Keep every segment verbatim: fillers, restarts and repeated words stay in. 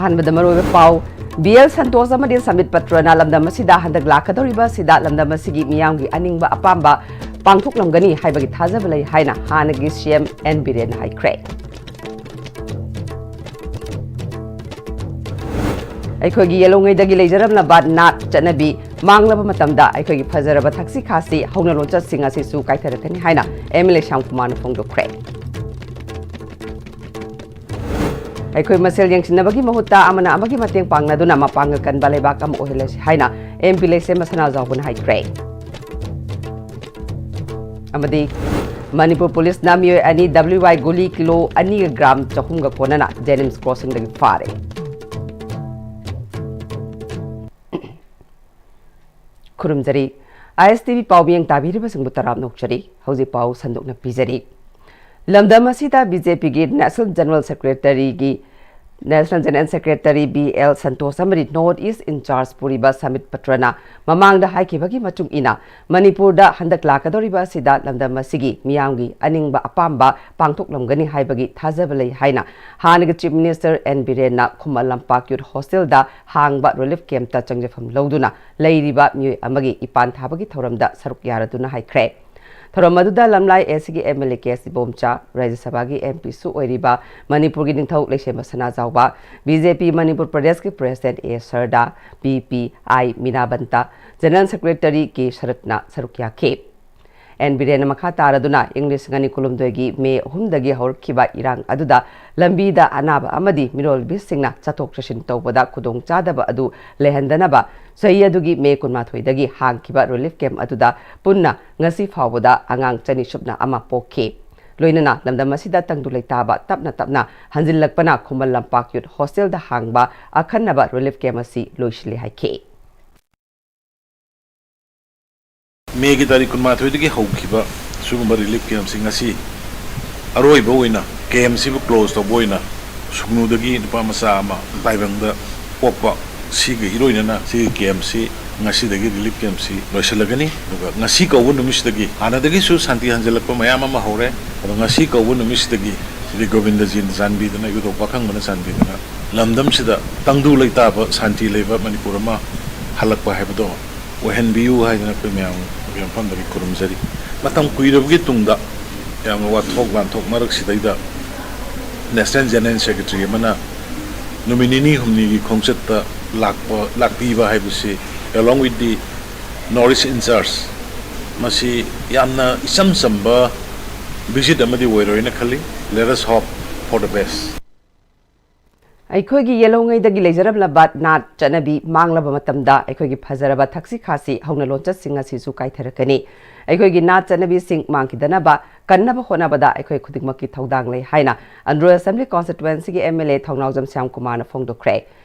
ꯑꯍꯥꯟꯕꯗ ꯃꯔꯨꯑꯣꯏꯕ ꯄꯥꯎ꯫ ꯕꯤ ꯑꯦꯜ ꯁꯟꯇꯣꯁ ꯑꯃꯗꯤ ꯁꯃꯤꯠ ꯄꯇ꯭ꯔꯅ ꯂꯝꯗꯝ ꯑꯁꯤꯗ ꯍꯟꯗꯛ ꯂꯥꯛꯀꯗꯧꯔꯤꯕ ꯑꯁꯤꯗ ꯂꯝꯗꯝ ꯑꯁꯤꯒꯤ ꯃꯤꯌꯥꯝꯒꯤ ꯑꯅꯤꯡꯕ ꯑꯄꯥꯝꯕ ꯄꯥꯡꯊꯣꯛꯂꯝꯒꯅꯤ ꯍꯥꯏꯕꯒꯤ ꯊꯥꯖꯕ ꯂꯩ ꯍꯥꯏꯅ ꯍꯥꯟꯅꯒꯤ ꯁꯤ ꯑꯦꯝ ꯑꯦꯟ ꯕꯤꯔꯦꯟꯅ ꯍꯥꯏꯈ꯭ꯔꯦ꯫ ꯑꯩꯈꯣꯏꯒꯤ ꯌꯦꯜꯍꯧꯉꯩꯗꯒꯤ ꯂꯩꯖꯔꯝꯂꯕ ꯅꯥꯠ ꯆꯠꯅꯕꯤ ꯃꯥꯡꯂꯕ ꯃꯇꯝꯗ ꯑꯩꯈꯣꯏꯒꯤ ꯐꯖꯔꯕ ꯊꯛꯁꯤ ꯈꯥꯁꯤ ꯍꯧꯅ ꯂꯣꯟꯆꯠꯁꯤꯡ ꯑꯁꯤꯁꯨ ꯀꯥꯏꯊꯔꯛꯀꯅꯤ ꯍꯥꯏꯅ ꯑꯦꯝ ꯑꯦꯜ ꯑꯦ ꯁ꯭ꯌꯥꯝꯀꯨꯃꯥꯔꯅ ꯐꯣꯡꯗꯣꯛꯈ꯭ꯔꯦ꯫ ꯑꯩꯈꯣꯏ ꯃꯁꯦꯜ ꯌꯦꯡꯁꯤꯟꯅꯕꯒꯤ ꯃꯍꯨꯠꯇ ꯑꯃꯅ ꯑꯃꯒꯤ ꯃꯇꯦꯡ ꯄꯥꯡꯅꯗꯨꯅ ꯃꯄꯥꯡꯒꯜ ꯀꯟꯕ ꯂꯩꯕꯥꯛ ꯑꯃ ꯑꯣꯏꯍꯜꯂꯁꯤ ꯍꯥꯏꯅ ꯑꯦꯝ ꯄꯤ ꯂꯩꯁꯦꯝꯕ ꯁꯅꯥꯖꯥꯎꯕꯅ ꯍꯥꯏꯈ꯭ꯔꯦ꯫ ꯑꯃꯗꯤ ꯃꯅꯤꯄꯨꯔ ꯄꯨꯂꯤꯁꯅ ꯃꯤꯑꯣꯏ ꯑꯅꯤ ꯗꯕ꯭ꯂꯤꯎ ꯋꯥꯏ ꯒꯨꯂꯤ ꯀꯤꯂꯣ ꯑꯅꯤꯒ ꯒ꯭ꯔꯥꯝ ꯆꯍꯨꯝꯒ ꯀꯣꯟꯅꯅ ꯖꯦꯅꯤꯝꯁ ꯀ꯭ꯔꯣꯁꯤꯡꯗꯒꯤ ꯐꯥꯔꯦ꯫ ꯈꯨꯔꯨꯝꯖꯔꯤ꯫ ꯑꯥꯏ ꯑꯦꯁ ꯇꯤ ꯚꯤ ꯄꯥꯎ ꯃꯤꯌꯦꯡ ꯇꯥꯕꯤꯔꯤꯕꯁꯤꯡꯕꯨ ꯇꯔꯥꯝꯅ ꯑꯣꯛꯆꯔꯤ꯫ ꯍꯧꯖꯤꯛ ꯄꯥꯎ ꯁꯟꯗꯣꯛꯅ ꯄꯤꯖꯔꯤ꯫ ꯂꯝꯗꯝ ꯑꯁꯤꯗ ꯕꯤ ꯖꯦ ꯄꯤꯒꯤ ꯅꯦꯁꯅꯦꯜ ꯖꯦꯅꯔꯦꯜ ꯁꯦꯀ꯭ꯔꯦꯇꯔꯤꯒꯤ, national general secretary B L Santosh ꯑꯃꯗꯤ ꯅꯣꯔꯠ ꯏꯁ ꯏꯟꯆꯥꯔꯖ ꯄꯨꯔꯤꯕ ꯁꯃꯤꯠ ꯄꯇ꯭ꯔꯅ ꯃꯃꯥꯡꯗ ꯍꯥꯏꯈꯤꯕꯒꯤ ꯃꯇꯨꯡ ꯏꯟꯅ, ꯃꯅꯤꯄꯨꯔꯗ ꯍꯟꯗꯛ ꯂꯥꯛꯀꯗꯧꯔꯤꯕ ꯑꯁꯤꯗ ꯂꯝꯗꯝ ꯑꯁꯤꯒꯤ ꯃꯤꯌꯥꯝꯒꯤ ꯑꯅꯤꯡꯕ ꯑꯄꯥꯝꯕ ꯄꯥꯡꯊꯣꯛꯂꯝꯒꯅꯤ ꯍꯥꯏꯕꯒꯤ ꯊꯥꯖꯕ ꯂꯩ ꯍꯥꯏꯅ ꯍꯥꯟꯅꯒꯤ chief minister and ꯕꯤꯔꯦꯟꯅ Khuman Lampak ꯌꯨꯠ ꯍꯣꯁꯇꯦꯜꯗ ꯍꯥꯡꯕ ꯔꯤꯂꯤꯐ ꯀꯦꯝꯞꯇ ꯆꯪꯖꯐꯝ ꯂꯧꯗꯨꯅ ꯂꯩꯔꯤꯕ ꯃꯤꯑꯣꯏ ꯑꯃꯒꯤ ꯏꯄꯥꯟ ꯊꯥꯕꯒꯤ ꯊꯧꯔꯝꯗ ꯁꯔꯨꯛ ꯌꯥꯔꯗꯨꯅ ꯍꯥꯏꯈ꯭ꯔꯦ꯫ ꯊꯧꯔꯝ ꯑꯗꯨꯗ ꯂꯝꯂꯥꯏ ꯑꯦ ꯁꯤꯒꯤ ꯑꯦꯝ ꯑꯦꯜ ꯑꯦ ꯀꯦ ꯑꯦꯁ ꯏꯕꯣꯝꯆꯥ, ꯔꯥꯖ꯭ꯌ ꯁꯚꯥꯒꯤ ꯑꯦꯝ ꯄꯤꯁꯨ ꯑꯣꯏꯔꯤꯕ ꯃꯅꯤꯄꯨꯔꯒꯤ ꯅꯤꯡꯊꯧ ꯂꯩꯁꯦꯝꯕ ꯁꯅꯥꯖꯥꯎꯕ, ꯕꯤ ꯖꯦ ꯄꯤ ꯃꯅꯤꯄꯨꯔ ꯄ꯭ꯔꯗꯦꯁꯀꯤ president A ꯁꯔꯗꯥ, P P I Meena ꯕꯟꯇ, general secretary ꯀꯦ ꯁꯔꯠꯅ ꯁꯔꯨꯛ ꯌꯥꯈꯤ꯫ ꯑꯦꯟ ꯕꯤꯔꯦꯟꯅ ꯃꯈꯥ ꯇꯥꯔꯗꯨꯅ ꯏꯪ ꯂꯤꯁꯤꯡ ꯑꯅꯤ ꯀꯨꯟꯍꯨꯝꯗꯣꯏꯒꯤ ꯃꯦ ꯑꯍꯨꯝꯗꯒꯤ ꯍꯧꯔꯛꯈꯤꯕ ꯏꯔꯥꯡ ꯑꯗꯨꯗ ꯂꯝꯕꯤꯗ ꯑꯅꯥꯕ ꯑꯃꯗꯤ ꯃꯤꯔꯣꯜꯕꯤꯁꯤꯡꯅ ꯆꯠꯊꯣꯛ ꯆꯠꯁꯤꯟ ꯇꯧꯕꯗ ꯈꯨꯗꯣꯡꯆꯥꯗꯕ ꯑꯗꯨ ꯂꯩꯍꯟꯗꯅꯕ ꯆꯍꯤ ꯑꯗꯨꯒꯤ ꯃꯦ ꯀꯨꯟꯃꯥꯊꯣꯏꯗꯒꯤ ꯍꯥꯡꯈꯤꯕ ꯔꯤꯂꯤꯐ ꯀꯦꯝꯞ ꯑꯗꯨꯗ ꯄꯨꯟꯅ ꯉꯁꯤ ꯐꯥꯎꯕꯗ ꯑꯉꯥꯡ ꯆꯅꯤ ꯁꯨꯞꯅ ꯑꯃ ꯄꯣꯛꯈꯤ꯫ ꯂꯣꯏꯅꯅ ꯂꯝꯗꯝ ꯑꯁꯤꯗ ꯇꯪꯗꯨ ꯂꯩꯇꯥꯕ ꯇꯞꯅ ꯇꯞꯅ ꯍꯟꯖꯤꯜꯂꯛꯄꯅ ꯈꯨꯃꯟ ꯂꯝꯄꯥꯛ ꯌꯨꯠ ꯍꯣꯁꯇꯦꯜꯗ ꯍꯥꯡꯕ ꯑꯈꯟꯅꯕ ꯔꯤꯂꯤꯐ ꯀꯦꯝꯞ ꯑꯁꯤ ꯂꯣꯏꯁꯤꯜꯂꯦ ꯍꯥꯏꯈꯤ꯫ ꯃꯦꯒꯤ ꯇꯥꯔꯤꯛ ꯀꯨꯟꯃꯥꯊꯣꯏꯗꯒꯤ ꯍꯧꯈꯤꯕ ꯁꯤꯒꯨꯝꯕ ꯔꯤꯂꯤꯐ ꯀꯦꯝꯞꯁꯤꯡ ꯑꯁꯤ ꯑꯔꯣꯏꯕ ꯑꯣꯏꯅ ꯀꯦꯝꯞꯁꯤꯕꯨ ꯀ꯭ꯂꯣꯖ ꯇꯧꯕ ꯑꯣꯏꯅ ꯁꯨꯒꯅꯨꯗꯒꯤ ꯅꯨꯄꯥ ꯃꯆꯥ ꯑꯃ ꯇꯥꯏꯕꯪꯗ ꯄꯣꯛꯄ ꯁꯤꯒ ꯏꯔꯣꯏꯅꯅ ꯁꯤꯒꯤ ꯀꯦꯝꯞꯁꯤ ꯉꯁꯤꯗꯒꯤ ꯔꯤꯂꯤꯐ ꯀꯦꯝꯞꯁꯤ ꯂꯣꯏꯁꯤꯜꯂꯒꯅꯤ꯫ ꯑꯗꯨꯒ ꯉꯁꯤ ꯀꯧꯕ ꯅꯨꯃꯤꯠꯁꯤꯗꯒꯤ ꯍꯥꯟꯅꯗꯒꯤꯁꯨ ꯁꯥꯟꯇꯤ ꯍꯟꯖꯤꯜꯂꯛꯄ ꯃꯌꯥꯝ ꯑꯃ ꯍꯧꯔꯦ꯫ ꯑꯗꯣ ꯉꯁꯤ ꯀꯧꯕ ꯅꯨꯃꯤꯠꯁꯤꯗꯒꯤ ꯁꯤꯗꯤ ꯒꯣꯕꯤꯟꯗꯖꯤꯅ ꯆꯥꯟꯕꯤꯗꯨꯅ, ꯏꯕꯨꯙꯧ ꯄꯥꯈꯪꯕꯅ ꯆꯥꯟꯕꯤꯗꯨꯅ ꯂꯝꯗꯝꯁꯤꯗ ꯇꯪꯗꯨ ꯂꯩꯇꯥꯕ ꯁꯥꯟꯇꯤ ꯂꯩꯕ ꯃꯅꯤꯄꯨꯔ ꯑꯃ ꯍꯜꯂꯛꯄ ꯍꯥꯏꯕꯗꯣ ꯑꯣꯏꯍꯟꯕꯤꯌꯨ ꯍꯥꯏꯗꯅ ꯑꯩꯈꯣꯏ ꯃꯌꯥꯝꯒꯤ ꯃꯐꯝꯗꯒꯤ ꯈꯨꯔꯨꯝꯖꯔꯤ꯫ ꯃꯇꯝ ꯀꯨꯏꯔꯕꯒꯤ ꯇꯨꯡꯗ ꯌꯥꯝꯅ ꯋꯥꯊꯣꯛ ꯂꯥꯟꯊꯣꯛ ꯃꯔꯛꯁꯤꯗꯩꯗ National General Secretary ꯑꯃꯅ ꯅꯨꯃꯤꯠ ꯅꯤꯅꯤ ꯍꯨꯝꯅꯤꯒꯤ ꯈꯣꯡꯆꯠꯇ ꯂꯥꯛꯄ, ꯂꯥꯛꯄꯤꯕ ꯍꯥꯏꯕꯁꯤ, along with the North East in charge, ꯃꯁꯤ ꯌꯥꯝꯅ ꯏꯆꯝ ꯆꯝꯕ visit ꯑꯃꯗꯤ ꯑꯣꯏꯔꯣꯏꯅ ꯈꯜꯂꯤ꯫ Let us hope for the best. ꯑꯩꯈꯣꯏꯒꯤ ꯌꯦꯜꯍꯧꯉꯩꯗꯒꯤ ꯂꯩꯖꯔꯝꯂꯕ ꯅꯥꯠ ꯆꯠꯅꯕꯤ ꯃꯥꯡꯂꯕ ꯃꯇꯝꯗ ꯑꯩꯈꯣꯏꯒꯤ ꯐꯖꯔꯕ ꯊꯛꯁꯤ ꯈꯥꯁꯤ ꯍꯧꯅ ꯂꯣꯟꯆꯠꯁꯤꯡ ꯑꯁꯤꯁꯨ ꯀꯥꯏꯊꯔꯛꯀꯅꯤ꯫ ꯑꯩꯈꯣꯏꯒꯤ ꯅꯥꯠ ꯆꯠꯅꯕꯤꯁꯤꯡ ꯃꯥꯡꯈꯤꯗꯅꯕ ꯀꯟꯅꯕ ꯍꯣꯠꯅꯕꯗ ꯑꯩꯈꯣꯏ ꯈꯨꯗꯤꯡꯃꯛꯀꯤ ꯊꯧꯗꯥꯡ ꯂꯩ ꯍꯥꯏꯅ ꯑꯟꯗ꯭ꯔꯣ Assembly Constituencyꯒꯤ MLA ꯊꯧꯅꯥꯎꯖꯝ ꯁ꯭ꯌꯥꯝꯀꯨꯃꯥꯔꯅ ꯐꯣꯡꯗꯣꯛꯈ꯭ꯔꯦ꯫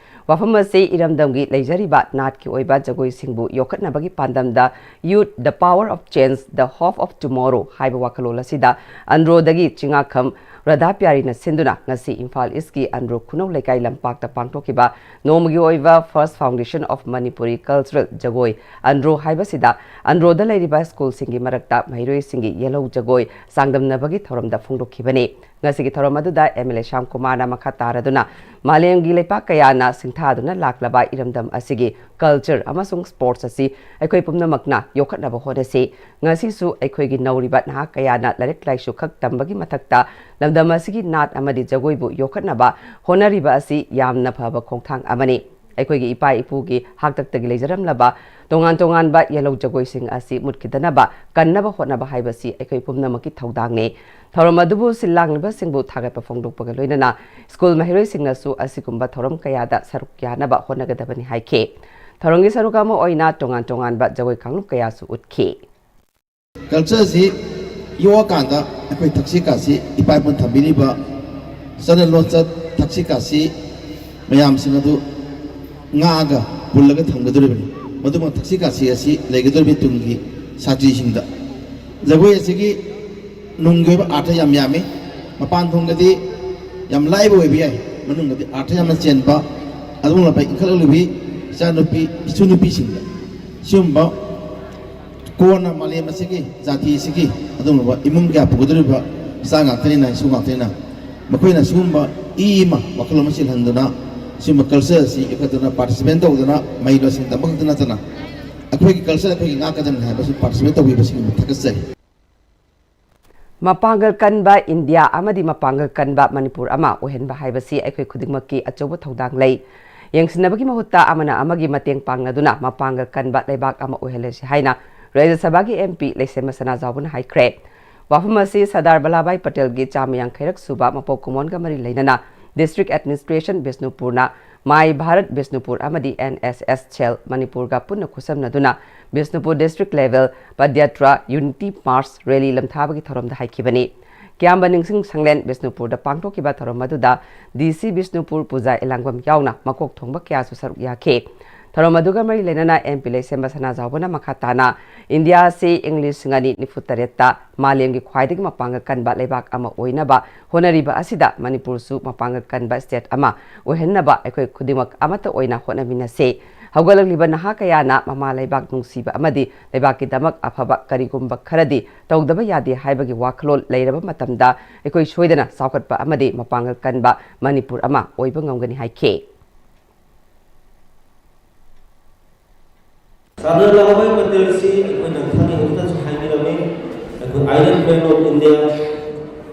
ꯋꯥꯐꯝ ꯑꯁꯤ ꯏꯔꯝꯗꯝꯒꯤ ꯂꯩꯖꯔꯤꯕ ꯅꯥꯠꯀꯤ ꯑꯣꯏꯕ ꯖꯒꯣꯏꯁꯤꯡꯕꯨ ꯌꯣꯛꯈꯠꯅꯕꯒꯤ ꯄꯥꯟꯗꯝꯗ Youth, the Power of Change, the Hope of Tomorrow ꯍꯥꯏꯕ ꯋꯥꯈꯜꯂꯣꯟ ꯑꯁꯤꯗ ꯑꯟꯗ꯭ꯔꯣꯗꯒꯤ ꯆꯤꯡꯉꯥꯈꯝ ꯔꯥꯙꯥ ꯄ꯭ꯌꯥꯔꯤꯅ ꯁꯤꯟꯗꯨꯅ ꯉꯁꯤ ꯏꯝꯐꯥꯜ ꯏꯁꯀꯤ ꯑꯟꯗ꯭ꯔꯣ ꯈꯨꯅꯧ ꯂꯩꯀꯥꯏ ꯂꯝꯄꯥꯛꯇ ꯄꯥꯡꯊꯣꯛꯈꯤꯕ ꯅꯣꯡꯃꯒꯤ ꯑꯣꯏꯕ First Foundation of Manipuri Cultural ꯖꯒꯣꯏ ꯑꯟꯗ꯭ꯔꯣ ꯍꯥꯏꯕꯁꯤꯗ ꯑꯟꯗ꯭ꯔꯣꯗ ꯂꯩꯔꯤꯕ ꯁ꯭ꯀꯨꯜꯁꯤꯡꯒꯤ ꯃꯔꯛꯇ ꯃꯍꯩꯔꯣꯏꯁꯤꯡꯒꯤ ꯌꯦꯜꯍꯧ ꯖꯒꯣꯏ ꯆꯥꯡꯗꯝꯅꯕꯒꯤ ꯊꯧꯔꯝꯗ ꯐꯣꯡꯗꯣꯛꯈꯤꯕꯅꯤ꯫ ꯉꯁꯤꯒꯤ ꯊꯧꯔꯝ ꯑꯗꯨꯗ MLA ꯁ꯭ꯌꯥꯝ ꯀꯨꯃꯥꯔꯅ ꯃꯈꯥ ꯇꯥꯔꯗꯨꯅ ꯃꯥꯂꯦꯝꯒꯤ ꯂꯩꯄꯥꯛ ꯀꯌꯥꯅ ꯁꯤꯡꯊꯥꯗꯨꯅ ꯂꯥꯛꯂꯕ ꯏꯔꯝꯗꯝ ꯑꯁꯤꯒꯤ culture ꯑꯃꯁꯨꯡ sports ꯑꯁꯤ ꯑꯩꯈꯣꯏ ꯄꯨꯝꯅꯃꯛꯅ ꯌꯣꯛꯈꯠꯅꯕ ꯍꯣꯠꯅꯁꯤ꯫ ꯉꯁꯤꯁꯨ ꯑꯩꯈꯣꯏꯒꯤ ꯅꯧꯔꯤꯕ ꯅꯍꯥ ꯀꯌꯥꯅ ꯂꯥꯏꯔꯤꯛ ꯂꯥꯏꯁꯨ ꯈꯛ ꯇꯝꯕꯒꯤ ꯃꯊꯛꯇ ꯂꯝꯗꯝ ꯑꯁꯤꯒꯤ ꯅꯥꯠ ꯑꯃꯗꯤ ꯖꯒꯣꯏꯕꯨ ꯌꯣꯛꯈꯠꯅꯕ ꯍꯣꯠꯅꯔꯤꯕ ꯑꯁꯤ ꯌꯥꯝꯅ ꯐꯕ ꯈꯣꯡꯊꯥꯡ ꯑꯃꯅꯤ꯫ ꯑꯩꯈꯣꯏꯒꯤ ꯏꯄꯥ ꯏꯄꯨꯒꯤ ꯍꯥꯛꯇꯛꯇꯒꯤ ꯂꯩꯖꯔꯝꯂꯕ ꯇꯣꯉꯥꯟ ꯇꯣꯉꯥꯟꯕ ꯌꯦꯜꯍꯧ ꯖꯒꯣꯏꯁꯤꯡ ꯑꯁꯤ ꯃꯨꯠꯈꯤꯗꯅꯕ ꯀꯟꯅꯕ ꯍꯣꯠꯅꯕ ꯍꯥꯏꯕꯁꯤ ꯑꯩꯈꯣꯏ ꯄꯨꯝꯅꯃꯛꯀꯤ ꯊꯧꯗꯥꯡꯅꯤ꯫ ꯊꯧꯔꯝ ꯑꯗꯨꯕꯨ ꯁꯤꯜ ꯂꯥꯡꯂꯤꯕꯁꯤꯡꯕꯨ ꯊꯥꯒꯠꯄ ꯐꯣꯡꯗꯣꯛꯄꯒ ꯂꯣꯏꯅꯅ ꯁ꯭ꯀꯨꯜ ꯃꯍꯩꯔꯣꯏꯁꯤꯡꯅꯁꯨ ꯑꯁꯤꯒꯨꯝꯕ ꯊꯧꯔꯝ ꯀꯌꯥꯗ ꯁꯔꯨꯛ ꯌꯥꯅꯕ ꯍꯣꯠꯅꯒꯗꯕꯅꯤ ꯍꯥꯏꯈꯤ꯫ ꯊꯧꯔꯝꯒꯤ ꯁꯔꯨꯛ ꯑꯃ ꯑꯣꯏꯅ ꯇꯣꯉꯥꯟ ꯇꯣꯉꯥꯟꯕ ꯖꯒꯣꯏ ꯀꯥꯡꯂꯨꯞ ꯀꯌꯥꯁꯨ ꯎꯠꯈꯤ꯫ Culture ꯑꯁꯤ ꯌꯣꯛꯑꯀꯥꯟꯗ ꯑꯩꯈꯣꯏ ꯊꯛꯁꯤ ꯈꯥꯁꯤ ꯏꯄꯥ ꯏꯄꯨꯅ ꯊꯝꯕꯤꯔꯤꯕ ꯆꯠꯅ ꯂꯣꯟꯆꯠ, ꯊꯛꯁꯤ ꯈꯥꯁꯤ ꯃꯌꯥꯝꯁꯤꯡ ꯑꯗꯨ ꯉꯥꯛꯑꯒ ꯄꯨꯜꯂꯒ ꯊꯝꯒꯗꯧꯔꯤꯕꯅꯤ꯫ ꯃꯗꯨꯃꯛ ꯊꯛꯁꯤ ꯈꯥꯁꯤ ꯑꯁꯤ ꯂꯩꯒꯗꯧꯔꯤꯕꯅꯤ ꯇꯨꯡꯒꯤ ꯁꯥꯇ꯭ꯔꯤꯁꯤꯡꯗ꯫ ꯖꯒꯣꯏ ꯑꯁꯤꯒꯤ ꯅꯨꯡꯒꯤ ꯑꯣꯏꯕ ꯑꯥꯔꯊ ꯌꯥꯝ ꯌꯥꯝꯃꯤ꯫ ꯃꯄꯥꯟ ꯊꯣꯡꯗꯗꯤ ꯌꯥꯝ ꯂꯥꯏꯕ ꯑꯣꯏꯕ ꯌꯥꯏ, ꯃꯅꯨꯡꯗꯗꯤ ꯑꯥꯔꯊ ꯌꯥꯝꯅ ꯆꯦꯟꯕ, ꯑꯗꯨꯒꯨꯝꯂꯕ ꯏꯟꯈꯠꯂꯛꯂꯤꯕꯤ ꯏꯆꯥꯅꯨꯄꯤ ꯏꯁꯨ ꯅꯨꯄꯤꯁꯤꯡꯗ ꯁꯤꯒꯨꯝꯕ ꯀꯣꯟꯅ ꯃꯥꯂꯦꯝ ꯑꯁꯤꯒꯤ ꯖꯥꯇꯤ ꯑꯁꯤꯒꯤ ꯑꯗꯨꯒꯨꯝꯂꯕ ꯏꯃꯨꯡ ꯀꯌꯥ ꯄꯨꯒꯗꯧꯔꯤꯕ ꯏꯆꯥ ꯉꯥꯛꯇꯅꯤꯅ, ꯏꯁꯨ ꯉꯥꯛꯇꯅꯤꯅ ꯃꯈꯣꯏꯅ ꯁꯤꯒꯨꯝꯕ ꯏ ꯑꯃ, ꯋꯥꯈꯜꯂꯣꯟ ꯑꯃ ꯆꯦꯜꯍꯟꯗꯅ, ꯁꯤꯒꯨꯝꯕ ꯀꯜꯆꯔ ꯑꯁꯤ ꯑꯩꯈꯣꯏꯗꯅ ꯄꯥꯔꯇꯤꯁꯤꯄꯦꯠ ꯇꯧꯗꯅ, ꯃꯍꯩ ꯂꯣꯏꯁꯪ ꯇꯝꯕ ꯈꯛꯇ ꯅꯠꯇꯅ ꯑꯩꯈꯣꯏꯒꯤ ꯀꯜꯆꯔ ꯑꯩꯈꯣꯏꯒꯤ ꯉꯥꯛꯀꯗꯕꯅꯤ ꯍꯥꯏꯕꯁꯤ ꯄꯥꯔꯇꯤꯁꯤꯄꯦꯠ ꯇꯧꯕꯤꯕꯁꯤꯡꯕꯨ ꯊꯥꯒꯠꯆꯔꯤ꯫ ꯃꯄꯥꯡꯒꯜ ꯀꯟꯕ ꯏꯟꯗꯤꯌꯥ ꯑꯃꯗꯤ ꯃꯄꯥꯡꯒꯜ ꯀꯟꯕ ꯃꯅꯤꯄꯨꯔ ꯑꯃ ꯑꯣꯏꯍꯟꯕ ꯍꯥꯏꯕꯁꯤ ꯑꯩꯈꯣꯏ ꯈꯨꯗꯤꯡꯃꯛꯀꯤ ꯑꯆꯧꯕ ꯊꯧꯗꯥꯡ ꯂꯩ꯫ ꯌꯦꯡꯁꯤꯟꯅꯕꯒꯤ ꯃꯍꯨꯠꯇ ꯑꯃꯅ ꯑꯃꯒꯤ ꯃꯇꯦꯡ ꯄꯥꯡꯅꯗꯨꯅ ꯃꯄꯥꯡꯒꯜ ꯀꯟꯕ ꯂꯩꯕꯥꯛ ꯑꯃ ꯑꯣꯏꯍꯜꯂꯁꯤ ꯍꯥꯏꯅ ꯔꯥꯖ꯭ꯌ ꯁꯚꯥꯒꯤ ꯑꯦꯝ ꯄꯤ ꯂꯩꯁꯦꯝꯕ ꯁꯅꯥꯖꯥꯎꯕꯅ ꯍꯥꯏꯈ꯭ꯔꯦ꯫ ꯋꯥꯐꯝ ꯑꯁꯤ ꯁꯔꯗꯥꯔ ꯚꯜꯂꯥꯚꯥꯏ ꯄꯇꯦꯜꯒꯤ ꯆꯥꯝꯃ ꯌꯥꯡꯈꯩꯔꯛ ꯁꯨꯕ ꯃꯄꯣꯛ ꯀꯨꯝꯑꯣꯟꯒ ꯃꯔꯤ ꯂꯩꯅꯅ ꯗꯤꯁꯇ꯭ꯔꯤꯛ ꯑꯦꯗꯃꯤꯅꯤꯁꯇ꯭ꯔꯦꯁꯟ ꯕꯤꯁꯅꯨꯄꯨꯔꯅ ꯃꯥꯏ ꯚꯥꯔꯠ ꯕꯤꯁꯅꯨꯄꯨꯔ ꯑꯃꯗꯤ ꯑꯦꯟ ꯑꯦꯁ ꯑꯦꯁ ꯁꯦꯜ ꯃꯅꯤꯄꯨꯔꯒ ꯄꯨꯟꯅ ꯈꯨꯠꯁꯝꯅꯗꯨꯅ Bishnupur district level padayatra unity march rally ꯂꯝꯊꯥꯕꯒꯤ ꯊꯧꯔꯝꯗ ꯍꯥꯏꯈꯤꯕꯅꯤ꯫ ꯀ꯭ꯌꯥꯝꯕ ꯅꯤꯡꯁꯤꯡ ꯁꯪꯂꯦꯟ ꯕꯤꯁꯅꯨꯄꯨꯔꯗ ꯄꯥꯡꯊꯣꯛꯈꯤꯕ ꯊꯧꯔꯝ ꯑꯗꯨꯗ ꯗꯤ ꯁꯤ ꯕꯤꯁꯅꯨꯄꯨꯔ ꯄꯨꯖꯥ ꯏꯂꯥꯡꯕꯝ ꯌꯥꯎꯅ ꯃꯀꯣꯛ ꯊꯣꯡꯕ ꯀꯌꯥꯁꯨ ꯁꯔꯨꯛ ꯌꯥꯈꯤ꯫ ꯊꯧꯔꯝ ꯑꯗꯨꯒ ꯃꯔꯤ ꯂꯩꯅꯅ ꯑꯦꯝ ꯄꯤ ꯂꯩꯁꯦꯝꯕ ꯁꯅꯥꯖꯥꯎꯕꯅ ꯃꯈꯥ ꯇꯥꯅ ꯏꯟꯗꯤꯌꯥ ꯑꯁꯤ ꯏꯪ ꯂꯤꯁꯤꯡ ꯑꯅꯤ ꯅꯤꯐꯨ ꯇꯔꯦꯠꯇ ꯃꯥꯂꯦꯝꯒꯤ ꯈ꯭ꯋꯥꯏꯗꯒꯤ ꯃꯄꯥꯡꯒꯜ ꯀꯟꯕ ꯂꯩꯕꯥꯛ ꯑꯃ ꯑꯣꯏꯅꯕ ꯍꯣꯠꯅꯔꯤꯕ ꯑꯁꯤꯗ ꯃꯅꯤꯄꯨꯔꯁꯨ ꯃꯄꯥꯡꯒꯜ ꯀꯟꯕ ꯁ꯭ꯇꯦꯠ ꯑꯃ ꯑꯣꯏꯍꯟꯅꯕ ꯑꯩꯈꯣꯏ ꯈꯨꯗꯤꯡꯃꯛ ꯑꯃꯠꯇ ꯑꯣꯏꯅ ꯍꯣꯠꯅꯃꯤꯟꯅꯁꯤ꯫ ꯍꯧꯒꯠꯂꯛꯂꯤꯕ ꯅꯍꯥ ꯀꯌꯥꯅ ꯃꯃꯥ ꯂꯩꯕꯥꯛ ꯅꯨꯡꯁꯤꯕ ꯑꯃꯗꯤ ꯂꯩꯕꯥꯛꯀꯤꯗꯃꯛ ꯑꯐꯕ ꯀꯔꯤꯒꯨꯝꯕ ꯈꯔꯗꯤ ꯇꯧꯗꯕ ꯌꯥꯗꯦ ꯍꯥꯏꯕꯒꯤ ꯋꯥꯈꯜꯂꯣꯟ ꯂꯩꯔꯕ ꯃꯇꯝꯗ ꯑꯩꯈꯣꯏ ꯁꯣꯏꯗꯅ ꯆꯥꯎꯈꯠꯄ ꯑꯃꯗꯤ ꯃꯄꯥꯡꯒꯜ ꯀꯟꯕ ꯃꯅꯤꯄꯨꯔ ꯑꯃ ꯑꯣꯏꯕ ꯉꯝꯒꯅꯤ ꯍꯥꯏꯈꯤ꯫ ꯁꯔꯗꯥꯔ ꯚꯜꯂꯥꯚꯥꯏ ꯄꯇꯦꯜꯁꯤ ꯑꯩꯈꯣꯏꯅ ꯈꯪꯉꯤ, ꯍꯧꯖꯤꯛꯇꯁꯨ ꯍꯥꯏꯕꯤꯔꯝꯃꯤ꯫ ꯑꯩꯈꯣꯏ Iron Man of India,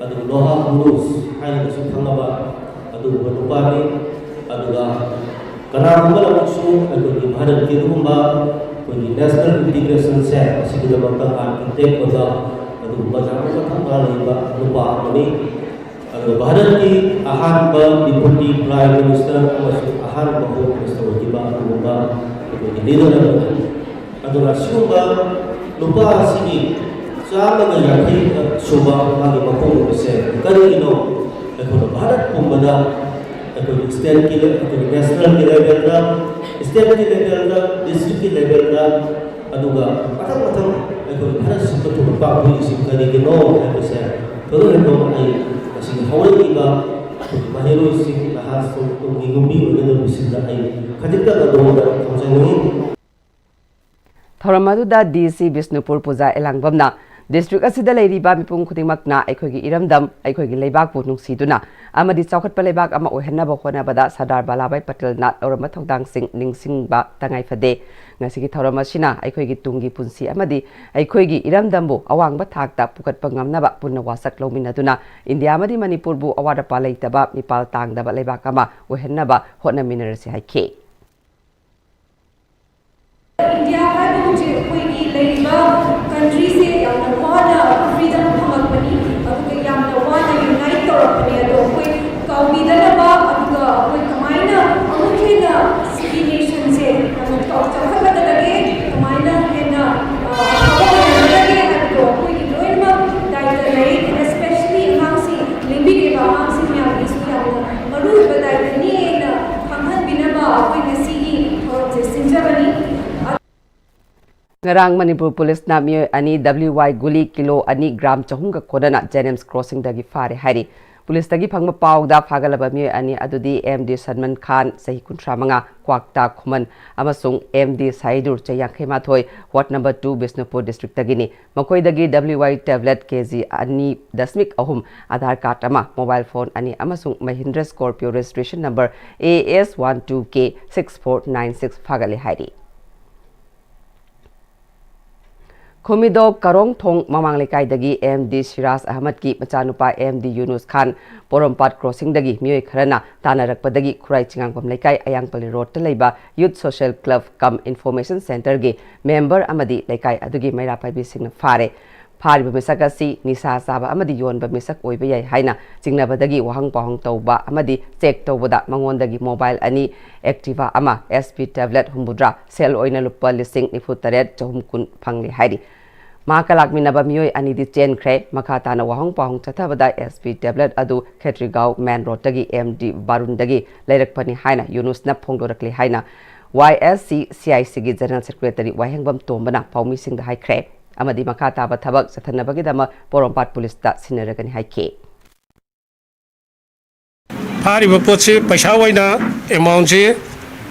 ꯑꯗꯨꯒ ꯂꯣꯍꯥ ꯄꯨꯔꯨꯁ ꯍꯥꯏꯅꯒꯁꯨ ꯈꯪꯅꯕ ꯑꯗꯨꯒꯨꯝꯕ ꯅꯨꯄꯥꯅꯤ꯫ ꯑꯗꯨꯒ ꯀꯅꯥꯒꯨꯝꯕꯅ ꯑꯃꯨꯛꯁꯨ ꯑꯩꯈꯣꯏꯒꯤ ꯚꯥꯔꯠꯀꯤ ꯑꯗꯨꯒꯨꯝꯕ ꯑꯩꯈꯣꯏꯒꯤ ꯅꯦꯁꯅꯦꯜ ꯏꯟꯇꯤꯒ꯭ꯔꯦꯁꯟꯁꯦ ꯑꯁꯤꯒꯤꯗꯃꯛꯇ ꯑꯥꯔꯀꯤꯇꯦꯛ ꯑꯣꯏꯕ ꯑꯗꯨꯒꯨꯝꯕ ꯌꯥꯝꯅ ꯃꯊꯧꯅꯥ ꯂꯩꯕ ꯅꯨꯄꯥ ꯑꯃꯅꯤ꯫ ꯑꯗꯨꯒ ꯚꯥꯔꯠꯀꯤ ꯑꯍꯥꯟꯕ ꯗꯤꯄꯨꯇꯤ ꯄ꯭ꯔꯥꯏꯝ ꯃꯤꯅꯤꯁꯇꯔ ꯑꯃꯁꯨꯡ ꯑꯍꯥꯟꯕ ꯍꯣꯝ ꯃꯤꯅꯤꯁꯇꯔ ꯑꯣꯏꯈꯤꯕ ꯑꯗꯨꯒꯨꯝꯕ ꯑꯩꯈꯣꯏꯒꯤ ꯂꯤꯗꯔ ꯑꯃꯅꯤ꯫ ꯑꯗꯨꯅ ꯁꯤꯒꯨꯝꯕ ꯅꯨꯄꯥ ꯑꯁꯤꯒꯤ ꯆꯥꯝꯃꯒ ꯌꯥꯡꯈꯩ ꯁꯨꯕ ꯃꯥꯒꯤ ꯃꯄꯣꯛ ꯅꯨꯃꯤꯠꯁꯦ ꯀꯔꯤꯒꯤꯅꯣ ꯑꯩꯈꯣꯏꯅ ꯚꯥꯔꯠ ꯄꯨꯝꯕꯗ ꯑꯩꯈꯣꯏꯒꯤ ꯁ꯭ꯇꯦꯠꯀꯤ, ꯑꯩꯈꯣꯏꯒꯤ ꯅꯦꯁꯅꯦꯜꯒꯤ ꯂꯦꯚꯦꯜꯗ, ꯁ꯭ꯇꯦꯠꯀꯤ ꯂꯦꯚꯦꯜꯗ, ꯗꯤꯁꯇ꯭ꯔꯤꯛꯀꯤ ꯂꯦꯚꯦꯜꯗ, ꯑꯗꯨꯒ ꯃꯊꯪ ꯃꯊꯪ ꯑꯩꯈꯣꯏ ꯚꯥꯔꯠ ꯁꯤꯟꯕ ꯊꯨꯡꯅ ꯄꯥꯡꯊꯣꯛꯏꯁꯤ ꯀꯔꯤꯒꯤꯅꯣ ꯍꯥꯏꯕꯁꯦ ꯊꯣꯏꯗꯣꯛ ꯍꯦꯟꯗꯣꯛꯅ ꯑꯩ ꯃꯁꯤꯒꯤ ꯍꯧꯔꯛꯂꯤꯕ ꯑꯩꯈꯣꯏꯒꯤ ꯃꯍꯩꯔꯣꯏꯁꯤꯡ, ꯅꯍꯥꯁꯤꯡ, ꯇꯨꯡꯒꯤ ꯌꯨꯝꯕꯤ ꯑꯣꯏꯒꯗꯧꯔꯤꯕꯁꯤꯡꯗ ꯑꯩ ꯈꯖꯤꯛꯇꯪ ꯑꯗꯣꯝꯗ ꯊꯝꯖꯅꯤꯡꯏ꯫ ꯊꯧꯔꯝ ꯑꯗꯨꯗ ꯗꯤ ꯁꯤ ꯕꯤꯁꯅꯨꯄꯨꯔ ꯄꯨꯖꯥ ꯏꯂꯥꯡꯕꯝꯅ ꯗꯤꯁꯇ꯭ꯔꯤꯛ ꯑꯁꯤꯗ ꯂꯩꯔꯤꯕ ꯃꯤꯄꯨꯝ ꯈꯨꯗꯤꯡꯃꯛꯅ ꯑꯩꯈꯣꯏꯒꯤ ꯏꯔꯝꯗꯝ, ꯑꯩꯈꯣꯏꯒꯤ ꯂꯩꯕꯥꯛꯄꯨ ꯅꯨꯡꯁꯤꯗꯨꯅ ꯑꯃꯗꯤ ꯆꯥꯎꯈꯠꯄ ꯂꯩꯕꯥꯛ ꯑꯃ ꯑꯣꯏꯍꯟꯅꯕ ꯍꯣꯠꯅꯕꯗ ꯁꯔꯗꯥꯔ ꯚꯜꯂꯥꯚꯥꯏ ꯄꯇꯦꯜꯅ ꯂꯧꯔꯝꯕ ꯊꯧꯗꯥꯡꯁꯤꯡ ꯅꯤꯡꯁꯤꯡꯕ ꯇꯉꯥꯏꯐꯗꯦ꯫ ꯉꯁꯤꯒꯤ ꯊꯧꯔꯝ ꯑꯁꯤꯅ ꯑꯩꯈꯣꯏꯒꯤ ꯇꯨꯡꯒꯤ ꯄꯨꯟꯁꯤ ꯑꯃꯗꯤ ꯑꯩꯈꯣꯏꯒꯤ ꯏꯔꯝꯗꯝꯕꯨ ꯑꯋꯥꯡꯕ ꯊꯥꯛꯇ ꯄꯨꯈꯠꯄ ꯉꯝꯅꯕ ꯄꯨꯟꯅ ꯋꯥꯁꯛ ꯂꯧꯃꯤꯟꯅꯗꯨꯅ ꯏꯟꯗꯤꯌꯥ ꯑꯃꯗꯤ ꯃꯅꯤꯄꯨꯔꯕꯨ ꯑꯋꯥꯠ ꯑꯄꯥ ꯂꯩꯇꯕ, ꯃꯤꯄꯥꯜ ꯇꯥꯡꯗꯕ ꯂꯩꯕꯥꯛ ꯑꯃ ꯑꯣꯏꯍꯟꯅꯕ ꯍꯣꯠꯅꯃꯤꯟꯅꯔꯁꯤ ꯍꯥꯏꯈꯤ꯫ ꯏꯟꯗꯤꯌꯥ ꯍꯥꯏꯕ ꯍꯧꯖꯤꯛ ꯑꯩꯈꯣꯏꯒꯤ ꯂꯩꯔꯤꯕ ꯀꯟꯇ꯭ꯔꯤꯁꯦ ꯌꯥꯝꯅ ꯋꯥꯅ ꯐ꯭ꯔꯤꯗꯝ ꯐꯪꯉꯛꯄꯅꯤ, ꯑꯗꯨꯒ ꯌꯥꯝꯅ ꯋꯥꯅ ꯌꯨꯅꯥꯏꯠ ꯇꯧꯔꯛꯄꯅꯤ꯫ ꯑꯗꯣ ꯑꯩꯈꯣꯏ ꯀꯥꯎꯕꯤꯗꯅꯕ, ꯑꯗꯨꯒ ꯑꯩꯈꯣꯏ ꯀꯃꯥꯏꯅ ꯑꯃꯨꯛ ꯍꯦꯟꯅ ꯁꯤꯒꯤ ꯅꯦꯁꯟꯁꯦ ꯌꯥꯝꯅ ꯆꯥꯎ-, ꯆꯥꯎꯈꯠꯂꯛꯀꯗꯒꯦ, ꯀꯃꯥꯏꯅ ꯍꯦꯟꯅ, ꯑ, ꯑꯐꯕ ꯑꯣꯏꯍꯟꯒꯗꯒꯦ ꯍꯥꯏꯕꯗꯣ ꯑꯩꯈꯣꯏꯒꯤ ꯂꯣꯏꯅꯃꯛ ꯗꯥꯏꯇ ꯂꯩ꯫ Especially ꯑꯉꯥꯡꯁꯤꯡ, ꯂꯦꯡꯕꯤꯔꯤꯕ ꯑꯉꯥꯡꯁꯤꯡ ꯃꯌꯥꯝꯒꯤꯁꯨ ꯌꯥꯝꯅ ꯃꯔꯨꯑꯣꯏꯕ ꯗꯥꯏꯇꯅꯤ ꯍꯥꯏꯅ ꯈꯪꯍꯟꯕꯤꯅꯕ ꯑꯩꯈꯣꯏ ꯉꯁꯤꯒꯤ ꯊꯧꯔꯝꯁꯦ ꯁꯤꯟꯖꯕꯅꯤ꯫ ꯉꯔꯥꯡ ꯃꯅꯤꯄꯨꯔ ꯄꯨꯂꯤꯁꯅ ꯃꯤꯑꯣꯏ ꯑꯅꯤ ꯗꯕ꯭ꯂꯤꯎ ꯋꯥꯏ ꯒꯨꯂꯤ ꯀꯤꯂꯣ ꯑꯅꯤ ꯒ꯭ꯔꯥꯝ ꯆꯍꯨꯝꯒ ꯀꯣꯟꯅꯅ ꯖꯦꯅꯤꯝꯁ ꯀ꯭ꯔꯣꯁꯤꯡꯗꯒꯤ ꯐꯥꯔꯦ ꯍꯥꯏꯔꯤ꯫ ꯄꯨꯂꯤꯁꯇꯒꯤ ꯐꯪꯕ ꯄꯥꯎꯗ ꯐꯥꯒꯠꯂꯕ ꯃꯤꯑꯣꯏ ꯑꯅꯤ ꯑꯗꯨꯗꯤ ꯑꯦꯝ ꯗꯤ ꯁꯜꯃꯥꯟ ꯈꯥꯟ, ꯆꯍꯤ ꯀꯨꯟꯊ꯭ꯔꯥ ꯃꯉꯥ, ꯀ꯭ꯋꯥꯛꯇꯥ ꯈꯨꯃꯟ, ꯑꯃꯁꯨꯡ ꯑꯦꯝ ꯗꯤ ꯁꯥꯏꯗꯨꯔ, ꯆꯍꯤ ꯌꯥꯡꯈꯩ ꯃꯥꯊꯣꯏ, ꯋꯥꯔꯗ ꯅꯝꯕꯔ ꯇꯨ, ꯕꯤꯁꯅꯨꯄꯨꯔ ꯗꯤꯁꯇ꯭ꯔꯤꯛꯇꯒꯤꯅꯤ꯫ ꯃꯈꯣꯏꯗꯒꯤ W Y tablet K G ꯑꯅꯤ ꯗꯁꯃꯤꯛ ꯑꯍꯨꯝ, ꯑꯥꯙꯥꯔ ꯀꯥꯔꯗ ꯑꯃ, ꯃꯣꯕꯥꯏꯜ ꯐꯣꯟ ꯑꯅꯤ ꯑꯃꯁꯨꯡ Mahindra Scorpio registration number A S one two K six four nine six ꯐꯥꯒꯠꯂꯦ ꯍꯥꯏꯔꯤ꯫ ꯈꯨꯃꯤꯗꯣ ꯀꯔꯣꯡꯊꯣꯡ ꯃꯃꯥꯡ ꯂꯩꯀꯥꯏꯗꯒꯤ ꯑꯦꯝ ꯗꯤ ꯁꯤꯔꯥꯖ ꯑꯍꯃꯗꯀꯤ ꯃꯆꯥꯅꯨꯄꯥ ꯑꯦꯝ ꯗꯤ ꯌꯨꯅꯨꯁ ꯈꯥꯟ ꯄꯣꯔꯣꯝꯄꯥꯠ ꯀ꯭ꯔꯣꯁꯤꯡꯗꯒꯤ ꯃꯤꯑꯣꯏ ꯈꯔꯅ ꯇꯥꯟꯅꯔꯛꯄꯗꯒꯤ ꯈꯨꯔꯥꯏ ꯆꯤꯉꯥꯡꯕꯝ ꯂꯩꯀꯥꯏ ꯑꯌꯥꯡꯄꯜꯂꯤ ꯔꯣꯗꯇ ꯂꯩꯕ ꯌꯨꯠ ꯁꯣꯁꯤꯌꯦꯜ ꯀ꯭ꯂꯕ ꯀꯝ ꯏꯟꯐꯣꯔꯃꯦꯁꯟ ꯁꯦꯟꯇꯔꯒꯤ ꯃꯦꯝꯕꯔ ꯑꯃꯗꯤ ꯂꯩꯀꯥꯏ ꯑꯗꯨꯒꯤ ꯃꯩꯔꯥ ꯄꯥꯏꯕꯤꯁꯤꯡꯅ ꯐꯥꯔꯦ꯫ ꯐꯥꯔꯤꯕ ꯃꯤꯁꯛ ꯑꯁꯤ ꯅꯤꯁꯥ ꯆꯥꯕ ꯑꯃꯗꯤ ꯌꯣꯟꯕ ꯃꯤꯁꯛ ꯑꯣꯏꯕ ꯌꯥꯏ ꯍꯥꯏꯅ ꯆꯤꯡꯅꯕꯗꯒꯤ ꯋꯥꯍꯪ ꯄꯥꯎꯍꯪ ꯇꯧꯕ ꯑꯃꯗꯤ ꯆꯦꯛ ꯇꯧꯕꯗ ꯃꯉꯣꯟꯗꯒꯤ ꯃꯣꯕꯥꯏꯜ ꯑꯅꯤ, ꯑꯦꯛꯇꯤꯚꯥ ꯑꯃ, ꯑꯦꯁ ꯄꯤ ꯇꯦꯕ꯭ꯂꯦꯠ ꯍꯨꯝꯐꯨꯇꯔꯥ, ꯁꯦꯜ ꯑꯣꯏꯅ ꯂꯨꯄꯥ ꯂꯤꯁꯤꯡ ꯅꯤꯐꯨ ꯇꯔꯦꯠ ꯆꯍꯨꯝ ꯀꯨꯟ ꯐꯪꯂꯦ ꯍꯥꯏꯔꯤ꯫ ꯃꯍꯥꯛꯀ ꯂꯥꯛꯃꯤꯟꯅꯕ ꯃꯤꯑꯣꯏ ꯑꯅꯤꯗꯤ ꯆꯦꯟꯈ꯭ꯔꯦ꯫ ꯃꯈꯥ ꯇꯥꯅ ꯋꯥꯍꯪ ꯄꯥꯎꯍꯪ ꯆꯠꯊꯕꯗ ꯑꯦꯁ ꯄꯤ ꯇꯦꯕ꯭ꯂꯦꯠ ꯑꯗꯨ ꯈꯦꯇ꯭ꯔꯤꯒꯥꯎ ꯃꯦꯟ ꯔꯣꯗꯇꯒꯤ ꯑꯦꯝ ꯗꯤ ꯕꯥꯔꯨꯟꯗꯒꯤ ꯂꯩꯔꯛꯄꯅꯤ ꯍꯥꯏꯅ ꯌꯨꯅꯨꯁꯅ ꯐꯣꯡꯗꯣꯔꯛꯂꯤ ꯍꯥꯏꯅ ꯋꯥꯏ ꯑꯦꯁ ꯁꯤ ꯁꯤ ꯑꯥꯏ ꯁꯤꯒꯤ ꯖꯦꯅꯔꯦꯜ ꯁꯦꯀ꯭ꯔꯦꯇꯔꯤ ꯋꯥꯍꯦꯡꯕꯝ ꯇꯣꯝꯕꯅ ꯄꯥꯎꯃꯤꯁꯤꯡꯗ ꯍꯥꯏꯈ꯭ꯔꯦ꯫ ꯑꯃꯗꯤ ꯃꯈꯥ ꯇꯥꯕ ꯊꯕꯛ ꯆꯠꯊꯅꯕꯒꯤꯗꯃꯛ ꯄꯣꯔꯣꯝꯄꯥꯠ ꯄꯨꯂꯤꯁꯇ ꯁꯤꯟꯅꯔꯒꯅꯤ ꯍꯥꯏꯈꯤ꯫ ꯐꯥꯔꯤꯕ ꯄꯣꯠꯁꯤ ꯄꯩꯁꯥ ꯑꯣꯏꯅ ꯑꯦꯃꯥꯎꯟꯁꯤ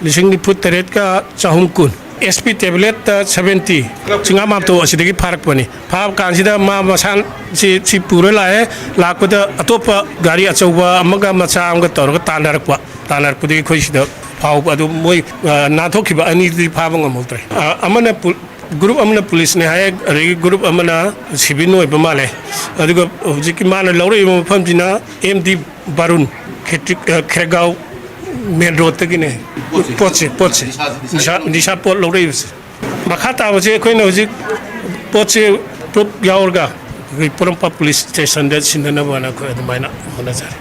ꯂꯤꯁꯤꯡ ꯅꯤꯐꯨ ꯇꯔꯦꯠꯀ ꯆꯍꯨꯝ ꯀꯨꯟ꯫ ꯑꯦꯁ ꯄꯤ ꯇꯦꯕ꯭ꯂꯦꯠꯇ ꯁꯕꯦꯟꯇꯤ, ꯆꯤꯡꯉꯥꯃꯥꯇꯣ ꯑꯁꯤꯗꯒꯤ ꯐꯥꯔꯛꯄꯅꯤ꯫ ꯐꯥꯕ ꯀꯥꯟꯁꯤꯗ ꯃꯥ ꯃꯁꯥ ꯁꯤ ꯁꯤ ꯄꯨꯔ ꯂꯥꯛꯑꯦ꯫ ꯂꯥꯛꯄꯗ ꯑꯇꯣꯞꯄ ꯒꯥꯔꯤ ꯑꯆꯧꯕ ꯑꯃꯒ ꯃꯆꯥ ꯑꯃꯒ ꯇꯧꯔꯒ ꯇꯥꯟꯅꯔꯛꯄ꯫ ꯇꯥꯟꯅꯔꯛꯄꯗꯒꯤ ꯑꯩꯈꯣꯏ ꯁꯤꯗ ꯐꯥꯎꯕ ꯑꯗꯨ ꯃꯣꯏ, ꯑ, ꯅꯥꯟꯊꯣꯛꯈꯤꯕ ꯑꯅꯤꯗꯨꯗꯤ ꯐꯥꯕ ꯉꯝꯍꯧꯗ꯭ꯔꯦ꯫ ꯑ, ꯑꯃꯅ ꯄꯨ-, ꯒ꯭ꯔꯨꯞ ꯑꯃꯅ ꯄꯨꯂꯤꯁꯅꯦ ꯍꯥꯏ, ꯑꯗꯒꯤ ꯒ꯭ꯔꯨꯞ ꯑꯃꯅ ꯁꯤꯚꯤꯜ ꯑꯣꯏꯕ ꯃꯥꯜꯂꯦ꯫ ꯑꯗꯨꯒ ꯍꯧꯖꯤꯛꯀꯤ ꯃꯥꯅ ꯂꯧꯔꯛꯏꯕ ꯃꯐꯝꯁꯤꯅ ꯑꯦꯝ ꯗꯤ ꯕꯥꯔꯨꯟ, ꯈꯦꯇ꯭ꯔꯤꯛ-, ꯑ, ꯈꯦꯔꯒꯥꯎ ꯃꯦꯟ ꯔꯣꯗꯇꯒꯤꯅꯦ꯫ ꯄꯣꯠꯁꯦ, ꯄꯣꯠꯁꯦ, ꯅꯤꯁꯥ, ꯅꯤꯁꯥ, ꯅꯤꯁꯥ ꯅꯤꯁꯥ ꯄꯣꯠ ꯂꯧꯔꯛꯏꯕꯁꯦ꯫ ꯃꯈꯥ ꯇꯥꯕꯁꯦ ꯑꯩꯈꯣꯏꯅ ꯍꯧꯖꯤꯛ ꯄꯣꯠꯁꯦ ꯄ꯭ꯔꯨꯞ ꯌꯥꯎꯔꯒ ꯑꯩꯈꯣꯏ ꯄꯣꯔꯣꯝꯄꯥꯠ ꯄꯨꯂꯤꯁ ꯁ꯭ꯇꯦꯁꯟꯗ ꯁꯤꯟꯅꯅꯕꯅ ꯑꯩꯈꯣꯏ ꯑꯗꯨꯃꯥꯏꯅ ꯍꯣꯠꯅꯖꯔꯤ꯫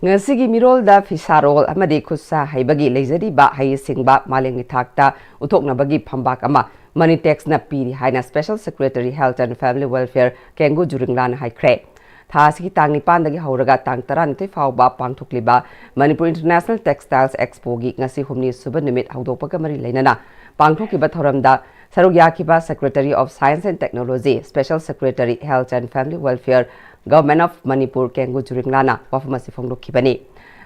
ꯉꯁꯤꯒꯤ ꯃꯤꯔꯣꯜꯗ ꯐꯤꯁꯥꯔꯣꯜ ꯑꯃꯗꯤ ꯈꯨꯠꯁꯥ ꯍꯩꯕꯒꯤ ꯂꯩꯖꯔꯤꯕ ꯍꯩꯁꯤꯡꯕ ꯃꯥꯂꯦꯝꯒꯤ ꯊꯥꯛꯇ ꯎꯠꯊꯣꯛꯅꯕꯒꯤ ꯐꯝꯕꯥꯛ ꯑꯃ ꯃꯅꯤ ꯇꯦꯛꯁꯅ ꯄꯤꯔꯤ ꯍꯥꯏꯅ Special Secretary Health and Family Welfare ꯀꯦꯡꯒꯨ ꯖꯨꯔꯤꯡꯂꯥꯅ ꯍꯥꯏꯈ꯭ꯔꯦ꯫ ꯊꯥ ꯑꯁꯤꯒꯤ ꯇꯥꯡ ꯅꯤꯄꯥꯟꯗꯒꯤ ꯍꯧꯔꯒ ꯇꯥꯡ ꯇꯔꯥꯅꯤꯊꯣꯏ ꯐꯥꯎꯕ ꯄꯥꯡꯊꯣꯛꯂꯤꯕ ꯃꯅꯤꯄꯨꯔ International Textiles Expoꯒꯤ ꯉꯁꯤ ꯍꯨꯝꯅꯤ ꯁꯨꯕ ꯅꯨꯃꯤꯠ ꯍꯧꯗꯣꯛꯄꯒ ꯃꯔꯤ ꯂꯩꯅꯅ ꯄꯥꯡꯊꯣꯛꯈꯤꯕ ꯊꯧꯔꯝꯗ ꯁꯔꯨꯛ ꯌꯥꯈꯤꯕ Secretary of Science and Technology, Special Secretary Health and Family Welfare, Government of Manipur ꯀꯦꯡꯒꯨ ꯖꯨꯔꯤꯡꯂꯥꯅ ꯋꯥꯐꯝ ꯑꯁꯤ ꯐꯣꯡꯗꯣꯛꯈꯤꯕꯅꯤ꯫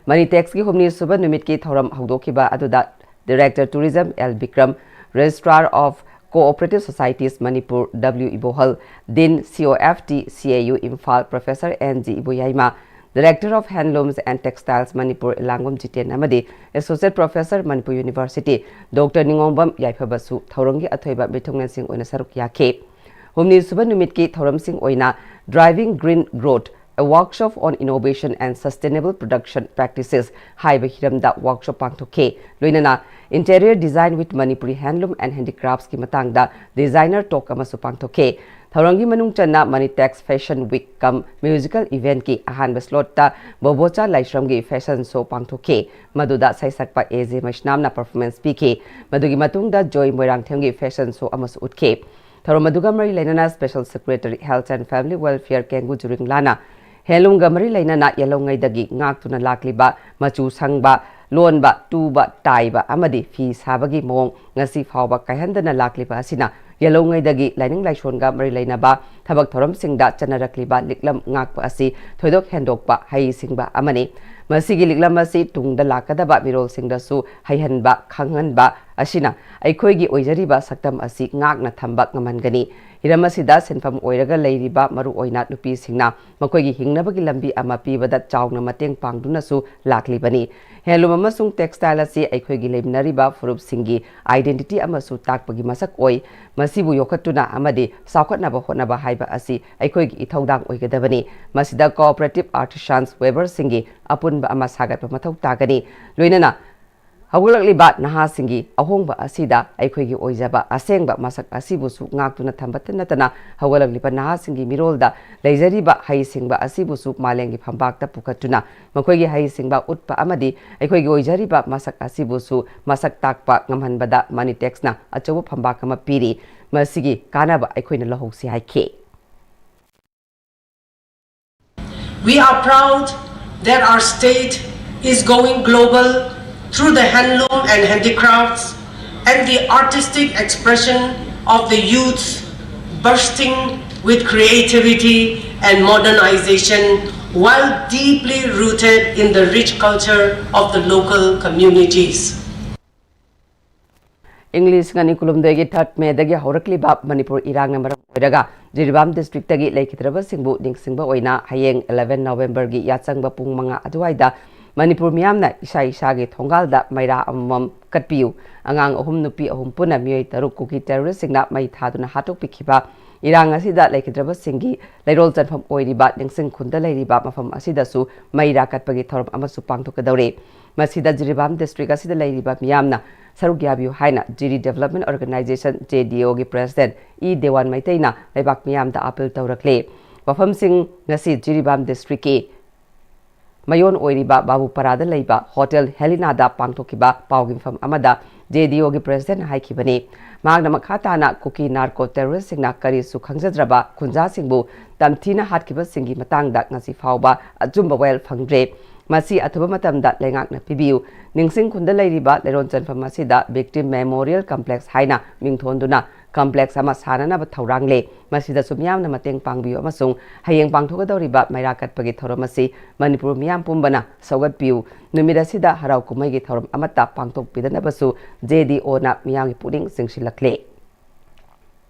ꯃꯅꯤ ꯇꯦꯛꯁꯀꯤ ꯍꯨꯝꯅꯤ ꯁꯨꯕ ꯅꯨꯃꯤꯠꯀꯤ ꯊꯧꯔꯝ ꯍꯧꯗꯣꯛꯈꯤꯕ ꯑꯗꯨꯗ Director Tourism L Bikram, Registrar of Cooperative Societies Manipur W ꯏꯕꯣꯍꯜ, Dean C O F T C A U Imphal Professor N G Iboyaima, Director of Handlooms and Textiles Manipur ꯏꯂꯥꯡꯕꯝ Jiten ꯑꯃꯗꯤ Associate Professor Manipur University Doctor ꯅꯤꯉꯣꯝꯕꯝ ꯌꯥꯏꯐꯕꯁꯨ ꯊꯧꯔꯝꯒꯤ ꯑꯊꯣꯏꯕ ꯃꯤꯊꯨꯡꯂꯦꯟꯁꯤꯡ ꯑꯣꯏꯅ ꯁꯔꯨꯛ ꯌꯥꯈꯤ꯫ ꯍꯨꯝꯅꯤ ꯁꯨꯕ ꯅꯨꯃꯤꯠꯀꯤ ꯊꯧꯔꯝꯁꯤꯡ ꯑꯣꯏꯅ Driving Green Growth, A Workshop on Innovation and Sustainable Production Practices ꯍꯥꯏꯕ ꯍꯤꯔꯝꯗ workshop ꯄꯥꯡꯊꯣꯛꯈꯤ꯫ ꯂꯣꯏꯅꯅ Interior Design with Manipuri Handloom and Handicraftsꯀꯤ ꯃꯇꯥꯡꯗ Designer Talk ꯑꯃꯁꯨ ꯄꯥꯡꯊꯣꯛꯈꯤ꯫ ꯊꯧꯔꯝꯒꯤ ꯃꯅꯨꯡ ꯆꯟꯅ Manitex Fashion Week cum Musical Eventꯀꯤ ꯑꯍꯥꯟꯕ slotꯇ ꯕꯣꯕꯣꯆꯥ ꯂꯥꯏꯁ꯭ꯔꯝꯒꯤ fashion show ꯄꯥꯡꯊꯣꯛꯈꯤ꯫ ꯃꯗꯨꯗ ꯁꯩꯁꯛꯄ ꯑꯦ ꯖꯦ ꯃꯩꯁꯅꯥꯝꯅ performance ꯄꯤꯈꯤ꯫ ꯃꯗꯨꯒꯤ ꯃꯇꯨꯡꯗ ꯖꯣꯏ ꯃꯣꯏꯔꯥꯡꯊꯦꯝꯒꯤ fashion show ꯑꯃꯁꯨ ꯎꯠꯈꯤ꯫ ꯊꯧꯔꯝ ꯑꯗꯨꯒ ꯃꯔꯤ ꯂꯩꯅꯅ Special Secretary Health and Family Welfare ꯀꯦꯡꯒꯨ ꯖꯨꯔꯤꯡꯂꯥꯅ handloomꯒ ꯃꯔꯤ ꯂꯩꯅꯅ ꯌꯦꯜꯍꯧꯉꯩꯗꯒꯤ ꯉꯥꯛꯇꯨꯅ ꯂꯥꯛꯂꯤꯕ ꯃꯆꯨ ꯁꯪꯕ, ꯂꯣꯟꯕ, ꯇꯨꯕ, ꯇꯥꯏꯕ ꯑꯃꯗꯤ ꯐꯤ ꯁꯥꯕꯒꯤ ꯃꯑꯣꯡ ꯉꯁꯤ ꯐꯥꯎꯕ ꯀꯥꯏꯍꯟꯗꯅ ꯂꯥꯛꯂꯤꯕ ꯑꯁꯤꯅ ꯌꯦꯜꯍꯧꯉꯩꯗꯒꯤ ꯂꯥꯏꯅꯤꯡ ꯂꯥꯏꯁꯣꯟꯒ ꯃꯔꯤ ꯂꯩꯅꯕ ꯊꯕꯛ ꯊꯧꯔꯝꯁꯤꯡꯗ ꯆꯠꯅꯔꯛꯂꯤꯕ ꯂꯤꯛꯂꯝ ꯉꯥꯛꯄ ꯑꯁꯤ ꯊꯣꯏꯗꯣꯛ ꯍꯦꯟꯗꯣꯛꯄ ꯍꯩꯁꯤꯡꯕ ꯑꯃꯅꯤ꯫ ꯃꯁꯤꯒꯤ ꯂꯤꯛꯂꯝ ꯑꯁꯤ ꯇꯨꯡꯗ ꯂꯥꯛꯀꯗꯕ ꯃꯤꯔꯣꯜꯁꯤꯡꯗꯁꯨ ꯍꯩꯍꯟꯕ ꯈꯪꯍꯟꯕ ꯑꯁꯤꯅ ꯑꯩꯈꯣꯏꯒꯤ ꯑꯣꯏꯖꯔꯤꯕ ꯁꯛꯇꯝ ꯑꯁꯤ ꯉꯥꯛꯅ ꯊꯝꯕ ꯉꯝꯍꯟꯒꯅꯤ꯫ ꯍꯤꯔꯝ ꯑꯁꯤꯗ ꯁꯤꯟꯐꯝ ꯑꯣꯏꯔꯒ ꯂꯩꯔꯤꯕ ꯃꯔꯨꯑꯣꯏꯅ ꯅꯨꯄꯤꯁꯤꯡꯅ ꯃꯈꯣꯏꯒꯤ ꯍꯤꯡꯅꯕꯒꯤ ꯂꯝꯕꯤ ꯑꯃ ꯄꯤꯕꯗ ꯆꯥꯎꯅ ꯃꯇꯦꯡ ꯄꯥꯡꯗꯨꯅꯁꯨ ꯂꯥꯛꯂꯤꯕꯅꯤ꯫ ꯍꯦꯟꯂꯨꯝ ꯑꯃꯁꯨꯡ ꯇꯦꯛꯁꯇꯥꯏꯜ ꯑꯁꯤ ꯑꯩꯈꯣꯏꯒꯤ ꯂꯩꯃꯤꯟꯅꯔꯤꯕ ꯐꯨꯔꯨꯞꯁꯤꯡꯒꯤ identity ꯑꯃꯁꯨ ꯇꯥꯛꯄꯒꯤ ꯃꯁꯛ ꯑꯣꯏ꯫ ꯃꯁꯤꯕꯨ ꯌꯣꯛꯈꯠꯇꯨꯅ ꯑꯃꯗꯤ ꯆꯥꯎꯈꯠꯅꯕ ꯍꯣꯠꯅꯕ ꯍꯥꯏꯕ ꯑꯁꯤ ꯑꯩꯈꯣꯏꯒꯤ ꯏꯊꯧꯗꯥꯡ ꯑꯣꯏꯒꯗꯕꯅꯤ꯫ ꯃꯁꯤꯗ cooperative artisans weaverꯁꯤꯡꯒꯤ ꯑꯄꯨꯟꯕ ꯑꯃ ꯁꯥꯒꯠꯄ ꯃꯊꯧ ꯇꯥꯒꯅꯤ꯫ ꯂꯣꯏꯅꯅ ꯍꯧꯒꯠꯂꯛꯂꯤꯕ ꯅꯍꯥꯁꯤꯡꯒꯤ ꯑꯍꯣꯡꯕ ꯑꯁꯤꯗ ꯑꯩꯈꯣꯏꯒꯤ ꯑꯣꯏꯖꯕ ꯑꯁꯦꯡꯕ ꯃꯁꯛ ꯑꯁꯤꯕꯨꯁꯨ ꯉꯥꯛꯇꯨꯅ ꯊꯝꯕꯇ ꯅꯠꯇꯅ ꯍꯧꯒꯠꯂꯛꯂꯤꯕ ꯅꯍꯥꯁꯤꯡꯒꯤ ꯃꯤꯔꯣꯜꯗ ꯂꯩꯖꯔꯤꯕ ꯍꯩꯁꯤꯡꯕ ꯑꯁꯤꯕꯨꯁꯨ ꯃꯥꯂꯦꯝꯒꯤ ꯐꯝꯄꯥꯛꯇ ꯄꯨꯈꯠꯇꯨꯅ ꯃꯈꯣꯏꯒꯤ ꯍꯩꯁꯤꯡꯕ ꯎꯠꯄ ꯑꯃꯗꯤ ꯑꯩꯈꯣꯏꯒꯤ ꯑꯣꯏꯖꯔꯤꯕ ꯃꯁꯛ ꯑꯁꯤꯕꯨꯁꯨ ꯃꯁꯛ ꯇꯥꯛꯄ ꯉꯝꯍꯟꯕꯗ Moneytex ꯅ ꯑꯆꯧꯕ ꯐꯝꯄꯥꯛ ꯑꯃ ꯄꯤꯔꯤ꯫ ꯃꯁꯤꯒꯤ ꯀꯥꯟꯅꯕ ꯑꯩꯈꯣꯏꯅ ꯂꯧꯍꯧꯁꯤ ꯍꯥꯏꯈꯤ꯫ We are proud that our state is going global through the handloom and handicrafts and the artistic expression of the youths bursting with creativity and modernization while deeply rooted in the rich culture of the local communities. ꯏꯪ ꯂꯤꯁꯤꯡ ꯑꯅꯤ ꯀꯨꯟꯍꯨꯝꯗꯣꯏꯒꯤ third May ꯗꯒꯤ ꯍꯧꯔꯛꯂꯤꯕ ꯃꯅꯤꯄꯨꯔ ꯏꯔꯥꯡꯅ ꯃꯔꯝ ꯑꯣꯏꯔꯒ Jiribam district ꯇꯒꯤ ꯂꯩꯈꯤꯗ꯭ꯔꯕꯁꯤꯡꯕꯨ ꯅꯤꯡꯁꯤꯡꯕ ꯑꯣꯏꯅ ꯍꯌꯦꯡ eleven November ꯒꯤ ꯌꯥꯆꯪꯕ ꯄꯨꯡ ꯃꯉꯥ ꯑꯗꯨꯋꯥꯏꯗ ꯃꯅꯤꯄꯨꯔ ꯃꯤꯌꯥꯝꯅ ꯏꯁꯥ ꯏꯁꯥꯒꯤ ꯊꯣꯡꯒꯥꯜꯗ ꯃꯩꯔꯥ ꯑꯃꯃꯝ ꯀꯠꯄꯤꯌꯨ꯫ ꯑꯉꯥꯡ ꯑꯍꯨꯝ, ꯅꯨꯄꯤ ꯑꯍꯨꯝ ꯄꯨꯟꯅ ꯃꯤꯑꯣꯏ ꯇꯔꯨꯛ ꯀꯨꯀꯤ terrorist ꯁꯤꯡꯅ ꯃꯩ ꯊꯥꯗꯨꯅ ꯍꯥꯠꯇꯣꯛꯄꯤꯈꯤꯕ ꯏꯔꯥꯡ ꯑꯁꯤꯗ ꯂꯩꯈꯤꯗ꯭ꯔꯕꯁꯤꯡꯒꯤ ꯂꯩꯔꯣꯜ ꯆꯟꯐꯝ ꯑꯣꯏꯔꯤꯕ ꯅꯤꯡꯁꯤꯡ ꯈꯨꯟꯗ ꯂꯩꯔꯤꯕ ꯃꯐꯝ ꯑꯁꯤꯗꯁꯨ ꯃꯩꯔꯥ ꯀꯠꯄꯒꯤ ꯊꯧꯔꯝ ꯑꯃꯁꯨ ꯄꯥꯡꯊꯣꯛꯀꯗꯧꯔꯤ꯫ ꯃꯁꯤꯗ ꯖꯤꯔꯤꯕꯥꯝ district ꯑꯁꯤꯗ ꯂꯩꯔꯤꯕ ꯃꯤꯌꯥꯝꯅ ꯁꯔꯨꯛ ꯌꯥꯕꯤꯌꯨ ꯍꯥꯏꯅ ꯖꯤꯔꯤ Development Organisation, J D O ꯒꯤ president ꯏ ꯗꯦꯋꯥꯟ ꯃꯩꯇꯩꯅ ꯂꯩꯕꯥꯛ ꯃꯤꯌꯥꯝꯗ appeal ꯇꯧꯔꯛꯂꯤ꯫ ꯋꯥꯐꯝꯁꯤꯡ ꯉꯁꯤ ꯖꯤꯔꯤꯕꯥꯝ district ꯀꯤ ꯃꯌꯣꯟ ꯑꯣꯏꯔꯤꯕ ꯕꯥꯕꯨꯄꯥꯔꯥꯗ ꯂꯩꯕ Hotel Helena ꯗ ꯄꯥꯡꯊꯣꯛꯈꯤꯕ ꯄꯥꯎꯒꯤ ꯃꯤꯐꯝ ꯑꯃꯗ J D O ꯒꯤ president ꯅ ꯍꯥꯏꯈꯤꯕꯅꯤ꯫ ꯃꯍꯥꯛꯅ ꯃꯈꯥ ꯇꯥꯅ ꯀꯨꯀꯤ narco terrorist ꯁꯤꯡꯅ ꯀꯔꯤꯁꯨ ꯈꯪꯖꯗ꯭ꯔꯕ ꯈꯨꯟꯖꯥꯁꯤꯡꯕꯨ ꯇꯝꯊꯤꯅ ꯍꯥꯠꯈꯤꯕꯁꯤꯡꯒꯤ ꯃꯇꯥꯡꯗ ꯉꯁꯤ ꯐꯥꯎꯕ ꯑꯆꯨꯝꯕ ꯋꯥꯌꯦꯜ ꯐꯪꯗ꯭ꯔꯦ꯫ ꯃꯁꯤ ꯑꯊꯨꯕ ꯃꯇꯝꯗ ꯂꯩꯉꯥꯛꯅ ꯄꯤꯕꯤꯌꯨ꯫ ꯅꯤꯡꯁꯤꯡ ꯈꯨꯟꯗ ꯂꯩꯔꯤꯕ ꯂꯩꯔꯣꯟ ꯆꯟꯐꯝ ꯑꯁꯤꯗ Victim Memorial Complex ꯍꯥꯏꯅ ꯃꯤꯡꯊꯣꯟꯗꯨꯅ complex ꯑꯃ ꯁꯥꯅꯅꯕ ꯊꯧꯔꯥꯡꯂꯦ꯫ ꯃꯁꯤꯗꯁꯨ ꯃꯤꯌꯥꯝꯅ ꯃꯇꯦꯡ ꯄꯥꯡꯕꯤꯌꯨ ꯑꯃꯁꯨꯡ ꯍꯌꯦꯡ ꯄꯥꯡꯊꯣꯛꯀꯗꯧꯔꯤꯕ ꯃꯩꯔꯥ ꯀꯠꯄꯒꯤ ꯊꯧꯔꯝ ꯑꯁꯤ ꯃꯅꯤꯄꯨꯔ ꯃꯤꯌꯥꯝ ꯄꯨꯝꯕꯅ ꯁꯧꯒꯠꯄꯤꯌꯨ꯫ ꯅꯨꯃꯤꯠ ꯑꯁꯤꯗ ꯍꯔꯥꯎ ꯀꯨꯝꯍꯩꯒꯤ ꯊꯧꯔꯝ ꯑꯃꯠꯇ ꯄꯥꯡꯊꯣꯛꯄꯤꯗꯅꯕꯁꯨ JDOꯅ ꯃꯤꯌꯥꯝꯒꯤ ꯄꯨꯛꯅꯤꯡ ꯆꯤꯡꯁꯤꯜꯂꯛꯂꯦ꯫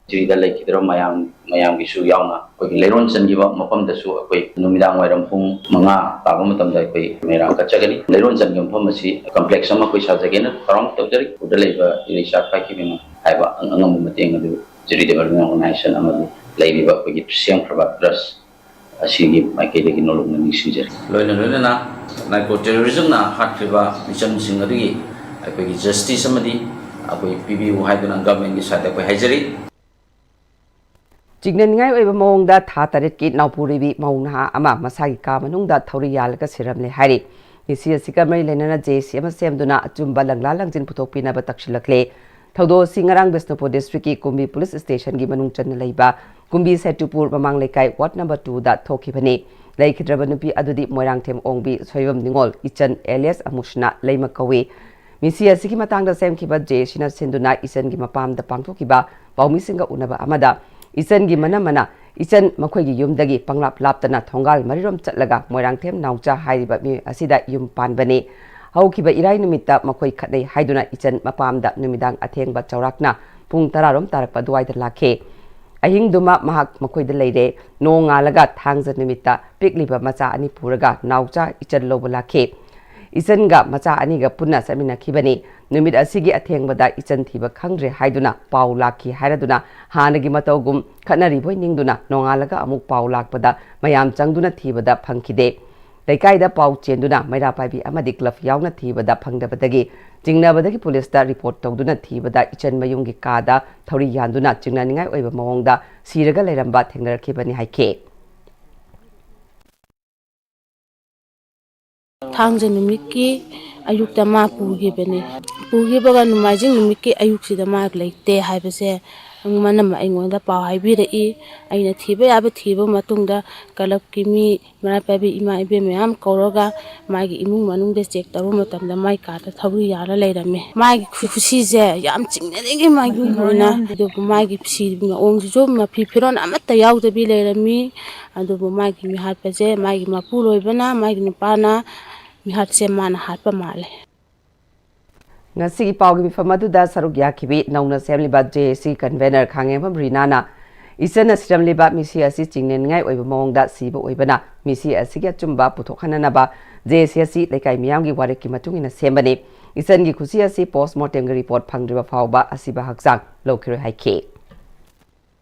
ꯁꯤꯗ ꯂꯩꯈꯤꯗ꯭ꯔꯕ ꯃꯌꯥꯝ, ꯃꯌꯥꯝꯒꯤꯁꯨ ꯌꯥꯎꯅ ꯑꯩꯈꯣꯏꯒꯤ ꯂꯩꯔꯣꯟ ꯆꯟꯈꯤꯕ ꯃꯐꯝꯗꯁꯨ ꯑꯩꯈꯣꯏ ꯅꯨꯃꯤꯗꯥꯡ ꯋꯥꯏꯔꯝ ꯄꯨꯡ ꯃꯉꯥ ꯇꯥꯕ ꯃꯇꯝꯗ ꯑꯩꯈꯣꯏ ꯃꯩꯔꯥ ꯀꯠꯆꯒꯅꯤ꯫ ꯂꯩꯔꯣꯟ ꯆꯟꯈꯤꯕ ꯃꯐꯝ ꯑꯁꯤ complex ꯑꯃ ꯑꯩꯈꯣꯏ ꯁꯥꯖꯒꯦꯅ ꯊꯧꯔꯥꯡ ꯇꯧꯖꯔꯤ꯫ ꯎꯗ ꯂꯩꯕ ꯏꯔꯩꯆꯥ ꯄꯥꯏꯈꯤꯕꯅ ꯍꯥꯏꯕ ꯑꯉꯝꯕ ꯃꯇꯦꯡ ꯑꯗꯨ Jury Development Organization ꯑꯃꯗꯤ ꯂꯩꯔꯤꯕ ꯑꯩꯈꯣꯏꯒꯤ ꯁꯦꯝꯈ꯭ꯔꯕ trust ꯑꯁꯤꯒꯤ ꯃꯥꯏꯀꯩꯗꯒꯤ ꯅꯣꯂꯨꯛꯅ ꯅꯤꯡꯁꯤꯡꯖꯔꯤ꯫ ꯂꯣꯏꯅ ꯂꯣꯏꯅꯅ narco terrorismꯅ ꯍꯥꯠꯈ꯭ꯔꯤꯕ ꯃꯤꯆꯝꯁꯤꯡ ꯑꯗꯨꯒꯤ ꯑꯩꯈꯣꯏꯒꯤ justice ꯑꯃꯗꯤ ꯑꯩꯈꯣꯏ ꯄꯤꯕꯤꯌꯨ ꯍꯥꯏꯗꯨꯅ governmentꯀꯤ sideꯇ ꯑꯩꯈꯣꯏ ꯍꯥꯏꯖꯔꯤ꯫ ꯆꯤꯡꯅꯅꯤꯡꯉꯥꯏ ꯑꯣꯏꯕ ꯃꯑꯣꯡꯗ ꯊꯥ ꯇꯔꯦꯠꯀꯤ ꯅꯥꯎꯄꯨꯔꯤꯕꯤ ꯃꯧ ꯅꯍꯥ ꯑꯃ ꯃꯁꯥꯒꯤ ꯀꯥ ꯃꯅꯨꯡꯗ ꯊꯧꯔꯤ ꯌꯥꯜꯂꯒ ꯁꯤꯔꯝꯂꯦ ꯍꯥꯏꯔꯤ꯫ ꯃꯤꯁꯤ ꯑꯁꯤꯒ ꯃꯔꯤ ꯂꯩꯅꯅ JAC ꯑꯃ ꯁꯦꯝꯗꯨꯅ ꯑꯆꯨꯝꯕ ꯂꯪꯂꯥ ꯂꯪꯖꯤꯟ ꯄꯨꯊꯣꯛꯄꯤꯅꯕ ꯇꯛꯁꯤꯜꯂꯛꯂꯦ꯫ ꯊꯧꯗꯣꯛ ꯑꯁꯤ ꯉꯔꯥꯡ ꯕꯤꯁꯅꯨꯄꯨꯔ districtꯀꯤ ꯀꯨꯝꯕꯤ police stationꯒꯤ ꯃꯅꯨꯡ ꯆꯟꯅ ꯂꯩꯕ ꯀꯨꯝꯕꯤ ꯁꯦꯇꯨꯄꯨꯔ ꯃꯃꯥꯡ ꯂꯩꯀꯥꯏ ward number twoꯗ ꯊꯣꯛꯈꯤꯕꯅꯤ꯫ ꯂꯩꯈꯤꯗ꯭ꯔꯕ ꯅꯨꯄꯤ ꯑꯗꯨꯗꯤ ꯃꯣꯏꯔꯥꯡꯊꯦꯝ ꯑꯣꯡꯕꯤ ꯁꯣꯏꯕꯝ ꯅꯤꯉꯣꯜ, ꯏꯆꯟ alias ꯑꯃꯨꯁꯅꯥ ꯂꯩꯃ ꯀꯧꯏ꯫ ꯃꯤꯁꯤ ꯑꯁꯤꯒꯤ ꯃꯇꯥꯡꯗ ꯁꯦꯝꯈꯤꯕ JACꯅ ꯁꯤꯟꯗꯨꯅ ꯏꯆꯟꯒꯤ ꯃꯄꯥꯝꯗ ꯄꯥꯡꯊꯣꯛꯈꯤꯕ ꯄꯥꯎꯃꯤꯁꯤꯡꯒ ꯎꯅꯕ ꯑꯃꯗ ꯏꯆꯟꯒꯤ ꯃꯅꯝꯃꯅ ꯏꯆꯟ ꯃꯈꯣꯏꯒꯤ ꯌꯨꯝꯗꯒꯤ ꯄꯪꯂꯥꯞ ꯂꯥꯞꯇꯅ ꯊꯣꯡꯒꯥꯜ ꯃꯔꯤꯔꯣꯝ ꯆꯠꯂꯒ ꯃꯣꯏꯔꯥꯡꯊꯦꯝ ꯅꯥꯎꯆꯥ ꯍꯥꯏꯔꯤꯕ ꯃꯤꯑꯣꯏ ꯑꯁꯤꯗ ꯌꯨꯝ ꯄꯥꯟꯕꯅꯤ꯫ ꯍꯧꯈꯤꯕ ꯏꯔꯥꯏ ꯅꯨꯃꯤꯠꯇ ꯃꯈꯣꯏ ꯈꯠꯅꯩ ꯍꯥꯏꯗꯨꯅ ꯏꯆꯟ ꯃꯄꯥꯝꯗ ꯅꯨꯃꯤꯗꯥꯡ ꯑꯊꯦꯡꯕ ꯆꯥꯎꯔꯥꯛꯅ ꯄꯨꯡ ꯇꯔꯥꯔꯣꯝ ꯇꯥꯔꯛꯄ ꯑꯗꯨꯋꯥꯏꯗ ꯂꯥꯛꯈꯤ꯫ ꯑꯍꯤꯡꯗꯨꯃ ꯃꯍꯥꯛ ꯃꯈꯣꯏꯗ ꯂꯩꯔꯦ꯫ ꯅꯣꯡꯉꯥꯜꯂꯒ ꯊꯥꯡꯖ ꯅꯨꯃꯤꯠꯇ ꯄꯤꯛꯂꯤꯕ ꯃꯆꯥ ꯑꯅꯤ ꯄꯨꯔꯒ ꯅꯥꯎꯆꯥ ꯏꯆꯟ ꯂꯧꯕ ꯂꯥꯛꯈꯤ꯫ ꯏꯆꯟꯒ ꯃꯆꯥ ꯑꯅꯤꯒ ꯄꯨꯟꯅ ꯆꯠꯃꯤꯟꯅꯈꯤꯕꯅꯤ꯫ ꯅꯨꯃꯤꯠ ꯑꯁꯤꯒꯤ ꯑꯊꯦꯡꯕꯗ ꯏꯆꯟ ꯊꯤꯕ ꯈꯪꯗ꯭ꯔꯦ ꯍꯥꯏꯗꯨꯅ ꯄꯥꯎ ꯂꯥꯛꯈꯤ ꯍꯥꯏꯔꯗꯨꯅ ꯍꯥꯟꯅꯒꯤ ꯃꯇꯧꯒꯨꯝ ꯈꯠꯅꯔꯤꯕꯣꯏ ꯅꯤꯡꯗꯨꯅ ꯅꯣꯡꯉꯥꯜꯂꯒ ꯑꯃꯨꯛ ꯄꯥꯎ ꯂꯥꯛꯄꯗ ꯃꯌꯥꯝ ꯆꯪꯗꯨꯅ ꯊꯤꯕꯗ ꯐꯪꯈꯤꯗꯦ꯫ ꯂꯩꯀꯥꯏꯗ ꯄꯥꯎ ꯆꯦꯟꯗꯨꯅ ꯃꯩꯔꯥ ꯄꯥꯏꯕꯤ ꯑꯃꯗꯤ glove ꯌꯥꯎꯅ ꯊꯤꯕꯗ ꯐꯪꯗꯕꯗꯒꯤ ꯆꯤꯡꯅꯕꯗꯒꯤ policeꯇ report ꯇꯧꯗꯨꯅ ꯊꯤꯕꯗ ꯏꯆꯟ ꯃꯌꯨꯝꯒꯤ ꯀꯥꯗ ꯊꯧꯔꯤ ꯌꯥꯟꯗꯨꯅ ꯆꯤꯡꯅꯅꯤꯡꯉꯥꯏ ꯑꯣꯏꯕ ꯃꯑꯣꯡꯗ ꯁꯤꯔꯒ ꯂꯩꯔꯝꯕ ꯊꯦꯡꯅꯔꯛꯈꯤꯕꯅꯤ ꯍꯥꯏꯈꯤ꯫ ꯊꯥꯡꯖ ꯅꯨꯃꯤꯠꯀꯤ ꯑꯌꯨꯛꯇ ꯃꯥ ꯄꯨꯈꯤꯕꯅꯦ꯫ ꯄꯨꯈꯤꯕꯒ ꯅꯣꯡꯃꯥꯏꯖꯤꯡ ꯅꯨꯃꯤꯠꯀꯤ ꯑꯌꯨꯛꯁꯤꯗ ꯃꯥ ꯂꯩꯇꯦ ꯍꯥꯏꯕꯁꯦ ꯑꯃꯅ ꯑꯩꯉꯣꯟꯗ ꯄꯥꯎ ꯍꯥꯏꯕꯤꯔꯛꯏ꯫ ꯑꯩꯅ ꯊꯤꯕ ꯌꯥꯕ ꯊꯤꯕ ꯃꯇꯨꯡꯗ ꯀ꯭ꯂꯕꯀꯤ ꯃꯤ ꯃꯔꯥ ꯄꯥꯏꯕꯤ ꯏꯃꯥ ꯏꯕꯦꯟ ꯃꯌꯥꯝ ꯀꯧꯔꯒ ꯃꯥꯒꯤ ꯏꯃꯨꯡ ꯃꯅꯨꯡꯗ ꯆꯦꯛ ꯇꯧꯔꯨꯕ ꯃꯇꯝꯗ ꯃꯥꯏ ꯀꯥꯗ ꯊꯧꯔꯤ ꯌꯥꯜꯂ ꯂꯩꯔꯝꯃꯦ꯫ ꯃꯥꯒꯤ ꯈꯨꯁꯤꯁꯦ ꯌꯥꯝ ꯆꯤꯡꯅꯅꯤꯡꯉꯤ ꯃꯥꯒꯤ ꯑꯣꯏꯅ꯫ ꯑꯗꯨꯕꯨ ꯃꯥꯒꯤ ꯐꯤ ꯃꯑꯣꯡꯁꯤꯁꯨ ꯃꯐꯤ ꯐꯤꯔꯣꯜ ꯑꯃꯠꯇ ꯌꯥꯎꯗꯕꯤ ꯂꯩꯔꯝꯃꯤ꯫ ꯑꯗꯨꯕꯨ ꯃꯥꯒꯤ ꯃꯤꯍꯥꯠꯄꯁꯦ ꯃꯥꯒꯤ ꯃꯄꯨꯔꯣꯏꯕꯅ, ꯃꯥꯒꯤ ꯅꯨꯄꯥꯅ ꯃꯤꯍꯥꯠꯁꯦ ꯃꯥꯅ ꯍꯥꯠꯄ ꯃꯥꯜꯂꯦ꯫ ꯉꯁꯤꯒꯤ ꯄꯥꯎꯒꯤ ꯃꯤꯐꯝ ꯑꯗꯨꯗ ꯁꯔꯨꯛ ꯌꯥꯈꯤꯕꯤ ꯅꯧꯅ ꯁꯦꯝꯂꯤꯕ ꯖꯦ ꯑꯦ ꯁꯤ ꯀꯟꯚꯦꯅꯔ ꯈꯥꯉꯦꯝꯐꯝ ꯔꯤꯅꯥꯅ ꯏꯆꯟꯅ ꯁꯤꯔꯝꯂꯤꯕ ꯃꯤꯁꯤ ꯑꯁꯤ ꯆꯤꯡꯅꯅꯤꯡꯉꯥꯏ ꯑꯣꯏꯕ ꯃꯑꯣꯡꯗ ꯁꯤꯕ ꯑꯣꯏꯕꯅ ꯃꯤꯁꯤ ꯑꯁꯤꯒꯤ ꯑꯆꯨꯝꯕ ꯄꯨꯊꯣꯛꯍꯟꯅꯅꯕ ꯖꯦ ꯑꯦ ꯁꯤ ꯑꯁꯤ ꯂꯩꯀꯥꯏ ꯃꯤꯌꯥꯝꯒꯤ ꯋꯥꯔꯦꯞꯀꯤ ꯃꯇꯨꯡ ꯏꯟꯅ ꯁꯦꯝꯕꯅꯤ꯫ ꯏꯆꯟꯒꯤ ꯈꯨꯁꯤ ꯑꯁꯤ ꯄꯣꯁꯃꯣꯔꯇꯦꯝꯒꯤ ꯔꯤꯄꯣꯔꯠ ꯐꯪꯗ꯭ꯔꯤꯕ ꯐꯥꯎꯕ ꯑꯁꯤꯕ ꯍꯛꯆꯥꯡ ꯂꯧꯈꯤꯔꯣꯏ ꯍꯥꯏꯈꯤ꯫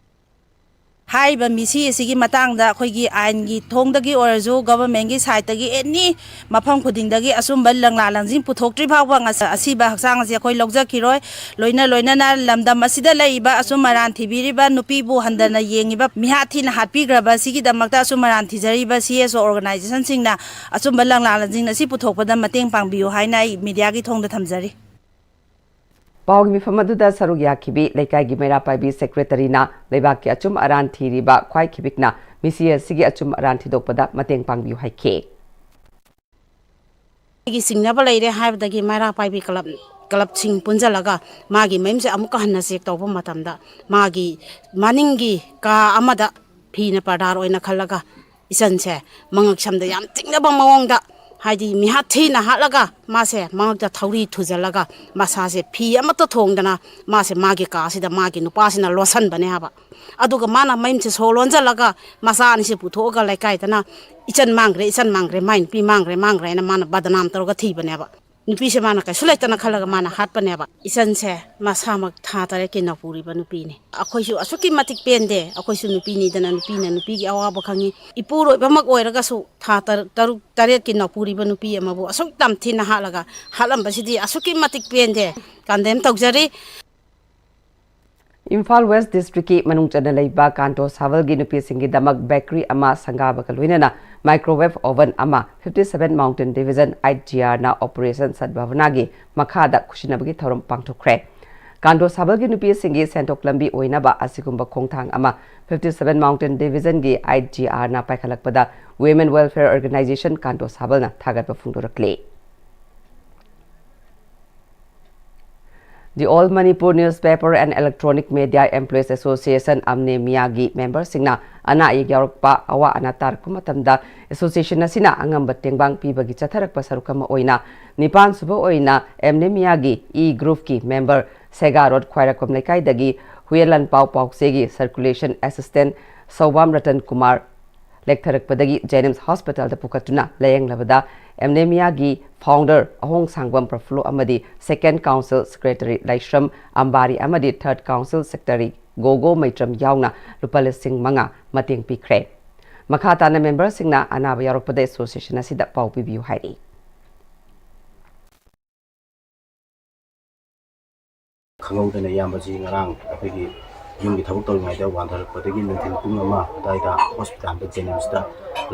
ꯍꯥꯏꯔꯤꯕ ꯃꯤꯁꯤ ꯑꯁꯤꯒꯤ ꯃꯇꯥꯡꯗ ꯑꯩꯈꯣꯏꯒꯤ ꯑꯥꯏꯟꯒꯤ ꯊꯣꯡꯗꯒꯤ ꯑꯣꯏꯔꯁꯨ ꯒꯚꯔꯟꯃꯦꯟꯒꯤ ꯁꯥꯏꯠꯇꯒꯤ ꯑꯦꯅꯤ ꯃꯐꯝ ꯈꯨꯗꯤꯡꯗꯒꯤ ꯑꯆꯨꯝꯕ ꯂꯪꯂꯥ ꯂꯪꯖꯤꯡ ꯄꯨꯊꯣꯛꯇ꯭ꯔꯤ ꯐꯥꯎꯕ ꯉꯁ-, ꯑꯁꯤꯕ ꯍꯛꯆꯥꯡ ꯑꯁꯤ ꯑꯩꯈꯣꯏ ꯂꯧꯖꯈꯤꯔꯣꯏ꯫ ꯂꯣꯏꯅ ꯂꯣꯏꯅꯅ ꯂꯝꯗꯝ ꯑꯁꯤꯗ ꯂꯩꯔꯤꯕ ꯑꯆꯨꯝ ꯑꯔꯥꯟ ꯊꯤꯕꯤꯔꯤꯕ, ꯅꯨꯄꯤꯕꯨ ꯍꯟꯊꯅ ꯌꯦꯡꯉꯤꯕ, ꯃꯤꯍꯥꯠ ꯊꯤꯅ ꯍꯥꯠꯄꯤꯈ꯭ꯔꯕ ꯑꯁꯤꯒꯤꯗꯃꯛꯇ ꯑꯆꯨꯝ ꯑꯔꯥꯟ ꯊꯤꯖꯔꯤꯕ ꯁꯤ ꯑꯦꯁ ꯑꯣ ꯑꯣꯔꯒꯅꯥꯏꯖꯦꯁꯟꯁꯤꯡꯅ ꯑꯆꯨꯝꯕ ꯂꯪꯂꯥ ꯂꯪꯖꯤꯡ ꯑꯁꯤ ꯄꯨꯊꯣꯛꯄꯗ ꯃꯇꯦꯡ ꯄꯥꯡꯕꯤꯌꯨ ꯍꯥꯏꯅ ꯑꯩ ꯃꯤꯗꯤꯌꯥꯒꯤ ꯊꯣꯡꯗ ꯊꯝꯖꯔꯤ꯫ ꯄꯥꯎꯒꯤ ꯃꯤꯐꯝ ꯑꯗꯨꯗ ꯁꯔꯨꯛ ꯌꯥꯈꯤꯕꯤ ꯂꯩꯀꯥꯏꯒꯤ ꯃꯩꯔꯥ ꯄꯥꯏꯕꯤ ꯁꯦꯀ꯭ꯔꯦꯇꯔꯤꯅ ꯂꯩꯕꯥꯛꯀꯤ ꯑꯆꯨꯝ ꯑꯔꯥꯟ ꯊꯤꯔꯤꯕ ꯈ꯭ꯋꯥꯏ ꯈꯤꯕꯤꯛꯅ ꯃꯤꯁꯤ ꯑꯁꯤꯒꯤ ꯑꯆꯨꯝ ꯑꯔꯥꯟ ꯊꯤꯗꯣꯛꯄꯗ ꯃꯇꯦꯡ ꯄꯥꯡꯕꯤꯌꯨ ꯍꯥꯏꯈꯤ꯫ ꯑꯩꯒꯤ ꯆꯤꯡꯅꯕ ꯂꯩꯔꯦ ꯍꯥꯏꯕꯗꯒꯤ ꯃꯩꯔꯥ ꯄꯥꯏꯕꯤ ꯀ꯭ꯂꯕ, ꯀ꯭ꯂꯕꯁꯤꯡ ꯄꯨꯟꯁꯤꯜꯂꯒ ꯃꯥꯒꯤ ꯃꯌꯨꯝꯁꯦ ꯑꯃꯨꯛꯀ ꯍꯟꯅ ꯆꯦꯛ ꯇꯧꯕ ꯃꯇꯝꯗ ꯃꯥꯒꯤ ꯃꯅꯤꯡꯒꯤ ꯀꯥ ꯑꯃꯗ ꯐꯤꯅ ꯄꯔꯗꯥꯔ ꯑꯣꯏꯅ ꯈꯜꯂꯒ ꯏꯆꯟꯁꯦ ꯃꯉꯛ ꯁꯝꯗ ꯌꯥꯝ ꯆꯤꯡꯅꯕ ꯃꯑꯣꯡꯗ, ꯍꯥꯏꯗꯤ ꯃꯤꯍꯥꯠ ꯊꯤꯅ ꯍꯥꯠꯂꯒ ꯃꯥꯁꯦ ꯃꯉꯛꯇ ꯊꯧꯔꯤ ꯊꯨꯖꯜꯂꯒ ꯃꯁꯥꯁꯦ ꯐꯤ ꯑꯃꯠꯇ ꯊꯣꯡꯗꯅ ꯃꯥꯁꯦ ꯃꯥꯒꯤ ꯀꯥꯁꯤꯗ ꯃꯥꯒꯤ ꯅꯨꯄꯥꯁꯤꯅ ꯂꯣꯠꯁꯟꯕꯅꯦ ꯍꯥꯏꯕ꯫ ꯑꯗꯨꯒ ꯃꯥꯅ ꯃꯌꯨꯝꯁꯦ ꯁꯣ ꯂꯣꯟꯁꯤꯜꯂꯒ ꯃꯆꯥ ꯑꯅꯤꯁꯦ ꯄꯨꯊꯣꯛꯑꯒ ꯂꯩꯀꯥꯏꯗꯅ "ꯏꯆꯟ ꯃꯥꯡꯈ꯭ꯔꯦ, ꯏꯆꯟ ꯃꯥꯡꯈ꯭ꯔꯦ, ꯃꯥꯏ ꯅꯨꯄꯤ ꯃꯥꯡꯈ꯭ꯔꯦ, ꯃꯥꯡꯈ꯭ꯔꯦ" ꯍꯥꯏꯅ ꯃꯥꯅ ꯕꯗꯅꯥꯝ ꯇꯧꯔꯒ ꯊꯤꯕꯅꯦꯕ꯫ ꯅꯨꯄꯤꯁꯦ ꯃꯥꯅ ꯀꯩꯁꯨ ꯂꯩꯇꯅ ꯈꯜꯂꯒ ꯃꯥꯅ ꯍꯥꯠꯄꯅꯦꯕ꯫ ꯏꯆꯟꯁꯦ ꯃꯁꯥꯃꯛ ꯊꯥ ꯇꯔꯦꯠꯀꯤ ꯅꯧꯄꯨꯔꯤꯕ ꯅꯨꯄꯤꯅꯤ꯫ ꯑꯩꯈꯣꯏꯁꯨ ꯑꯁꯨꯛꯀꯤ ꯃꯇꯤꯛ ꯄꯦꯟꯗꯦ꯫ ꯑꯩꯈꯣꯏꯁꯨ ꯅꯨꯄꯤꯅꯤꯗꯅ ꯅꯨꯄꯤꯅ ꯅꯨꯄꯤꯒꯤ ꯑꯋꯥꯕ ꯈꯪꯉꯤ꯫ ꯏꯄꯨꯔꯣꯏꯕꯃꯛ ꯑꯣꯏꯔꯒꯁꯨ ꯊꯥ ꯇꯔꯨꯛ, ꯇꯔꯨꯛ, ꯇꯔꯦꯠꯀꯤ ꯅꯧꯄꯨꯔꯤꯕ ꯅꯨꯄꯤ ꯑꯃꯕꯨ ꯑꯁꯨꯛ ꯌꯥꯝ ꯊꯤꯅ ꯍꯥꯠꯂꯒ ꯍꯥꯠꯂꯝꯕꯁꯤꯗꯤ ꯑꯁꯨꯛꯀꯤ ꯃꯇꯤꯛ ꯄꯦꯟꯗꯦ꯫ ꯀꯟꯗꯦꯝ ꯇꯧꯖꯔꯤ꯫ ꯏꯝꯐꯥꯜ ꯋꯦꯁ ꯗꯤꯁꯇ꯭ꯔꯤꯛꯀꯤ ꯃꯅꯨꯡ ꯆꯟꯅ ꯂꯩꯕ ꯀꯥꯟꯇꯣ ꯁꯥꯕꯜꯒꯤ ꯅꯨꯄꯤꯁꯤꯡꯒꯤꯗꯃꯛ ꯕꯦꯀꯔꯤ ꯑꯃ ꯁꯪꯒꯥꯕꯒ ꯂꯣꯏꯅꯅ ꯃꯥꯏꯀ꯭ꯔꯣꯋꯦꯚ ꯑꯣꯚꯟ ꯑꯃ fifty seven Mountain Division eight G R ꯅ ꯑꯣꯄꯔꯦꯁꯟ ꯁꯠꯚꯥꯕꯅꯥꯒꯤ ꯃꯈꯥꯗ ꯈꯨꯠꯁꯤꯟꯅꯕꯒꯤ ꯊꯧꯔꯝ ꯄꯥꯡꯊꯣꯛꯈ꯭ꯔꯦ꯫ ꯀꯥꯟꯗꯣ ꯁꯥꯕꯜꯒꯤ ꯅꯨꯄꯤꯁꯤꯡꯒꯤ ꯁꯦꯟꯊꯣꯛ ꯂꯝꯕꯤ ꯑꯣꯏꯅꯕ ꯑꯁꯤꯒꯨꯝꯕ ꯈꯣꯡꯊꯥꯡ ꯑꯃ fifty seven Mountain Division-ꯒꯤ eight G R-ꯅ ꯄꯥꯏꯈꯠꯂꯛꯄꯗ Women Welfare Organization ꯀꯥꯟꯗꯣ ꯁꯥꯕꯜꯅ ꯊꯥꯒꯠꯄ ꯐꯣꯡꯗꯣꯔꯛꯂꯤ꯫ The All Manipur Newspaper and Electronic Media Employees Association, AMNEMEA-ꯒꯤ member-ꯁꯤꯡꯅ ꯑꯅꯥ ꯑꯌꯦꯛ ꯌꯥꯎꯔꯛꯄ, ꯑꯋꯥ ꯑꯅꯥ ꯇꯥꯔꯛꯄ ꯃꯇꯝꯗ association ꯑꯁꯤꯅ ꯑꯉꯝꯕ ꯇꯦꯡꯕꯥꯡ ꯄꯤꯕꯒꯤ ꯆꯠꯊꯔꯛꯄ ꯁꯔꯨꯛ ꯑꯃ ꯑꯣꯏꯅ, ꯅꯤꯄꯥꯟ ꯁꯨꯕ ꯑꯣꯏꯅ AMNEMEA-ꯒꯤ E group-ꯀꯤ member ꯁꯦꯒꯥ ꯔꯣꯗ ꯈ꯭ꯋꯥꯏꯔꯥꯛꯄꯝ ꯂꯩꯀꯥꯏꯗꯒꯤ ꯍꯨꯌꯦꯟ ꯂꯥꯟꯄꯥꯎ ꯄꯥꯎꯆꯦꯒꯤ circulation assistant ꯁꯧꯕꯥꯝ Ratan Kumar ꯂꯦꯛꯊꯔꯛꯄꯗꯒꯤ JNIMS Hospital-ꯗ ꯄꯨꯈꯠꯇꯨꯅ ꯂꯥꯌꯦꯡꯂꯕꯗ, AMNEMEA-ꯒꯤ founder ꯑꯍꯣꯡ ꯁꯥꯡꯕꯝ ꯄ꯭ꯔꯐꯨꯜꯂꯣ ꯑꯃꯗꯤ second council secretary ꯂꯥꯏꯁ꯭ꯔꯝ ꯑꯝꯕꯥꯔꯤ ꯑꯃꯗꯤ third council secretary ꯒꯣꯒꯣ ꯃꯩꯇ꯭ꯔꯝ ꯌꯥꯎꯅ ꯂꯨꯄꯥ ꯂꯤꯁꯤꯡ ꯃꯉꯥ ꯃꯇꯦꯡ ꯄꯤꯈ꯭ꯔꯦ꯫ ꯃꯈꯥ ꯇꯥꯅ member-ꯁꯤꯡꯅ ꯑꯅꯥꯕ ꯌꯥꯎꯔꯛꯄꯗ association ꯑꯁꯤꯗ ꯄꯥꯎ ꯄꯤꯕꯤꯌꯨ ꯍꯥꯏꯔꯤ꯫ ꯈꯪꯍꯧꯗꯅ ꯏꯌꯥꯝꯕꯁꯤ ꯉꯔꯥꯡ ꯑꯩꯈꯣꯏꯒꯤ ꯌꯨꯝꯒꯤ ꯊꯕꯛ ꯇꯧꯔꯤꯉꯩꯗ ꯋꯥꯟꯊꯔꯛꯄꯗꯒꯤ ꯅꯨꯡꯊꯤꯜ ꯄꯨꯡ ꯑꯃ ꯑꯗꯨꯋꯥꯏꯗ hospital-ꯗ JNIMS-ꯇ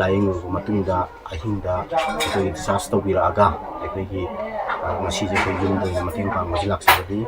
ꯂꯥꯌꯦꯡꯂꯨꯔꯕ ꯃꯇꯨꯡꯗ ꯑꯍꯤꯡꯗ ꯑꯩꯈꯣꯏꯒꯤ discharge ꯇꯧꯕꯤꯔꯛꯑꯒ ꯑꯩꯈꯣꯏꯒꯤ, ꯑ, ꯉꯁꯤꯁꯦ ꯑꯩꯈꯣꯏ ꯌꯨꯝꯗ ꯑꯣꯏꯅ ꯃꯇꯦꯡ ꯄꯥꯡꯕꯁꯤ ꯂꯥꯛꯆꯕꯅꯤ꯫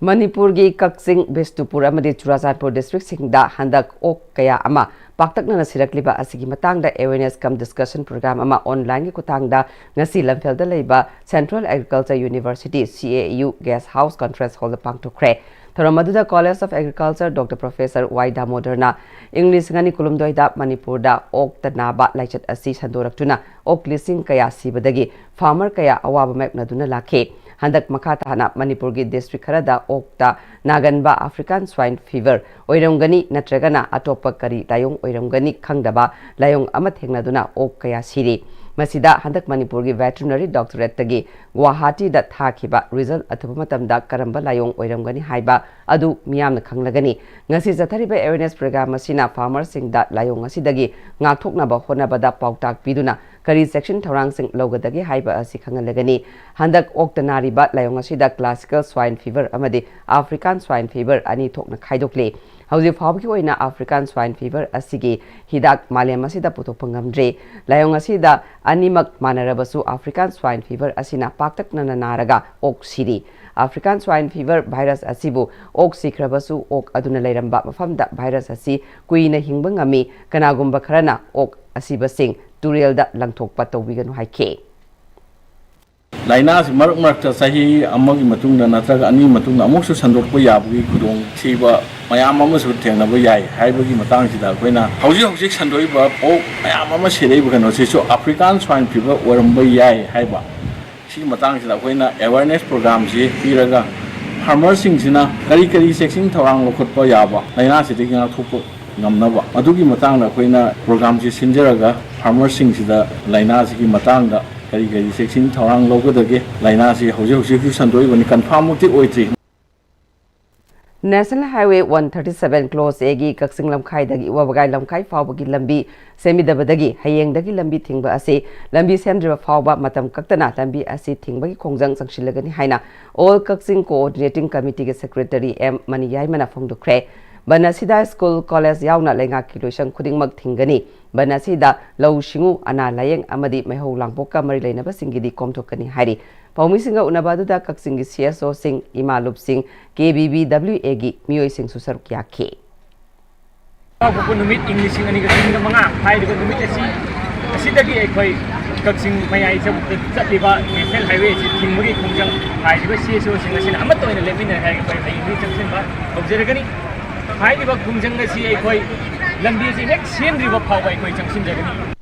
ꯃꯅꯤꯄꯨꯔꯒꯤ ꯀꯛꯆꯤꯡ, ꯕꯤꯁꯅꯨꯄꯨꯔ ꯑꯃꯗꯤ ꯆꯨꯔꯥꯆꯥꯟꯄꯨꯔ district-ꯁꯤꯡꯗ ꯍꯟꯗꯛ ꯑꯣꯛ ꯀꯌꯥ ꯑꯃ ꯄꯥꯛꯇꯛꯅꯅ ꯁꯤꯔꯛꯂꯤꯕ ꯑꯁꯤꯒꯤ ꯃꯇꯥꯡꯗ awareness cum discussion program ꯑꯃ online-ꯒꯤ ꯈꯨꯠꯊꯥꯡꯗ ꯉꯁꯤ ꯂꯝꯐꯦꯜꯗ ꯂꯩꯕ Central Agriculture University, C A U, guest house conference hall-ꯗ ꯄꯥꯡꯊꯣꯛꯈ꯭ꯔꯦ꯫ ꯊꯧꯔꯝ ꯑꯗꯨꯗ College of Agriculture Doctor Professor ꯋꯥꯏ ꯗꯥꯃꯣꯗꯔꯅ ꯏꯪ ꯂꯤꯁꯤꯡ ꯑꯅꯤ ꯀꯨꯟꯍꯨꯝꯗꯣꯏꯗ ꯃꯅꯤꯄꯨꯔꯗ ꯑꯣꯛꯇ ꯅꯥꯕ ꯂꯥꯏꯆꯠ ꯑꯁꯤ ꯁꯟꯗꯣꯔꯛꯇꯨꯅ ꯑꯣꯛ ꯂꯤꯁꯤꯡ ꯀꯌꯥ ꯁꯤꯕꯗꯒꯤ farmer ꯀꯌꯥ ꯑꯋꯥꯕ ꯃꯥꯌꯣꯛꯅꯗꯨꯅ ꯂꯥꯛꯈꯤ꯫ ꯍꯟꯗꯛ ꯃꯈꯥ ꯇꯥꯅ ꯃꯅꯤꯄꯨꯔꯒꯤ district ꯈꯔꯗ ꯑꯣꯛꯇ ꯅꯥꯒꯟꯕ African Swine Fever ꯑꯣꯏꯔꯝꯒꯅꯤ ꯅꯠꯇ꯭ꯔꯒꯅ ꯑꯇꯣꯞꯄ ꯀꯔꯤ ꯂꯥꯏꯑꯣꯡ ꯑꯣꯏꯔꯝꯒꯅꯤ ꯈꯪꯗꯕ ꯂꯥꯏꯑꯣꯡ ꯑꯃ ꯊꯦꯡꯅꯗꯨꯅ ꯑꯣꯛ ꯀꯌꯥ ꯁꯤꯔꯤ꯫ ꯃꯁꯤꯗ ꯍꯟꯗꯛ ꯃꯅꯤꯄꯨꯔꯒꯤ Veterinary Doctorate-ꯇꯒꯤ ꯒꯨꯋꯥꯍꯥꯇꯤꯗ ꯊꯥꯈꯤꯕ result ꯑꯊꯨꯕ ꯃꯇꯝꯗ ꯀꯔꯝꯕ ꯂꯥꯏꯑꯣꯡ ꯑꯣꯏꯔꯝꯒꯅꯤ ꯍꯥꯏꯕ ꯑꯗꯨ ꯃꯤꯌꯥꯝꯅ ꯈꯪꯂꯒꯅꯤ꯫ ꯉꯁꯤ ꯆꯠꯊꯔꯤꯕ awareness program ꯑꯁꯤꯅ farmer-ꯁꯤꯡꯗ ꯂꯥꯏꯑꯣꯡ ꯑꯁꯤꯗꯒꯤ ꯉꯥꯛꯊꯣꯛꯅꯕ ꯍꯣꯠꯅꯕꯗ ꯄꯥꯎꯇꯥꯛ ꯄꯤꯗꯨꯅ ꯀꯔꯤ ꯆꯦꯛꯁꯤꯟ ꯊꯧꯔꯥꯡꯁꯤꯡ ꯂꯧꯒꯗꯒꯦ ꯍꯥꯏꯕ ꯑꯁꯤ ꯈꯪꯍꯜꯂꯒꯅꯤ꯫ ꯍꯟꯗꯛ ꯑꯣꯛꯇ ꯅꯥꯔꯤꯕ ꯂꯥꯏꯑꯣꯡ ꯑꯁꯤꯗ classical swine fever ꯑꯃꯗꯤ African swine fever ꯑꯅꯤ ꯊꯣꯛꯅ ꯈꯥꯏꯗꯣꯛꯂꯤ꯫ ꯍꯧꯖꯤꯛ ꯐꯥꯎꯕꯒꯤ ꯑꯣꯏꯅ African swine fever ꯑꯁꯤꯒꯤ ꯍꯤꯗꯥꯛ ꯃꯥꯂꯦꯝ ꯑꯁꯤꯗ ꯄꯨꯊꯣꯛꯄ ꯉꯝꯗ꯭ꯔꯤ꯫ ꯂꯥꯏꯑꯣꯡ ꯑꯁꯤꯗ ꯑꯅꯤꯃꯛ ꯃꯥꯟꯅꯔꯕꯁꯨ African swine fever ꯑꯁꯤꯅ ꯄꯥꯛꯇꯛꯅꯅ ꯅꯥꯔꯒ ꯑꯣꯛ ꯁꯤꯔꯤ꯫ African swine fever virus ꯑꯁꯤꯕꯨ ꯑꯣꯛ ꯁꯤꯈ꯭ꯔꯕꯁꯨ ꯑꯣꯛ ꯑꯗꯨꯅ ꯂꯩꯔꯝꯕ ꯃꯐꯝꯗ virus ꯑꯁꯤ ꯀꯨꯏꯅ ꯍꯤꯡꯕ ꯉꯝꯃꯤ꯫ ꯀꯅꯥꯒꯨꯝꯕ ꯈꯔꯅ ꯑꯣꯛ ꯑꯁꯤꯕꯁꯤꯡ ꯇꯨꯔꯦꯜꯗ ꯂꯪꯊꯣꯛꯄ ꯇꯧꯕꯤꯒꯅꯨ ꯍꯥꯏꯈꯤ꯫ ꯂꯥꯏꯅꯥꯁꯤ ꯃꯔꯛ ꯃꯔꯛꯇ ꯆꯍꯤ ꯑꯃꯒꯤ ꯃꯇꯨꯡꯗ ꯅꯠꯇ꯭ꯔꯒ ꯑꯅꯤꯒꯤ ꯃꯇꯨꯡꯗ ꯑꯃꯨꯛꯁꯨ ꯁꯟꯗꯣꯛꯄ ꯌꯥꯕꯒꯤ ꯈꯨꯗꯣꯡꯊꯤꯕ ꯃꯌꯥꯝ ꯑꯃꯁꯨ ꯊꯦꯡꯅꯕ ꯌꯥꯏ ꯍꯥꯏꯕꯒꯤ ꯃꯇꯥꯡꯁꯤꯗ ꯑꯩꯈꯣꯏꯅ ꯍꯧꯖꯤꯛ ꯍꯧꯖꯤꯛ ꯁꯟꯗꯣꯛꯏꯕ ꯑꯣꯛ ꯃꯌꯥꯝ ꯑꯃ ꯁꯤꯔꯛꯏꯕ ꯀꯩꯅꯣꯁꯤꯁꯨ African swine fever ꯑꯣꯏꯔꯝꯕ ꯌꯥꯏ ꯍꯥꯏꯕ ꯁꯤꯒꯤ ꯃꯇꯥꯡꯁꯤꯗ ꯑꯩꯈꯣꯏꯅ awareness programꯁꯤ ꯄꯤꯔꯒ farmerꯁꯤꯡꯁꯤꯅ ꯀꯔꯤ ꯀꯔꯤ ꯆꯦꯛꯁꯤꯟ ꯊꯧꯔꯥꯡ ꯂꯧꯈꯠꯄ ꯌꯥꯕ ꯂꯥꯏꯅꯥꯁꯤꯗꯒꯤ ꯉꯥꯛꯊꯣꯛꯄ ꯉꯝꯅꯕ ꯑꯗꯨꯒꯤ ꯃꯇꯥꯡꯗ ꯑꯩꯈꯣꯏꯅ programꯁꯤ ꯁꯤꯟꯖꯔꯒ farmerꯁꯤꯡꯁꯤꯗ ꯂꯥꯏꯅꯥꯁꯤꯒꯤ ꯃꯇꯥꯡꯗ ꯀꯔꯤ ꯀꯔꯤ ꯆꯦꯛꯁꯤꯟ ꯊꯧꯔꯥꯡ ꯂꯧꯒꯗꯒꯦ? ꯂꯥꯏꯅꯥꯁꯤ ꯍꯧꯖꯤꯛ ꯍꯧꯖꯤꯛꯁꯨ ꯁꯟꯗꯣꯛꯏꯕꯅꯤ, confirmꯃꯛꯇꯤ ꯑꯣꯏꯗ꯭ꯔꯤ꯫ National Highway one thirty seven Clause Aꯒꯤ ꯀꯛꯆꯤꯡ ꯂꯝꯈꯥꯏꯗꯒꯤ ꯋꯥꯕꯒꯥꯏ ꯂꯝꯈꯥꯏ ꯐꯥꯎꯕꯒꯤ ꯂꯝꯕꯤ ꯁꯦꯝꯕꯤꯗꯕꯗꯒꯤ ꯍꯌꯦꯡꯗꯒꯤ ꯂꯝꯕꯤ ꯊꯤꯡꯕ ꯑꯁꯤ ꯂꯝꯕꯤ ꯁꯦꯝꯗ꯭ꯔꯤꯕ ꯐꯥꯎꯕ ꯃꯇꯝ ꯀꯛꯇꯅ ꯂꯝꯕꯤ ꯑꯁꯤ ꯊꯤꯡꯕꯒꯤ ꯈꯣꯡꯖꯪ ꯆꯪꯁꯤꯜꯂꯒꯅꯤ ꯍꯥꯏꯅ All Kakching Coordinating Committeeꯒꯤ Secretary M ꯃꯅꯤꯌꯥꯏꯃꯅ ꯐꯣꯡꯗꯣꯛꯈ꯭ꯔꯦ꯫ ꯕꯟ ꯑꯁꯤꯗ school, college ꯌꯥꯎꯅ ꯂꯩꯉꯥꯛꯀꯤ ꯂꯣꯏꯁꯪ ꯈꯨꯗꯤꯡꯃꯛ ꯊꯤꯡꯒꯅꯤ꯫ ꯕꯟ ꯑꯁꯤꯗ ꯂꯧꯎ ꯁꯤꯡꯎ, ꯑꯅꯥ ꯂꯥꯌꯦꯡ ꯑꯃꯗꯤ ꯃꯩꯍꯧ ꯂꯥꯡꯄꯣꯛꯀ ꯃꯔꯤ ꯂꯩꯅꯕꯁꯤꯡꯒꯤꯗꯤ ꯀꯣꯝꯊꯣꯛꯀꯅꯤ ꯍꯥꯏꯔꯤ꯫ ꯄꯥꯎꯃꯤꯁꯤꯡꯒ ꯎꯅꯕ ꯑꯗꯨꯗ ꯀꯛꯆꯤꯡꯒꯤ CSOꯁꯤꯡ, ꯏꯃꯥ ꯂꯨꯞꯁꯤꯡ, KBBWAꯒꯤ ꯃꯤꯑꯣꯏꯁꯤꯡꯁꯨ ꯁꯔꯨꯛ ꯌꯥꯈꯤ꯫ ꯂꯩꯕꯥꯛꯄꯣꯛꯄ ꯅꯨꯃꯤꯠ ꯏꯪ ꯂꯤꯁꯤꯡ ꯑꯅꯤꯒ ꯀꯨꯟꯒ ꯃꯉꯥ ꯍꯥꯏꯔꯤꯕ ꯅꯨꯃꯤꯠ ꯑꯁꯤ ꯑꯁꯤꯗꯒꯤ ꯑꯩꯈꯣꯏ ꯀꯛꯆꯤꯡ ꯃꯌꯥꯏ ꯆꯕꯨꯛꯇ ꯆꯠꯂꯤꯕ National Highway ꯑꯁꯤ ꯊꯤꯡꯕꯒꯤ ꯈꯣꯡꯖꯪ ꯍꯥꯏꯔꯤꯕ CSOꯁꯤꯡ ꯑꯁꯤꯅ ꯑꯃꯠꯇ ꯑꯣꯏꯅ ꯂꯦꯞꯃꯤꯟꯅꯔꯦ ꯍꯥꯏꯔꯒ ꯑꯩꯈꯣꯏ ꯍꯌꯦꯡꯗꯒꯤ ꯆꯪꯁꯤꯟꯕ ꯍꯧꯖꯔꯒꯅꯤ꯫ ꯍꯥꯏꯔꯤꯕ ꯈꯣꯡꯖꯪ ꯑꯁꯤ ꯑꯩꯈꯣꯏ ꯂꯝꯕꯤ ꯑꯁꯤ ꯍꯦꯛ ꯁꯦꯝꯗ꯭ꯔꯤꯕ ꯐꯥꯎꯕ ꯑꯩꯈꯣꯏ ꯆꯪꯁꯤꯟꯖꯒꯅꯤ꯫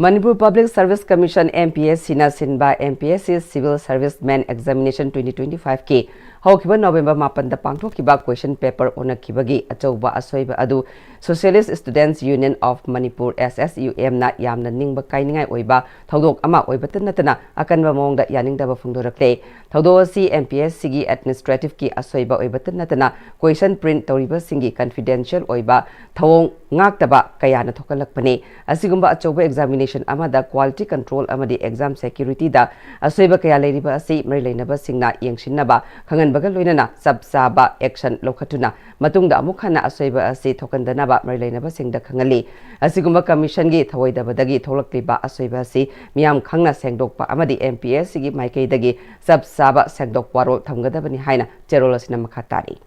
Manipur Public Service Commission, MPSCꯅ ꯁꯤꯟꯕ MPSC Civil Servicemen Examination twenty twenty fiveꯀꯤ ꯍꯧꯈꯤꯕ ꯅꯣꯕꯦꯝꯕꯔ ꯃꯥꯄꯟꯗ ꯄꯥꯡꯊꯣꯛꯈꯤꯕ question paper ꯑꯣꯟꯅꯈꯤꯕꯒꯤ ꯑꯆꯧꯕ ꯑꯁꯣꯏꯕ ꯑꯗꯨ Socialist Students Union of Manipur, S S U M, ꯅ ꯌꯥꯝꯅ ꯅꯤꯡꯕ ꯀꯥꯏꯅꯤꯡꯉꯥꯏ ꯑꯣꯏꯕ ꯊꯧꯗꯣꯛ ꯑꯃ ꯑꯣꯏꯕꯇ ꯅꯠꯇꯅ ꯑꯀꯟꯕ ꯃꯑꯣꯡꯗ ꯌꯥꯅꯤꯡꯗꯕ ꯐꯣꯡꯗꯣꯔꯛꯂꯦ꯫ ꯊꯧꯗꯣꯛ ꯑꯁꯤ M P S C ꯒꯤ administrative ꯀꯤ ꯑꯁꯣꯏꯕ ꯑꯣꯏꯕꯇ ꯅꯠꯇꯅ question print ꯇꯧꯔꯤꯕꯁꯤꯡꯒꯤ confidential ꯑꯣꯏꯕ ꯊꯧꯑꯣꯡ ꯉꯥꯛꯇꯕ ꯀꯌꯥꯅ ꯊꯣꯛꯍꯜꯂꯛꯄꯅꯤ꯫ ꯑꯁꯤꯒꯨꯝꯕ ꯑꯆꯧꯕ examination ꯑꯃꯗ quality control ꯑꯃꯗꯤ exam security ꯗ ꯑꯁꯣꯏꯕ ꯀꯌꯥ ꯂꯩꯔꯤꯕ ꯑꯁꯤ ꯃꯔꯤ ꯂꯩꯅꯕꯁꯤꯡꯅ ꯌꯦꯡꯁꯤꯟꯅꯕ ꯈꯪꯍꯟꯕꯒ ꯂꯣꯏꯅꯅ ꯆꯞ ꯆꯥꯕ action ꯂꯧꯈꯠꯇꯨꯅ ꯃꯇꯨꯡꯗ ꯑꯃꯨꯛ ꯍꯟꯅ ꯑꯁꯣꯏꯕ ꯑꯁꯤ ꯊꯣꯛꯍꯟꯗꯅꯕ ꯃꯔꯤ ꯂꯩꯅꯕꯁꯤꯡꯗ ꯈꯪꯍꯜꯂꯤ꯫ ꯑꯁꯤꯒꯨꯝꯕ commission ꯒꯤ ꯊꯧꯑꯣꯏꯗꯕꯗꯒꯤ ꯊꯣꯛꯂꯛꯂꯤꯕ ꯑꯁꯣꯏꯕ ꯑꯁꯤ ꯃꯤꯌꯥꯝ ꯈꯪꯅ ꯁꯦꯡꯗꯣꯛꯄ ꯑꯃꯗꯤ M P S C ꯒꯤ ꯃꯥꯏꯀꯩꯗꯒꯤ ꯆꯞ ꯆꯥꯕ ꯁꯦꯡꯗꯣꯛ ꯋꯥꯔꯣꯜ ꯊꯝꯒꯗꯕꯅꯤ ꯍꯥꯏꯅ ꯆꯦꯔꯣꯜ ꯑꯁꯤꯅ ꯃꯈꯥ ꯇꯥꯔꯤ꯫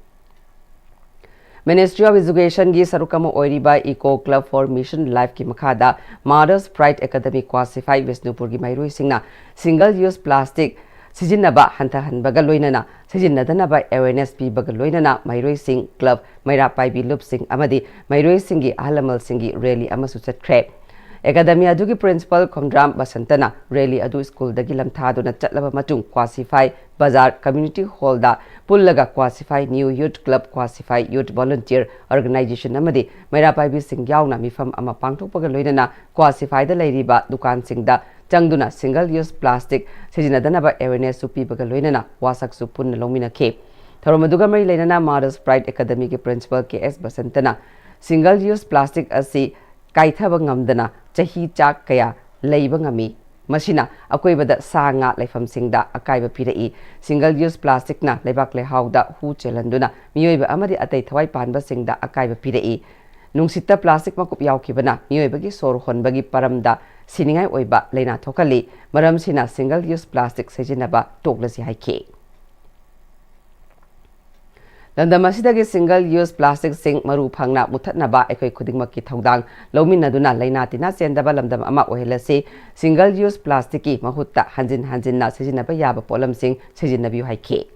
Ministry of Education ꯒꯤ ꯁꯔꯨꯛ ꯑꯃ ꯑꯣꯏꯔꯤꯕ Eco Club for Mission Life ꯀꯤ ꯃꯈꯥꯗ Mother's Pride Academy Kwasifai ꯕꯤꯁꯅꯨꯄꯨꯔꯒꯤ ꯃꯍꯩꯔꯣꯏꯁꯤꯡꯅ single use plastic ꯁꯤꯖꯤꯟꯅꯕ ꯍꯟꯊꯍꯟꯕꯒ ꯂꯣꯏꯅꯅ ꯁꯤꯖꯤꯟꯅꯗꯅꯕ awareness ꯄꯤꯕꯒ ꯂꯣꯏꯅꯅ ꯃꯍꯩꯔꯣꯏꯁꯤꯡ, club, ꯃꯩꯔꯥ ꯄꯥꯏꯕꯤ ꯂꯨꯞꯁꯤꯡ ꯑꯃꯗꯤ ꯃꯍꯩꯔꯣꯏꯁꯤꯡꯒꯤ ꯑꯍꯜ ꯂꯃꯟꯁꯤꯡꯒꯤ rally ꯑꯃꯁꯨ ꯆꯠꯈ꯭ꯔꯦ꯫ Academy ꯑꯗꯨꯒꯤ principal ꯈꯣꯝꯗ꯭ꯔꯥꯝ ꯕꯁꯟꯇꯅ rally ꯑꯗꯨ ꯁ꯭ꯀꯨꯜꯗꯒꯤ ꯂꯝꯊꯥꯗꯨꯅ ꯆꯠꯂꯕ ꯃꯇꯨꯡ ꯀ꯭ꯋꯥꯁꯤꯐꯥꯏ ꯕꯖꯥꯔ community hall ꯗ ꯄꯨꯜꯂꯒ Kwasiphai New Youth Club, Kwasiphai Youth Volunteer Organization ꯑꯃꯗꯤ ꯃꯩꯔꯥ ꯄꯥꯏꯕꯤꯁꯤꯡ ꯌꯥꯎꯅ ꯃꯤꯐꯝ ꯑꯃ ꯄꯥꯡꯊꯣꯛꯄꯒ ꯂꯣꯏꯅꯅ ꯀ꯭ꯋꯥꯁꯤꯐꯥꯏꯗ ꯂꯩꯔꯤꯕ ꯗꯨꯀꯥꯟꯁꯤꯡꯗ ꯆꯪꯗꯨꯅ single use plastic ꯁꯤꯖꯤꯟꯅꯗꯅꯕ awareness ꯁꯨ ꯄꯤꯕꯒ ꯂꯣꯏꯅꯅ ꯋꯥꯁꯛꯁꯨ ꯄꯨꯟꯅ ꯂꯧꯃꯤꯟꯅꯈꯤ꯫ ꯊꯧꯔꯝ ꯑꯗꯨꯒ ꯃꯔꯤ ꯂꯩꯅꯅ Mother's Pride Academy ꯒꯤ principal K S ꯕꯁꯟꯇꯅ single use plastic ꯑꯁꯤ ꯀꯥꯏꯊꯕ ꯉꯝꯗꯅ ꯆꯍꯤ ꯆꯥꯛ ꯀꯌꯥ ꯂꯩꯕ ꯉꯝꯃꯤ꯫ ꯃꯁꯤꯅ ꯑꯀꯣꯏꯕꯗ ꯁꯥ ꯉꯥ ꯂꯩꯐꯝꯁꯤꯡꯗ ꯑꯀꯥꯏꯕ ꯄꯤꯔꯛꯏ꯫ Single use plastic ꯅ ꯂꯩꯕꯥꯛ ꯂꯩꯍꯥꯎꯗ ꯍꯨ ꯆꯦꯜꯍꯟꯗꯨꯅ ꯃꯤꯑꯣꯏꯕ ꯑꯃꯗꯤ ꯑꯇꯩ ꯊꯋꯥꯏ ꯄꯥꯟꯕꯁꯤꯡꯗ ꯑꯀꯥꯏꯕ ꯄꯤꯔꯛꯏ꯫ ꯅꯨꯡꯁꯤꯠꯇ plastic ꯃꯀꯨꯞ ꯌꯥꯎꯈꯤꯕꯅ ꯃꯤꯑꯣꯏꯕꯒꯤ ꯁꯣꯔ ꯍꯣꯟꯕꯒꯤ ꯄꯔꯝꯗ ꯁꯤꯅꯤꯡꯉꯥꯏ ꯑꯣꯏꯕ ꯂꯥꯏꯅꯥ ꯊꯣꯛꯍꯜꯂꯤ꯫ ꯃꯔꯝꯁꯤꯅ single use plastic ꯁꯤꯖꯤꯟꯅꯕ ꯇꯣꯛꯂꯁꯤ ꯍꯥꯏꯈꯤ꯫ ꯂꯝꯗꯝ ꯑꯁꯤꯗꯒꯤ single use plastic ꯁꯤꯡ ꯃꯔꯨ ꯐꯪꯅ ꯃꯨꯊꯠꯅꯕ ꯑꯩꯈꯣꯏ ꯈꯨꯗꯤꯡꯃꯛꯀꯤ ꯊꯧꯗꯥꯡ ꯂꯧꯃꯤꯟꯅꯗꯨꯅ ꯂꯥꯏꯅꯥ ꯇꯤꯟꯅꯥ ꯆꯦꯟꯗꯕ ꯂꯝꯗꯝ ꯑꯃ ꯑꯣꯏꯍꯜꯂꯁꯤ꯫ Single use plastic ꯀꯤ ꯃꯍꯨꯠꯇ ꯍꯟꯖꯤꯟ ꯍꯟꯖꯤꯟꯅ ꯁꯤꯖꯤꯟꯅꯕ ꯌꯥꯕ ꯄꯣꯠꯂꯝꯁꯤꯡ ꯁꯤꯖꯤꯟꯅꯕꯤꯌꯨ ꯍꯥꯏꯈꯤ꯫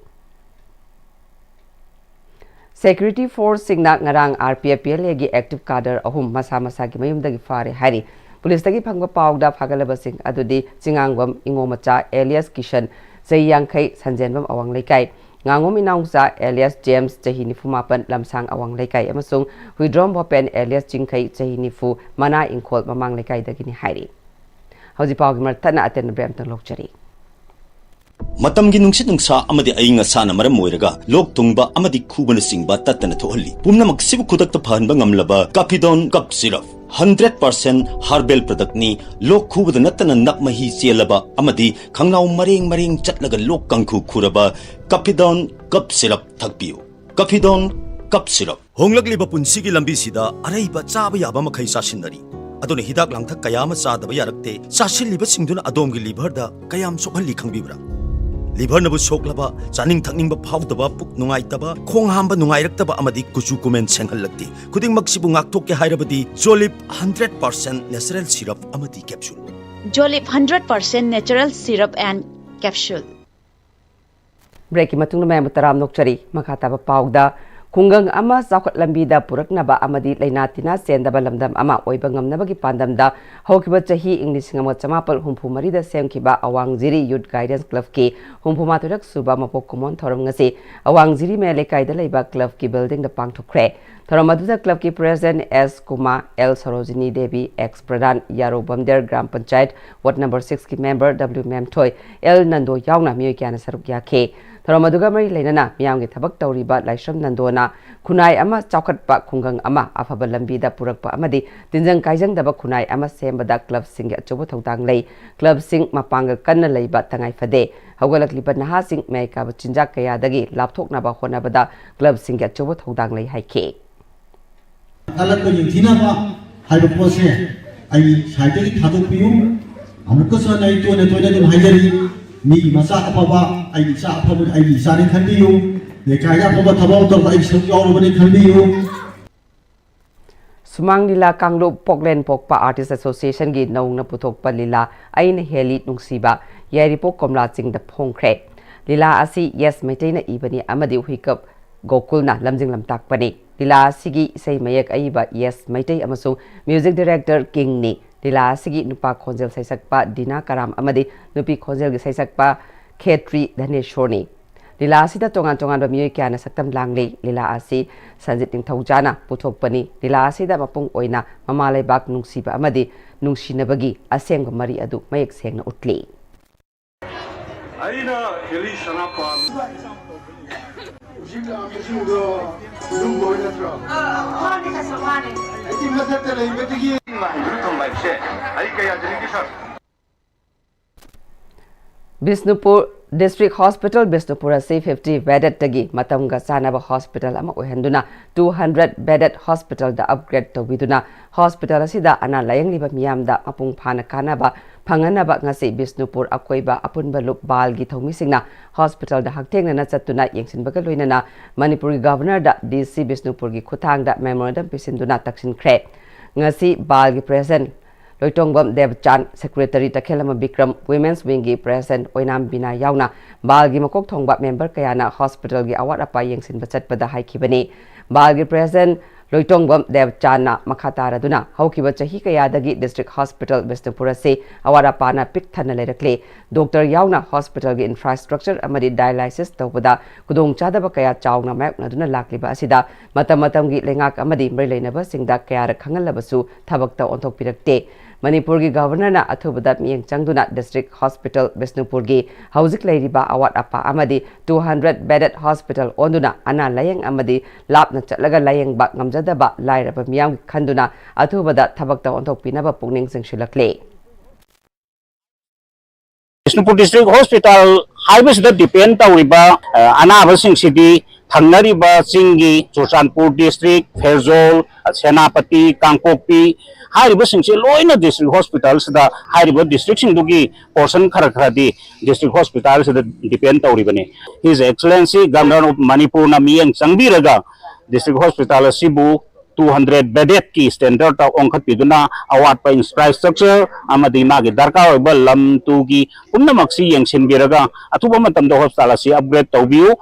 Security force ꯁꯤꯡꯅ ꯉꯔꯥꯡ R P F P L A ꯒꯤ active cadre ꯑꯍꯨꯝ ꯃꯁꯥ ꯃꯁꯥꯒꯤ ꯃꯌꯨꯝꯗꯒꯤ ꯐꯥꯔꯦ ꯍꯥꯏꯔꯤ꯫ ꯄꯨꯂꯤꯁꯇꯒꯤ ꯐꯪꯕ ꯄꯥꯎꯗ ꯐꯥꯒꯠꯂꯕꯁꯤꯡ ꯑꯗꯨꯗꯤ ꯆꯤꯉꯥꯡꯕꯝ ꯏꯉꯣꯃꯆꯥ alias ꯀꯤꯁꯟ, ꯆꯍꯤ ꯌꯥꯡꯈꯩ, ꯁꯟꯖꯦꯟꯕꯝ ꯑꯋꯥꯡ ꯂꯩꯀꯥꯏ, ꯉꯥꯉꯣꯝ ꯏꯅꯥꯎꯆꯥ alias James, ꯆꯍꯤ ꯅꯤꯐꯨ ꯃꯥꯄꯟ, ꯂꯝꯁꯥꯡ ꯑꯋꯥꯡ ꯂꯩꯀꯥꯏ, ꯑꯃꯁꯨꯡ ꯍꯨꯏꯗ꯭ꯔꯣꯝ ꯚꯣꯄꯦꯟ alias ꯆꯤꯡꯈꯩ, ꯆꯍꯤ ꯅꯤꯐꯨ, ꯃꯅꯥ ꯏꯪꯈꯣꯜ ꯃꯃꯥꯡ ꯂꯩꯀꯥꯏꯗꯒꯤꯅꯤ ꯍꯥꯏꯔꯤ꯫ ꯍꯧꯖꯤꯛ ꯄꯥꯎꯒꯤ ꯃꯔꯛ ꯊꯠꯅ ꯑꯇꯦꯟꯕ ꯕ꯭ꯔꯦꯛ ꯑꯃꯇꯪ ꯂꯧꯖꯔꯤ꯫ ꯃꯇꯝꯒꯤ ꯅꯨꯡꯁꯤꯠ ꯅꯨꯡꯁꯥ ꯑꯃꯗꯤ ꯑꯏꯪ ꯑꯁꯥꯅ ꯃꯔꯝ ꯑꯣꯏꯔꯒ ꯂꯣꯛ ꯊꯨꯡꯕ ꯑꯃꯗꯤ ꯈꯨꯕꯅꯆꯤꯡꯕ ꯇꯠꯇꯅ ꯊꯣꯛꯍꯜꯂꯤ꯫ ꯄꯨꯝꯅꯃꯛꯁꯤꯕꯨ ꯈꯨꯗꯛꯇ ꯐꯍꯟꯕ ꯉꯝꯂꯕ Caphidone Cough Syrup, hundred percent herbal product ꯅꯤ꯫ ꯂꯣꯛ ꯈꯨꯕꯗ ꯅꯠꯇꯅ ꯅꯞ ꯃꯍꯤ ꯆꯦꯜꯂꯕ ꯑꯃꯗꯤ ꯈꯪꯅꯥꯎ ꯃꯔꯦꯡ ꯃꯔꯦꯡ ꯆꯠꯂꯒ ꯂꯣꯛ ꯀꯥꯡꯈꯨ ꯈꯨꯔꯕ Caphidone Cough Syrup ꯊꯛꯄꯤꯌꯨ꯫ Caphidone Cough Syrup꯫ ꯍꯣꯡꯂꯛꯂꯤꯕ ꯄꯨꯟꯁꯤꯒꯤ ꯂꯝꯕꯤꯁꯤꯗ ꯑꯔꯩꯕ ꯆꯥꯕ ꯌꯥꯕ ꯃꯈꯩ ꯆꯥꯁꯤꯟꯅꯔꯤ꯫ ꯑꯗꯨꯅ ꯍꯤꯗꯥꯛ ꯂꯥꯡꯊꯛ ꯀꯌꯥ ꯑꯃ ꯆꯥꯗꯕ ꯌꯥꯔꯛꯇꯦ꯫ ꯆꯥꯁꯤꯜꯂꯤꯕꯁꯤꯡꯗꯨꯅ ꯑꯗꯣꯝꯒꯤ liver ꯗ ꯀꯌꯥꯝ ꯁꯣꯛꯍꯜꯂꯤ ꯈꯪꯕꯤꯕ꯭ꯔꯥ? Liver ꯅꯕꯨ ꯁꯣꯛꯂꯕ, ꯆꯥꯅꯤꯡ ꯊꯛꯅꯤꯡꯕ ꯐꯥꯎꯗꯕ, ꯄꯨꯛ ꯅꯨꯡꯉꯥꯏꯇꯕ, ꯈꯣꯡ ꯍꯥꯝꯕ ꯅꯨꯡꯉꯥꯏꯔꯛꯇꯕ ꯑꯃꯗꯤ ꯀꯨꯆꯨ ꯀꯨꯃꯦꯟ ꯁꯦꯡꯍꯜꯂꯛꯇꯦ꯫ ꯈꯨꯗꯤꯡꯃꯛꯁꯤꯕꯨ ꯉꯥꯛꯊꯣꯛꯀꯦ ꯍꯥꯏꯔꯕꯗꯤ Jolib hundred percent natural syrup ꯑꯃꯗꯤ capsule꯫ Jolib hundred percent natural syrup and capsule꯫ ꯕ꯭ꯔꯦꯛꯀꯤ ꯃꯇꯨꯡꯗ ꯃꯌꯥꯝꯕꯨ ꯇꯔꯥꯝꯅ ꯑꯣꯛꯆꯔꯤ꯫ ꯃꯈꯥ ꯇꯥꯕ ꯄꯥꯎꯗ, ꯈꯨꯡꯒꯪ ꯑꯃ ꯆꯥꯎꯈꯠ ꯂꯝꯕꯤꯗ ꯄꯨꯔꯛꯅꯕ ꯑꯃꯗꯤ ꯂꯩꯅꯥ ꯇꯤꯟꯅꯥ ꯆꯦꯟꯗꯕ ꯂꯝꯗꯝ ꯑꯃ ꯑꯣꯏꯕ ꯉꯝꯅꯕꯒꯤ ꯄꯥꯟꯗꯝꯗ ꯍꯧꯈꯤꯕ ꯆꯍꯤ ꯏꯪ ꯂꯤꯁꯤꯡ ꯑꯃ ꯆꯃꯥꯄꯜ ꯍꯨꯝꯐꯨ ꯃꯔꯤꯗ ꯁꯦꯝꯈꯤꯕ ꯑꯋꯥꯡ ꯖꯤꯔꯤ Youth Guidance Club ꯀꯤ ꯍꯨꯝꯐꯨ ꯃꯥꯊꯣꯏꯔꯛ ꯁꯨꯕ ꯃꯄꯣꯛ ꯀꯨꯝꯑꯣꯟ ꯊꯧꯔꯝ ꯉꯁꯤ ꯑꯋꯥꯡ ꯖꯤꯔꯤ ꯃꯌꯥꯏ ꯂꯩꯀꯥꯏꯗ ꯂꯩꯕ club ꯀꯤ building ꯗ ꯄꯥꯡꯊꯣꯛꯈ꯭ꯔꯦ꯫ ꯊꯧꯔꯝ ꯑꯗꯨꯗ club ꯀꯤ president S ꯀꯨꯃꯥ, L Sarojini Devi, ex ꯄ꯭ꯔꯙꯥꯟ ꯌꯥꯔꯣ ꯕꯝꯗꯦꯔ gram panchayat ward number six ꯀꯤ member W Memthoi, L Nando ꯌꯥꯎꯅ ꯃꯤꯑꯣꯏ ꯀꯌꯥꯅ ꯁꯔꯨꯛ ꯌꯥꯈꯤ꯫ ꯊꯧꯔꯝ ꯑꯗꯨꯒ ꯃꯔꯤ ꯂꯩꯅꯅ ꯃꯤꯌꯥꯝꯒꯤ ꯊꯕꯛ ꯇꯧꯔꯤꯕ ꯂꯥꯏꯁ꯭ꯔꯝ ꯅꯟꯗꯣꯅ ꯈꯨꯟꯅꯥꯏ ꯑꯃ ꯆꯥꯎꯈꯠꯄ, ꯈꯨꯡꯒꯪ ꯑꯃ ꯑꯐꯕ ꯂꯝꯕꯤꯗ ꯄꯨꯔꯛꯄ ꯑꯃꯗꯤ ꯇꯤꯟꯖꯪ ꯀꯥꯏꯖꯪꯗꯕ ꯈꯨꯟꯅꯥꯏ ꯑꯃ ꯁꯦꯝꯕꯗ club ꯁꯤꯡꯒꯤ ꯑꯆꯧꯕ ꯊꯧꯗꯥꯡ ꯂꯩ꯫ Club ꯁꯤꯡ ꯃꯄꯥꯡꯒꯜ ꯀꯟꯅ ꯂꯩꯕ ꯇꯉꯥꯏ ꯐꯗꯦ꯫ ꯍꯧꯒꯠꯂꯛꯂꯤꯕ ꯅꯍꯥꯁꯤꯡ ꯃꯌꯥꯏ ꯀꯥꯕ ꯆꯤꯟꯖꯥꯛ ꯀꯌꯥꯗꯒꯤ ꯂꯥꯞꯊꯣꯛꯅꯕ ꯍꯣꯠꯅꯕꯗ club ꯁꯤꯡꯒꯤ ꯑꯆꯧꯕ ꯊꯧꯗꯥꯡ ꯂꯩ ꯍꯥꯏꯈꯤ꯫ ꯀꯜꯂꯛꯄ ꯌꯦꯡꯊꯤꯅꯕ ꯍꯥꯏꯕ ꯄꯣꯠꯁꯦ ꯑꯩ side ꯇꯒꯤ ꯊꯥꯗꯣꯛꯄꯤꯌꯨ꯫ ꯑꯃꯨꯛꯀꯁꯨ ꯍꯟꯅ ꯑꯩ ꯇꯣꯏꯅ ꯇꯣꯏꯅ ꯑꯗꯨꯝ ꯍꯥꯏꯖꯔꯤ, ꯃꯤꯒꯤ ꯃꯆꯥ ꯑꯐꯕ, ꯑꯩꯒꯤ ꯏꯆꯥ ꯑꯐꯕ, ꯑꯩꯒꯤ ꯏꯆꯥꯅꯤ ꯈꯟꯕꯤꯌꯨ꯫ ꯂꯩꯀꯥꯏꯗ ꯑꯐꯕ ꯊꯕꯛ ꯑꯃ ꯇꯧꯕꯗ ꯑꯩ ꯁꯔꯨꯛ ꯌꯥꯎꯔꯕꯅꯤ ꯈꯟꯕꯤꯌꯨ꯫ ꯁꯨꯃꯥꯡ ꯂꯤꯂꯥ ꯀꯥꯡꯂꯨꯞ ꯄꯣꯛꯂꯦꯟ ꯄꯣꯛꯄ artist association ꯒꯤ ꯅꯧꯅ ꯄꯨꯊꯣꯛꯄ ꯂꯤꯂꯥ ꯑꯩꯅ ꯍꯦꯜꯂꯤ ꯅꯨꯡꯁꯤꯕ ꯌꯥꯏꯔꯤꯄꯣꯛ ꯀꯣꯝꯂꯥ ꯆꯤꯡꯗ ꯐꯣꯡꯈ꯭ꯔꯦ꯫ ꯂꯤꯂꯥ ꯑꯁꯤ ꯌꯦꯁ ꯃꯩꯇꯩꯅ ꯏꯕꯅꯤ ꯑꯃꯗꯤ ꯍꯨꯏꯀꯞ ꯒꯣꯀꯨꯜꯅ ꯂꯝꯖꯤꯡ ꯂꯝꯇꯥꯛꯄꯅꯤ꯫ ꯂꯤꯂꯥ ꯑꯁꯤꯒꯤ ꯏꯁꯩ ꯃꯌꯦꯛ ꯑꯏꯕ ꯌꯦꯁ ꯃꯩꯇꯩ ꯑꯃꯁꯨꯡ music director ꯀꯤꯡꯅꯤ꯫ ꯂꯤꯂꯥ ꯑꯁꯤꯒꯤ ꯅꯨꯄꯥ ꯈꯣꯟꯖꯦꯜ ꯁꯩꯁꯛꯄ ꯗꯤꯅꯥ ꯀꯔꯥꯝ ꯑꯃꯗꯤ ꯅꯨꯄꯤ ꯈꯣꯟꯖꯦꯜꯒꯤ ꯁꯩꯁꯛꯄ ꯈꯦꯇ꯭ꯔꯤ ꯙꯅꯦꯁꯣꯔꯅꯤ꯫ ꯂꯤꯂꯥ ꯑꯁꯤꯗ ꯇꯣꯉꯥꯟ ꯇꯣꯉꯥꯟꯕ ꯃꯤꯑꯣꯏ ꯀꯌꯥꯅ ꯁꯛꯇꯝ ꯂꯥꯡꯂꯤ꯫ ꯂꯤꯂꯥ ꯑꯁꯤ ꯁꯟꯖꯤꯠ ꯅꯤꯡꯊꯧꯖꯥꯅ ꯄꯨꯊꯣꯛꯄꯅꯤ꯫ ꯂꯤꯂꯥ ꯑꯁꯤꯗ ꯃꯄꯨꯡ ꯑꯣꯏꯅ ꯃꯃꯥ ꯂꯩꯕꯥꯛ ꯅꯨꯡꯁꯤꯕ ꯑꯃꯗꯤ ꯅꯨꯡꯁꯤꯅꯕꯒꯤ ꯑꯁꯦꯡꯕ ꯃꯔꯤ ꯑꯗꯨ ꯃꯌꯦꯛ ꯁꯦꯡꯅ ꯎꯠꯂꯤ꯫ ꯑꯩꯅ ꯀꯦꯂꯤ ꯁꯅꯥꯄꯥꯟ꯫ ꯍꯧꯖꯤꯛ ꯂꯥꯛꯑꯝꯕꯁꯤꯡꯗꯣ ꯂꯨꯝꯕ ꯍꯣꯏ ꯅꯠꯇ꯭ꯔꯣ? ꯃꯥꯅꯦ, ꯃꯥꯅꯦ꯫ ꯑꯩꯗꯤ ꯃꯊꯛꯇ ꯂꯩꯕꯗꯒꯤ ꯂꯥꯏꯟꯗꯨ ꯊꯝꯕ ꯍꯥꯏꯕꯁꯦ ꯑꯩ ꯀꯌꯥ ꯖꯅꯤꯡꯗꯦ, ꯁꯥꯔ꯫ ꯕꯤꯁꯅꯨꯄꯨꯔ, District Hospital ꯕꯤꯁꯅꯨꯄꯨꯔ ꯑꯁꯤ fifty beddedꯇꯒꯤ ꯃꯇꯝꯒ ꯆꯥꯟꯅꯕ hospital ꯑꯃ ꯑꯣꯏꯍꯟꯗꯨꯅ two hundred bedded hospitalꯗ upgrade ꯇꯧꯕꯤꯗꯨꯅ hospital ꯑꯁꯤꯗ ꯑꯅꯥ ꯂꯥꯌꯦꯡꯂꯤꯕ ꯃꯤꯌꯥꯝꯗ ꯃꯄꯨꯡ ꯐꯥꯅ ꯀꯥꯟꯅꯕ ꯐꯪꯍꯟꯅꯕ ꯉꯁꯤ ꯕꯤꯁꯅꯨꯄꯨꯔ ꯑꯀꯣꯏꯕ ꯑꯄꯨꯟꯕ ꯂꯨꯞ ꯕꯥꯜꯒꯤ ꯊꯧꯃꯤꯁꯤꯡꯅ hospitalꯗ ꯍꯛꯊꯦꯡꯅꯅ ꯆꯠꯇꯨꯅ ꯌꯦꯡꯁꯤꯟꯕꯒ ꯂꯣꯏꯅꯅ ꯃꯅꯤꯄꯨꯔꯒꯤ Governorꯗ DC ꯕꯤꯁꯅꯨꯄꯨꯔꯒꯤ ꯈꯨꯠꯊꯥꯡꯗ memorandum ꯄꯤꯁꯤꯟꯗꯨꯅ ꯇꯛꯁꯤꯟꯈ꯭ꯔꯦ꯫ ꯉꯁꯤ ꯕꯥꯜꯒꯤ President ꯂꯣꯏꯇꯣꯡꯕꯝ ꯗꯦꯕꯆꯥꯟ, Secretary ꯇꯈꯦꯜꯂꯝꯕ ꯕꯤꯀ꯭ꯔꯝ, Women's Wingꯒꯤ President ꯑꯣꯏꯅꯥꯝ ꯕꯤꯅꯥ ꯌꯥꯎꯅ ꯕꯥꯜꯒꯤ ꯃꯀꯣꯛ ꯊꯣꯡꯕ member ꯀꯌꯥꯅ hospitalꯒꯤ ꯑꯋꯥꯠ ꯑꯄꯥ ꯌꯦꯡꯁꯤꯟꯕ ꯆꯠꯄꯗ ꯍꯥꯏꯈꯤꯕꯅꯤ꯫ ꯕꯥꯜꯒꯤ President ꯂꯣꯏꯇꯣꯡꯕꯝ ꯗꯦꯕꯆꯥꯟꯅ ꯃꯈꯥ ꯇꯥꯔꯗꯨꯅ ꯍꯧꯈꯤꯕ ꯆꯍꯤ ꯀꯌꯥꯗꯒꯤ District Hospital ꯕꯤꯁꯅꯨꯄꯨꯔ ꯑꯁꯤ ꯑꯋꯥꯠ ꯑꯄꯥꯅ ꯄꯤꯛ ꯊꯟꯅ ꯂꯩꯔꯛꯂꯤ꯫ Doctor ꯌꯥꯎꯅ hospitalꯒꯤ infrastructure ꯑꯃꯗꯤ dialysis ꯇꯧꯕꯗ ꯈꯨꯗꯣꯡꯆꯥꯗꯕ ꯀꯌꯥ ꯆꯥꯎꯅ ꯃꯥꯌꯣꯛꯅꯗꯨꯅ ꯂꯥꯛꯂꯤꯕ ꯑꯁꯤꯗ ꯃꯇꯝ ꯃꯇꯝꯒꯤ ꯂꯩꯉꯥꯛ ꯑꯃꯗꯤ ꯃꯔꯤ ꯂꯩꯅꯕꯁꯤꯡꯗ ꯀꯌꯥꯔꯛ ꯈꯪꯍꯜꯂꯕꯁꯨ ꯊꯕꯛꯇ ꯑꯣꯟꯊꯣꯛꯄꯤꯔꯛꯇꯦ꯫ ꯃꯅꯤꯄꯨꯔꯒꯤ Governorꯅ ꯑꯊꯨꯕꯗ ꯃꯤꯠꯌꯦꯡ ꯆꯪꯗꯨꯅ District Hospital ꯕꯤꯁꯅꯨꯄꯨꯔꯒꯤ ꯍꯧꯖꯤꯛ ꯂꯩꯔꯤꯕ ꯑꯋꯥꯠ ꯑꯄꯥ ꯑꯃꯗꯤ two hundred bedded hospital ꯑꯣꯟꯗꯨꯅ ꯑꯅꯥ ꯂꯥꯌꯦꯡ ꯑꯃꯗꯤ ꯂꯥꯞꯅ ꯆꯠꯂꯒ ꯂꯥꯌꯦꯡꯕ ꯉꯝꯖꯗꯕ ꯂꯥꯏꯔꯕ ꯃꯤꯌꯥꯝꯒꯤ ꯈꯟꯗꯨꯅ ꯑꯊꯨꯕꯗ ꯊꯕꯛꯇ ꯑꯣꯟꯊꯣꯛꯄꯤꯅꯕ ꯄꯨꯛꯅꯤꯡ ꯆꯤꯡꯁꯤꯜꯂꯛꯂꯤ꯫ ꯕꯤꯁꯅꯨꯄꯨꯔ District Hospital ꯍꯥꯏꯕꯁꯤꯗ depend ꯇꯧꯔꯤꯕ, ꯑ, ꯑꯅꯥꯕꯁꯤꯡꯁꯤꯗꯤ ꯊꯪꯅꯔꯤꯕ ꯆꯤꯡꯒꯤ ꯆꯨꯔꯆꯥꯟꯄꯨꯔ District, ꯐꯦꯔꯖꯣꯜ, ꯁꯦꯅꯥꯄꯇꯤ, ꯀꯥꯡꯄꯣꯛꯄꯤ ꯍꯥꯏꯔꯤꯕꯁꯤꯡꯁꯤ ꯂꯣꯏꯅ District Hospitalꯁꯤꯗ, ꯍꯥꯏꯔꯤꯕ districtꯁꯤꯡꯗꯨꯒꯤ portion ꯈꯔ ꯈꯔꯗꯤ District Hospitalꯁꯤꯗ depend ꯇꯧꯔꯤꯕꯅꯤ꯫ His Excellency Governor of ꯃꯅꯤꯄꯨꯔꯅ ꯃꯤꯠꯌꯦꯡ ꯆꯪꯕꯤꯔꯒ District Hospital ꯑꯁꯤꯕꯨ two hundred beddedꯀꯤ standardꯇ ꯑꯣꯟꯈꯠꯄꯤꯗꯨꯅ ꯑꯋꯥꯠꯄ infrastructure ꯑꯃꯗꯤ ꯃꯥꯒꯤ ꯗꯔꯀꯥꯔ ꯑꯣꯏꯕ ꯂꯝ ꯇꯨꯒꯤ ꯄꯨꯝꯅꯃꯛꯁꯤ ꯌꯦꯡꯁꯤꯟꯕꯤꯔꯒ ꯑꯊꯨꯕ ꯃꯇꯝꯗ hospital ꯑꯁꯤ upgrade ꯇꯧꯕꯤꯌꯨ꯫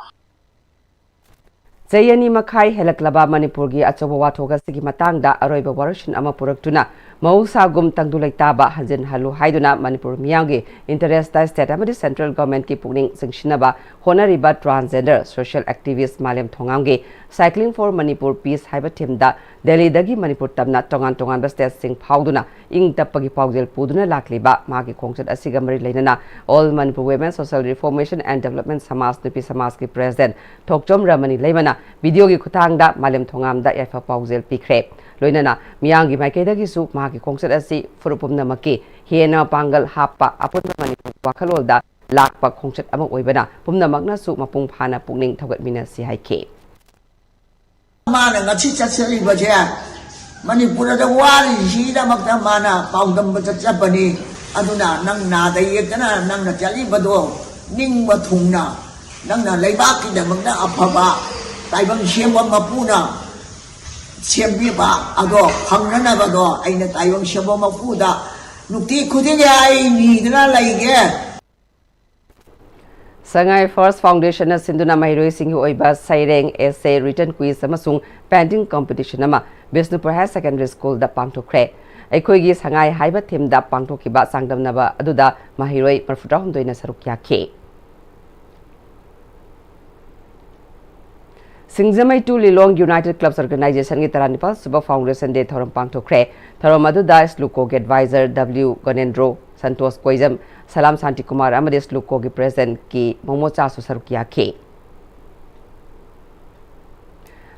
ꯆꯍꯤ ꯑꯅꯤ ꯃꯈꯥꯏ ꯍꯦꯜꯂꯛꯂꯕ ꯃꯅꯤꯄꯨꯔꯒꯤ ꯑꯆꯧꯕ ꯋꯥꯊꯣꯛ ꯑꯁꯤꯒꯤ ꯃꯇꯥꯡꯗ ꯑꯔꯣꯏꯕ ꯋꯥꯔꯣꯏꯁꯤꯟ ꯑꯃ ꯄꯨꯔꯛꯇꯨꯅ ꯃꯍꯧꯁꯥꯒꯨꯝ ꯇꯪꯗꯨ ꯂꯩꯇꯥꯕ ꯍꯟꯖꯤꯟꯍꯜꯂꯨ ꯍꯥꯏꯗꯨꯅ ꯃꯅꯤꯄꯨꯔ ꯃꯤꯌꯥꯝꯒꯤ ꯏꯟꯇꯔꯦꯁꯇ ꯁ꯭ꯇꯦꯠ ꯑꯃꯗꯤ ꯁꯦꯟꯇ꯭ꯔꯦꯜ ꯒꯚꯔꯟꯃꯦꯟꯠꯀꯤ ꯄꯨꯛꯅꯤꯡ ꯆꯤꯡꯁꯤꯟꯅꯕ ꯍꯣꯠꯅꯔꯤꯕ ꯇ꯭ꯔꯥꯟꯁꯖꯦꯟꯗꯔ ꯁꯣꯁꯤꯌꯦꯜ ꯑꯦꯛꯇꯤꯚꯤꯁ꯭ꯠ ꯃꯥꯂꯦꯝ ꯊꯣꯉꯥꯝꯒꯤ Cycling for Manipur Peace ꯍꯥꯏꯕ ꯊꯤꯝꯗ ꯗꯦꯜꯂꯤꯗꯒꯤ ꯃꯅꯤꯄꯨꯔ ꯇꯝꯅ ꯇꯣꯉꯥꯟ ꯇꯣꯉꯥꯟꯕ ꯁ꯭ꯇꯦꯠꯁꯤꯡ ꯐꯥꯎꯗꯨꯅ ꯏꯪ ꯇꯞꯄꯒꯤ ꯄꯥꯎꯖꯦꯜ ꯄꯨꯗꯨꯅ ꯂꯥꯛꯂꯤꯕ ꯃꯍꯥꯛꯀꯤ ꯈꯣꯡꯆꯠ ꯑꯁꯤꯒ ꯃꯔꯤ ꯂꯩꯅꯅ All Manipur Women Social Reformation and Development ꯁꯃꯥꯖ ꯅꯨꯄꯤ ꯁꯃꯥꯖꯀꯤ ꯄ꯭ꯔꯦꯁꯤꯗꯦꯟꯠ ꯊꯣꯛꯆꯣꯝ ꯔꯃꯅꯤ ꯂꯩꯃꯅ ꯚꯤꯗꯤꯑꯣꯒꯤ ꯈꯨꯠꯊꯥꯡꯗ ꯃꯥꯂꯦꯝ ꯊꯣꯉꯥꯝꯗ ꯌꯥꯏꯐ ꯄꯥꯎꯖꯦꯜ ꯄꯤꯈ꯭ꯔꯦ꯫ ꯂꯣꯏꯅꯅ ꯃꯤꯌꯥꯝꯒꯤ ꯃꯥꯏꯀꯩꯗꯒꯤꯁꯨ ꯃꯍꯥꯛꯀꯤ ꯈꯣꯡꯆꯠ ꯑꯁꯤ ꯐꯨꯔꯨꯞ ꯄꯨꯝꯅꯃꯛꯀꯤ ꯍꯦꯟꯅ ꯄꯥꯡꯒꯜ ꯍꯥꯞꯄ ꯑꯄꯨꯟꯕ ꯃꯅꯤꯄꯨꯔ ꯋꯥꯈꯜꯂꯣꯟꯗ ꯂꯥꯛꯄ ꯈꯣꯡꯆꯠ ꯑꯃ ꯑꯣꯏꯕꯅ ꯄꯨꯝꯅꯃꯛꯅꯁꯨ ꯃꯄꯨꯡ ꯐꯥꯅ ꯄꯨꯛꯅꯤꯡ ꯊꯧꯒꯠꯃꯤꯟꯅꯁꯤ ꯍꯥꯏꯈꯤ꯫ ꯃꯥꯅ ꯉꯁꯤ ꯆꯠꯆꯔꯤꯕꯁꯦ ꯃꯅꯤꯄꯨꯔꯗ ꯋꯥꯔꯤꯁꯤꯒꯤꯗꯃꯛꯇ ꯃꯥꯅ ꯄꯥꯎꯗꯝꯕ ꯆꯠꯆꯕꯅꯤ꯫ ꯑꯗꯨꯅ ꯅꯪ ꯅꯥꯗ ꯌꯦꯛꯇꯅ ꯅꯪꯅ ꯆꯠꯂꯤꯕꯗꯣ ꯅꯤꯡꯕ ꯊꯨꯡꯅ ꯅꯪꯅ ꯂꯩꯕꯥꯛꯀꯤꯗꯃꯛꯇ ꯑꯐꯕ ꯇꯥꯏꯕꯪ ꯁꯦꯝꯕ ꯃꯄꯨꯅ ꯁꯦꯝꯕꯤꯕ ꯑꯗꯣ ꯐꯪꯅꯅꯕꯗꯣ ꯑꯩꯅ ꯇꯥꯏꯕꯪ ꯁꯦꯝꯕ ꯃꯄꯨꯗ ꯅꯨꯡꯇꯤ ꯈꯨꯗꯤꯡꯒꯤ ꯑꯩ ꯅꯤꯗꯨꯅ ꯂꯩꯒꯦ꯫ ꯁꯉꯥꯏ ꯐꯥꯔꯁ ꯐꯥꯎꯟꯗꯦꯁꯟꯅ ꯁꯤꯟꯗꯨꯅ ꯃꯍꯩꯔꯣꯏꯁꯤꯡꯒꯤ ꯑꯣꯏꯕ ꯁꯩꯔꯦꯡ, essay, written quiz ꯑꯃꯁꯨꯡ painting competition ꯑꯃ ꯕꯤꯁꯅꯨꯄꯨꯔ ꯍꯥꯌꯔ ꯁꯦꯀꯦꯟꯗꯔꯤ ꯁ꯭ꯀꯨꯜꯗ ꯄꯥꯡꯊꯣꯛꯈ꯭ꯔꯦ꯫ ꯑꯩꯈꯣꯏꯒꯤ ꯁꯉꯥꯏ ꯍꯥꯏꯕ ꯊꯤꯝꯗ ꯄꯥꯡꯊꯣꯛꯈꯤꯕ ꯆꯥꯡꯗꯝꯅꯕ ꯑꯗꯨꯗ ꯃꯍꯩꯔꯣꯏ ꯃꯔꯤꯐꯨꯇꯔꯥꯍꯨꯝꯗꯣꯏꯅ ꯁꯔꯨꯛ ꯌꯥꯈꯤ꯫ ꯁꯤꯡꯖꯃꯩ ꯇꯨ ꯂꯤꯂꯣꯡ ꯌꯨꯅꯥꯏꯇꯦꯗ ꯀ꯭ꯂꯕꯁ ꯑꯣꯔꯒꯅꯥꯏꯖꯦꯁꯟꯒꯤ ꯇꯔꯥꯅꯤꯄꯥꯜ ꯁꯨꯕ ꯐꯥꯎꯟꯗꯦꯁꯟ ꯗꯦ ꯊꯧꯔꯝ ꯄꯥꯡꯊꯣꯛꯈ꯭ꯔꯦ꯫ ꯊꯧꯔꯝ ꯑꯗꯨꯗ ꯁ꯭ꯂꯨꯀꯣꯒꯤ ꯑꯦꯗꯚꯥꯏꯖꯔ ꯗꯕ꯭ꯂꯤꯎ ꯒꯅꯦꯟꯗ꯭ꯔꯣ, ꯁꯟꯇꯣꯁ ꯀꯣꯏꯖꯝ, ꯁꯂꯥꯝ ꯁꯥꯟꯇꯤꯀꯨꯃꯥꯔ ꯑꯃꯗꯤ ꯁ꯭ꯂꯨꯀꯣꯒꯤ ꯄ꯭ꯔꯦꯁꯤꯗꯦꯟꯠ ꯀꯦ ꯃꯣꯃꯣꯆꯥꯁꯨ ꯁꯔꯨꯛ ꯌꯥꯈꯤ꯫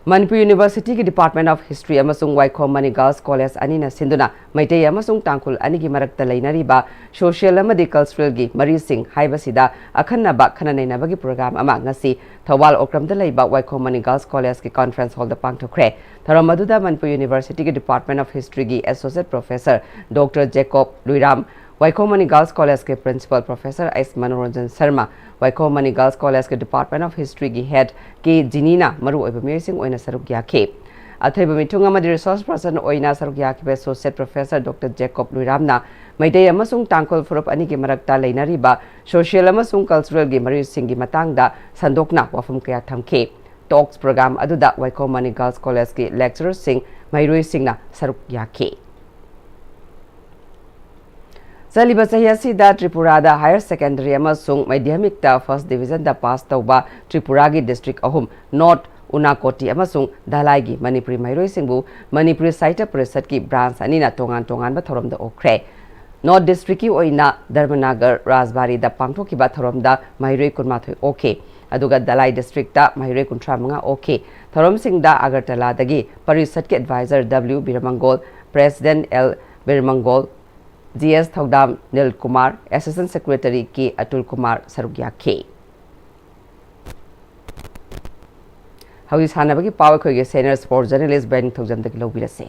ꯃꯅꯤꯄꯨꯔ ꯌꯨꯅꯤꯚꯔꯁꯤꯇꯤꯒꯤ ꯗꯤꯄꯥꯔꯠꯃꯦꯟꯠ ꯑꯣꯐ ꯍꯤꯁꯇ꯭ꯔꯤ ꯑꯃꯁꯨꯡ ꯋꯥꯏꯈꯣꯝ ꯃꯅꯤ ꯒꯥꯔꯜꯁ ꯀꯣꯂꯦꯖ ꯑꯅꯤꯅ ꯁꯤꯟꯗꯨꯅ ꯃꯩꯇꯩ ꯑꯃꯁꯨꯡ ꯇꯥꯡꯈꯨꯜ ꯑꯅꯤꯒꯤ ꯃꯔꯛꯇ ꯂꯩꯅꯔꯤꯕ ꯁꯣꯁꯤꯌꯦꯜ ꯑꯃꯗꯤ ꯀꯜꯆꯔꯦꯜꯒꯤ ꯃꯔꯤꯁꯤꯡ ꯍꯥꯏꯕꯁꯤꯗ ꯑꯈꯟꯅꯕ ꯈꯟꯅ ꯅꯩꯅꯕꯒꯤ ꯄ꯭ꯔꯣꯒ꯭ꯔꯥꯝ ꯑꯃ ꯉꯁꯤ ꯊꯧꯕꯥꯜ ꯑꯣꯀ꯭ꯔꯝꯗ ꯂꯩꯕ ꯋꯥꯏꯈꯣꯝ ꯃꯅꯤ ꯒꯥꯔꯜꯁ ꯀꯣꯂꯦꯖꯀꯤ ꯀꯣꯟꯐ꯭ꯔꯦꯟꯁ ꯍꯣꯜꯗ ꯄꯥꯡꯊꯣꯛꯈ꯭ꯔꯦ꯫ ꯊꯧꯔꯝ ꯑꯗꯨꯗ ꯃꯅꯤꯄꯨꯔ ꯌꯨꯅꯤꯚꯔꯁꯤꯇꯤꯒꯤ ꯗꯤꯄꯥꯔꯠꯃꯦꯟꯠ ꯑꯣꯐ ꯍꯤꯁꯇ꯭ꯔꯤꯒꯤ associate professor doctor Jacob Luiram, Waikhom Mani girls ꯀꯣꯂꯦꯖꯀꯤ principal professor S Manoranjan Sharma, Waikhom Mani girls ꯀꯣꯂꯦꯖꯀꯤ ꯗꯤꯄꯥꯔꯠꯃꯦꯟꯠ ꯑꯣꯐ ꯍꯤꯁꯇ꯭ꯔꯤꯒꯤ ꯍꯦꯗ ꯀꯦ ꯖꯤꯅꯤꯅ ꯃꯔꯨꯑꯣꯏꯕ ꯃꯤꯑꯣꯏꯁꯤꯡ ꯑꯣꯏꯅ ꯁꯔꯨꯛ ꯌꯥꯈꯤ꯫ ꯑꯊꯣꯏꯕ ꯃꯤꯊꯨꯡ ꯑꯃꯗꯤ ꯔꯤꯁꯣꯔꯁ ꯄꯔꯁꯟ ꯑꯣꯏꯅ ꯁꯔꯨꯛ ꯌꯥꯈꯤꯕ ꯑꯦꯁꯣꯁꯤꯌꯦꯠ ꯄ꯭ꯔꯣꯐꯦꯁꯔ ꯗꯣꯛꯇꯔ ꯖꯦꯀꯣꯕ ꯂꯨꯏꯔꯥꯝꯅ ꯃꯩꯇꯩ ꯑꯃꯁꯨꯡ ꯇꯥꯡꯈꯨꯜ ꯐꯨꯔꯨꯞ ꯑꯅꯤꯒꯤ ꯃꯔꯛꯇ ꯂꯩꯅꯔꯤꯕ ꯁꯣꯁꯤꯌꯦꯜ ꯑꯃꯁꯨꯡ ꯀꯜꯆꯔꯦꯜꯒꯤ ꯃꯔꯤꯁꯤꯡꯒꯤ ꯃꯇꯥꯡꯗ ꯁꯟꯗꯣꯛꯅ ꯋꯥꯐꯝ ꯀꯌꯥ ꯊꯝꯈꯤ꯫ ꯇꯣꯛꯁ ꯄ꯭ꯔꯣꯒ꯭ꯔꯥꯝ ꯑꯗꯨꯗ ꯋꯥꯏꯈꯣꯝ ꯃꯅꯤ ꯒꯥꯔꯜꯁ ꯀꯣꯂꯦꯖꯀꯤ ꯂꯦꯛꯆꯔꯔꯁꯤꯡ, ꯃꯍꯩꯔꯣꯏꯁꯤꯡꯅ ꯁꯔꯨꯛ ꯌꯥꯈꯤ꯫ ꯆꯠꯂꯤꯕ ꯆꯍꯤ ꯑꯁꯤꯗ ꯇ꯭ꯔꯤꯄꯨꯔꯥꯗ higher secondary ꯑꯃꯁꯨꯡ ꯃꯩꯙ꯭ꯌꯃꯤꯛꯇ first divisionꯗ pass ꯇꯧꯕ ꯇ꯭ꯔꯤꯄꯨꯔꯥꯒꯤ district ꯑꯍꯨꯝ, ꯅꯣꯔꯠ ꯎꯅꯥꯀꯣꯇꯤ ꯑꯃꯁꯨꯡ ꯙꯂꯥꯏꯒꯤ ꯃꯅꯤꯄꯨꯔꯤ ꯃꯍꯩꯔꯣꯏꯁꯤꯡꯕꯨ ꯃꯅꯤꯄꯨꯔꯤ ꯁꯥꯍꯤꯇ꯭ꯌ ꯄꯔꯤꯁꯠꯀꯤ branch ꯑꯅꯤꯅ ꯇꯣꯉꯥꯟ ꯇꯣꯉꯥꯟꯕ ꯊꯧꯔꯝꯗ ꯑꯣꯛꯈ꯭ꯔꯦ꯫ ꯅꯣꯔꯠ districtꯀꯤ ꯑꯣꯏꯅ ꯙꯔꯃꯅꯒꯔ ꯔꯥꯖꯕꯥꯔꯤꯗ ꯄꯥꯡꯊꯣꯛꯈꯤꯕ ꯊꯧꯔꯝꯗ ꯃꯍꯩꯔꯣꯏ ꯀꯨꯟꯃꯥꯊꯣꯏ ꯑꯣꯛꯈꯤ꯫ ꯑꯗꯨꯒ ꯙꯂꯥꯏ districtꯇ ꯃꯍꯩꯔꯣꯏ ꯀꯨꯟꯊ꯭ꯔꯥ ꯃꯉꯥ ꯑꯣꯛꯈꯤ꯫ ꯊꯧꯔꯝꯁꯤꯡꯗ ꯑꯒꯔꯇꯂꯥꯗꯒꯤ ꯄꯔꯤꯁꯠꯀꯤ advisor W ꯕꯤꯔꯃꯪꯒꯣꯜ, president L ꯕꯤꯔꯃꯪꯒꯣꯜ, GS ꯊꯧꯗꯥꯝ ꯅꯤꯜ Kumar, assistant secretary K Atul Kumar ꯁꯔꯨꯛ ꯌꯥꯈꯤ꯫ ꯍꯧꯖꯤꯛ ꯁꯥꯟꯅꯕꯒꯤ ꯄꯥꯎ ꯑꯩꯈꯣꯏꯒꯤ senior sports journalist ꯕꯦꯟ ꯊꯧꯖꯝꯗꯒꯤ ꯂꯧꯕꯤꯔꯁꯤ꯫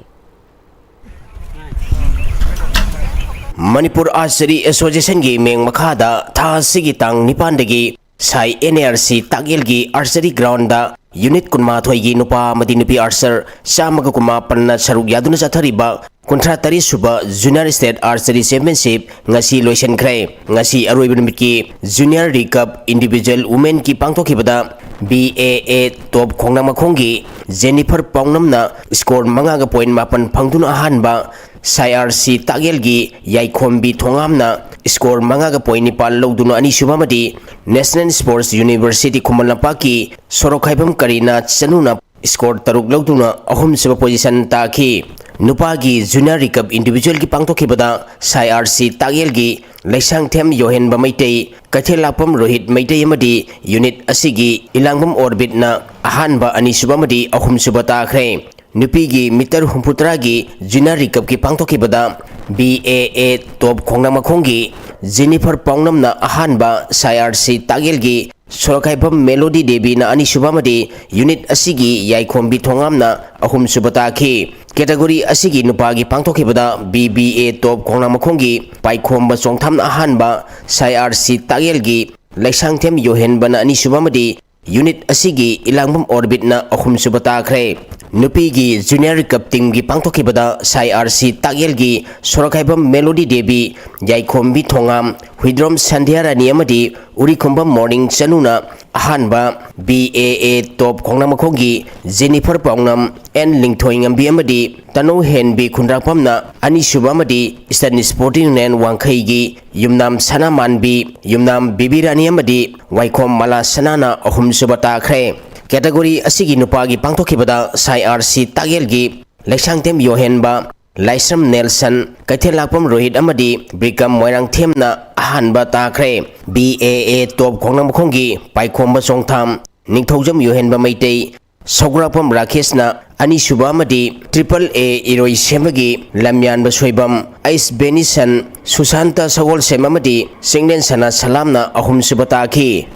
ꯃꯅꯤꯄꯨꯔ Archery Associationꯒꯤ ꯃꯤꯡ ꯃꯈꯥꯗ ꯊꯥ ꯑꯁꯤꯒꯤ ꯇꯥꯡ ꯅꯤꯄꯥꯟꯗꯒꯤ ꯁꯥꯏ NARC ꯇꯥꯛꯌꯦꯜꯒꯤ archery groundꯗ unit ꯀꯨꯟꯃꯥꯊꯣꯏꯒꯤ ꯅꯨꯄꯥ ꯑꯃꯗꯤ ꯅꯨꯄꯤ archer ꯆꯥꯝꯃꯒ ꯀꯨꯟꯃꯥꯄꯟꯅ ꯁꯔꯨꯛ ꯌꯥꯗꯨꯅ ꯆꯠꯊꯔꯤꯕ ꯀꯨꯟꯊ꯭ꯔꯥ ꯇꯔꯦꯠ ꯁꯨꯕ Junior State Archery Championship ꯉꯁꯤ ꯂꯣꯏꯁꯤꯟꯈ꯭ꯔꯦ꯫ ꯉꯁꯤ ꯑꯔꯣꯏꯕ ꯅꯨꯃꯤꯠꯀꯤ Junior Recurve Individual Womenꯒꯤ ꯄꯥꯡꯊꯣꯛꯈꯤꯕꯗ BAA ꯇꯣꯞ ꯈꯣꯡꯅꯥꯡꯃꯈꯣꯡꯒꯤ ꯖꯦꯅꯤꯐꯔ ꯄꯥꯎꯅꯝꯅ score ꯃꯉꯥꯒ point ꯃꯥꯄꯟ ꯐꯪꯗꯨꯅ ꯑꯍꯥꯟꯕ, ꯁꯥꯏ ꯑꯥꯔ ꯁꯤ ꯇꯥꯛꯌꯦꯜꯒꯤ ꯌꯥꯏꯈꯣꯝꯕꯤ ꯊꯣꯉꯥꯝꯅ score ꯃꯉꯥꯒ point ꯅꯤꯄꯥꯜ ꯂꯧꯗꯨꯅ ꯑꯅꯤꯁꯨꯕ ꯑꯃꯗꯤ National Sports University ꯈꯨꯃꯟ ꯂꯝꯄꯥꯛꯀꯤ ꯁꯣꯔꯣꯛꯈꯥꯏꯕꯝ ꯀꯔꯤꯅꯥ ꯆꯅꯨꯅ score ꯇꯔꯨꯛ ꯂꯧꯗꯨꯅ ꯑꯍꯨꯝꯁꯨꯕ position ꯇꯥꯈꯤ꯫ ꯅꯨꯄꯥꯒꯤ Junior Recurve Individualꯒꯤ ꯄꯥꯡꯊꯣꯛꯈꯤꯕꯗ SAI R C ꯇꯥꯛꯌꯦꯜꯒꯤ Leishangthem ꯌꯣꯍꯦꯟꯕ Meitei, ꯀꯩꯊꯦꯜꯂꯥꯛꯄꯝ Rohit Meitei ꯑꯃꯗꯤ unit ꯑꯁꯤꯒꯤ ꯏꯂꯥꯡꯕꯝ ꯑꯣꯔꯕꯤꯠꯅ ꯑꯍꯥꯟꯕ, ꯑꯅꯤꯁꯨꯕ ꯑꯃꯗꯤ ꯑꯍꯨꯝꯁꯨꯕ ꯇꯥꯈ꯭ꯔꯦ꯫ ꯅꯨꯄꯤꯒꯤ meter ꯍꯨꯝꯐꯨꯇꯔꯥꯒꯤ Junior Recurbꯀꯤ ꯄꯥꯡꯊꯣꯛꯈꯤꯕꯗ BAA ꯇꯣꯞ ꯈꯣꯡꯅꯥꯡꯃꯈꯣꯡꯒꯤ ꯖꯦꯅꯤꯐꯔ ꯄꯥꯎꯅꯝꯅ ꯑꯍꯥꯟꯕ, ꯁꯥꯏ ꯑꯥꯔ ꯁꯤ ꯇꯥꯛꯌꯦꯜꯒꯤ ꯁꯣꯔꯣꯛꯈꯥꯏꯕꯝ ꯃꯦꯂꯣꯗꯤ ꯗꯦꯕꯤꯅ ꯑꯅꯤꯁꯨꯕ ꯑꯃꯗꯤ unit ꯑꯁꯤꯒꯤ ꯌꯥꯏꯈꯣꯝꯕꯤ ꯊꯣꯉꯥꯝꯅ ꯑꯍꯨꯝꯁꯨꯕ ꯇꯥꯈꯤ꯫ Category ꯑꯁꯤꯒꯤ ꯅꯨꯄꯥꯒꯤ ꯄꯥꯡꯊꯣꯛꯈꯤꯕꯗ BBA ꯇꯣꯞ ꯈꯣꯡꯅꯥꯡꯃꯈꯣꯡꯒꯤ ꯄꯥꯏꯈꯣꯝꯕ ꯆꯣꯡꯊꯥꯝꯅ ꯑꯍꯥꯟꯕ, ꯁꯥꯏ ꯑꯥꯔ ꯁꯤ ꯇꯥꯛꯌꯦꯜꯒꯤ ꯂꯩꯁꯥꯡꯊꯦꯝ ꯌꯣꯍꯦꯟꯕꯅ ꯑꯅꯤꯁꯨꯕ ꯑꯃꯗꯤ unit ꯑꯁꯤꯒꯤ ꯏꯂꯥꯡꯕꯝ ꯑꯣꯔꯕꯤꯠꯅ ꯑꯍꯨꯝꯁꯨꯕ ꯇꯥꯈ꯭ꯔꯦ꯫ ꯅꯨꯄꯤꯒꯤ Junior Cup teamꯒꯤ ꯄꯥꯡꯊꯣꯛꯈꯤꯕꯗ SAI R C ꯇꯥꯛꯌꯦꯜꯒꯤ ꯁꯣꯔꯣꯛꯈꯥꯏꯕꯝ ꯃꯦꯂꯣꯗꯤ ꯗꯦꯕꯤ, ꯌꯥꯏꯈꯣꯝꯕꯤ ꯊꯣꯉꯥꯝ, ꯍꯨꯏꯗ꯭ꯔꯣꯝ ꯁꯟꯙ꯭ꯌꯥ ꯔꯥꯅꯤ ꯑꯃꯗꯤ ꯎꯔꯤꯈꯨꯝꯕꯝ ꯃꯣꯔꯅꯤꯡ ꯆꯅꯨꯅ ꯑꯍꯥꯟꯕ, ꯕꯤ ꯑꯦ ꯑꯦ ꯇꯣꯞ ꯈꯣꯡꯅꯥꯡꯃꯈꯣꯡꯒꯤ ꯖꯦꯅꯤꯐꯔ ꯄꯥꯎꯅꯝ, ꯑꯦꯟ ꯂꯤꯡꯊꯣꯏꯉꯝꯕꯤ ꯑꯃꯗꯤ ꯇꯅꯧ ꯍꯦꯟꯕꯤ ꯈꯨꯟꯗ꯭ꯔꯥꯛꯄꯝꯅ ꯑꯅꯤꯁꯨꯕ ꯑꯃꯗꯤ Eastern Sporting Union ꯋꯥꯡꯈꯩꯒꯤ ꯌꯨꯝꯅꯥꯝ ꯁꯅꯥꯃꯥꯟꯕꯤ, ꯌꯨꯝꯅꯥꯝ ꯕꯤꯕꯤ ꯔꯥꯅꯤ ꯑꯃꯗꯤ ꯋꯥꯏꯈꯣꯝ ꯃꯂꯥ ꯁꯅꯥꯅ ꯑꯍꯨꯝꯁꯨꯕ ꯇꯥꯈ꯭ꯔꯦ꯫ Category ꯑꯁꯤꯒꯤ ꯅꯨꯄꯥꯒꯤ ꯄꯥꯡꯊꯣꯛꯈꯤꯕꯗ ꯁꯥꯏ ꯑꯥꯔ ꯁꯤ ꯇꯥꯛꯌꯦꯜꯒꯤ ꯂꯩꯁꯥꯡꯊꯦꯝ ꯌꯣꯍꯦꯟꯕ, ꯂꯥꯏꯁ꯭ꯔꯝ ꯅꯦꯜꯁꯟ, ꯀꯩꯊꯦꯜꯂꯥꯛꯄꯝ ꯔꯣꯍꯤꯠ ꯑꯃꯗꯤ ꯕ꯭ꯔꯤꯀꯝ ꯃꯣꯏꯔꯥꯡꯊꯦꯝꯅ ꯑꯍꯥꯟꯕ ꯇꯥꯈ꯭ꯔꯦ꯫ ꯕꯤ ꯑꯦ ꯑꯦ ꯇꯣꯞ ꯈꯣꯡꯅꯥꯡꯃꯈꯣꯡꯒꯤ ꯄꯥꯏꯈꯣꯝꯕ ꯆꯣꯡꯊꯥꯝ, ꯅꯤꯡꯊꯧꯖꯝ ꯌꯣꯍꯦꯟꯕ ꯃꯩꯇꯩ, ꯁꯧꯒ꯭ꯔꯥꯛꯄꯝ ꯔꯥꯀꯦꯁꯅ ꯑꯅꯤꯁꯨꯕ ꯑꯃꯗꯤ ꯇ꯭ꯔꯤꯄꯜ ꯑꯦ ꯏꯔꯣꯏ ꯁꯦꯝꯕꯒꯤ ꯂꯝꯌꯥꯟꯕ ꯁꯣꯏꯕꯝ, ꯑꯩꯁ ꯕꯦꯅꯤꯁꯟ, ꯁꯨꯁꯥꯟꯇ ꯁꯒꯣꯜꯁꯦꯝ ꯑꯃꯗꯤ ꯆꯤꯡꯂꯦꯟ ꯁꯅꯥ ꯁꯂꯥꯝꯅ ꯑꯍꯨꯝꯁꯨꯕ ꯇꯥꯈꯤ꯫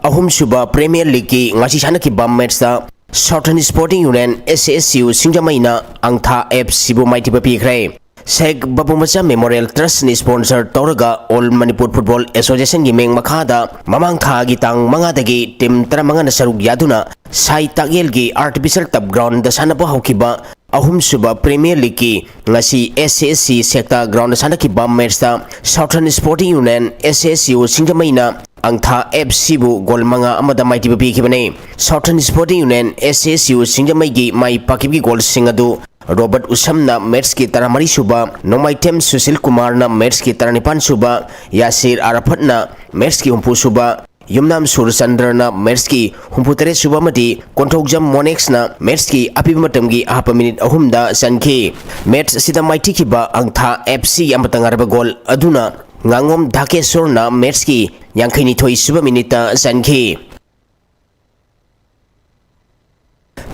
ꯑꯍꯨꯝꯁꯨꯕ Premier Leagueꯀꯤ ꯉꯁꯤ ꯁꯥꯟꯅꯈꯤꯕ matchꯇ Southern Sporting Union S S U ꯁꯤꯡꯖꯃꯩꯅ ꯑꯪꯊꯥ F Cꯕꯨ ꯃꯥꯏꯊꯤꯕ ꯄꯤꯈ꯭ꯔꯦ꯫ ꯁꯦꯛ ꯕꯥꯕꯨ ꯃꯆꯥ Memorial Trustꯅ sponsor ꯇꯧꯔꯒ All Manipur Football Associationꯒꯤ ꯃꯤꯡ ꯃꯈꯥꯗ ꯃꯃꯥꯡ ꯊꯥꯒꯤ ꯇꯥꯡ ꯃꯉꯥꯗꯒꯤ team ꯇꯔꯥꯃꯉꯥꯅ ꯁꯔꯨꯛ ꯌꯥꯗꯨꯅ ꯁꯥꯏ ꯇꯥꯛꯌꯦꯜꯒꯤ Artificial Turf Groundꯗ ꯁꯥꯟꯅꯕ ꯍꯧꯈꯤꯕ ꯑꯍꯨꯝꯁꯨꯕ Premier Leagueꯀꯤ ꯉꯁꯤ S S C Sector Groundꯗ ꯁꯥꯟꯅꯈꯤꯕ matchꯇ Southern Sporting Union S S U ꯁꯤꯡꯖꯃꯩꯅ ꯑꯪꯊꯥ F Cꯕꯨ goal ꯃꯉꯥ ꯑꯃꯗ ꯃꯥꯏꯊꯤꯕ ꯄꯤꯈꯤꯕꯅꯤ꯫ Southern Sporting Union S S U ꯁꯤꯡꯖꯃꯩꯒꯤ ꯃꯥꯏ ꯄꯥꯛꯈꯤꯕꯒꯤ goalꯁꯤꯡ ꯑꯗꯨ ꯔꯣꯕꯔꯠ ꯎꯁꯝꯅ matchꯀꯤ ꯇꯔꯥꯃꯔꯤ ꯁꯨꯕ, ꯅꯣꯡꯃꯥꯏꯊꯦꯝ ꯁꯨꯁꯤꯜ ꯀꯨꯃꯥꯔꯅ matchꯀꯤ ꯇꯔꯥꯅꯤꯄꯥꯟ ꯁꯨꯕ, ꯌꯥꯁꯤꯔ ꯑꯔꯥꯐꯠꯅ matchꯀꯤ ꯍꯨꯝꯐꯨ ꯁꯨꯕ, ꯌꯨꯝꯅꯥꯝ ꯁꯨꯔꯆꯟꯗ꯭ꯔꯅ matchꯀꯤ ꯍꯨꯝꯐꯨꯇꯔꯦꯠ ꯁꯨꯕ ꯑꯃꯗꯤ ꯀꯣꯟꯊꯧꯖꯝ ꯃꯣꯅꯦꯛꯁꯅ matchꯀꯤ ꯑꯄꯤꯕ ꯃꯇꯝꯒꯤ ꯑꯍꯥꯞꯄ minute ꯑꯍꯨꯝꯗ ꯆꯟꯈꯤ꯫ Match ꯑꯁꯤꯗ ꯃꯥꯏꯊꯤꯈꯤꯕ ꯑꯪꯊꯥ F C ꯑꯃꯠꯇ ꯉꯥꯏꯔꯕ goal ꯑꯗꯨꯅ ꯉꯥꯉꯣꯝ ꯙꯥꯀꯦꯁꯣꯔꯅ matchꯀꯤ ꯌꯥꯡꯈꯩꯅꯤꯊꯣꯏ ꯁꯨꯕ minuteꯇ ꯆꯟꯈꯤ꯫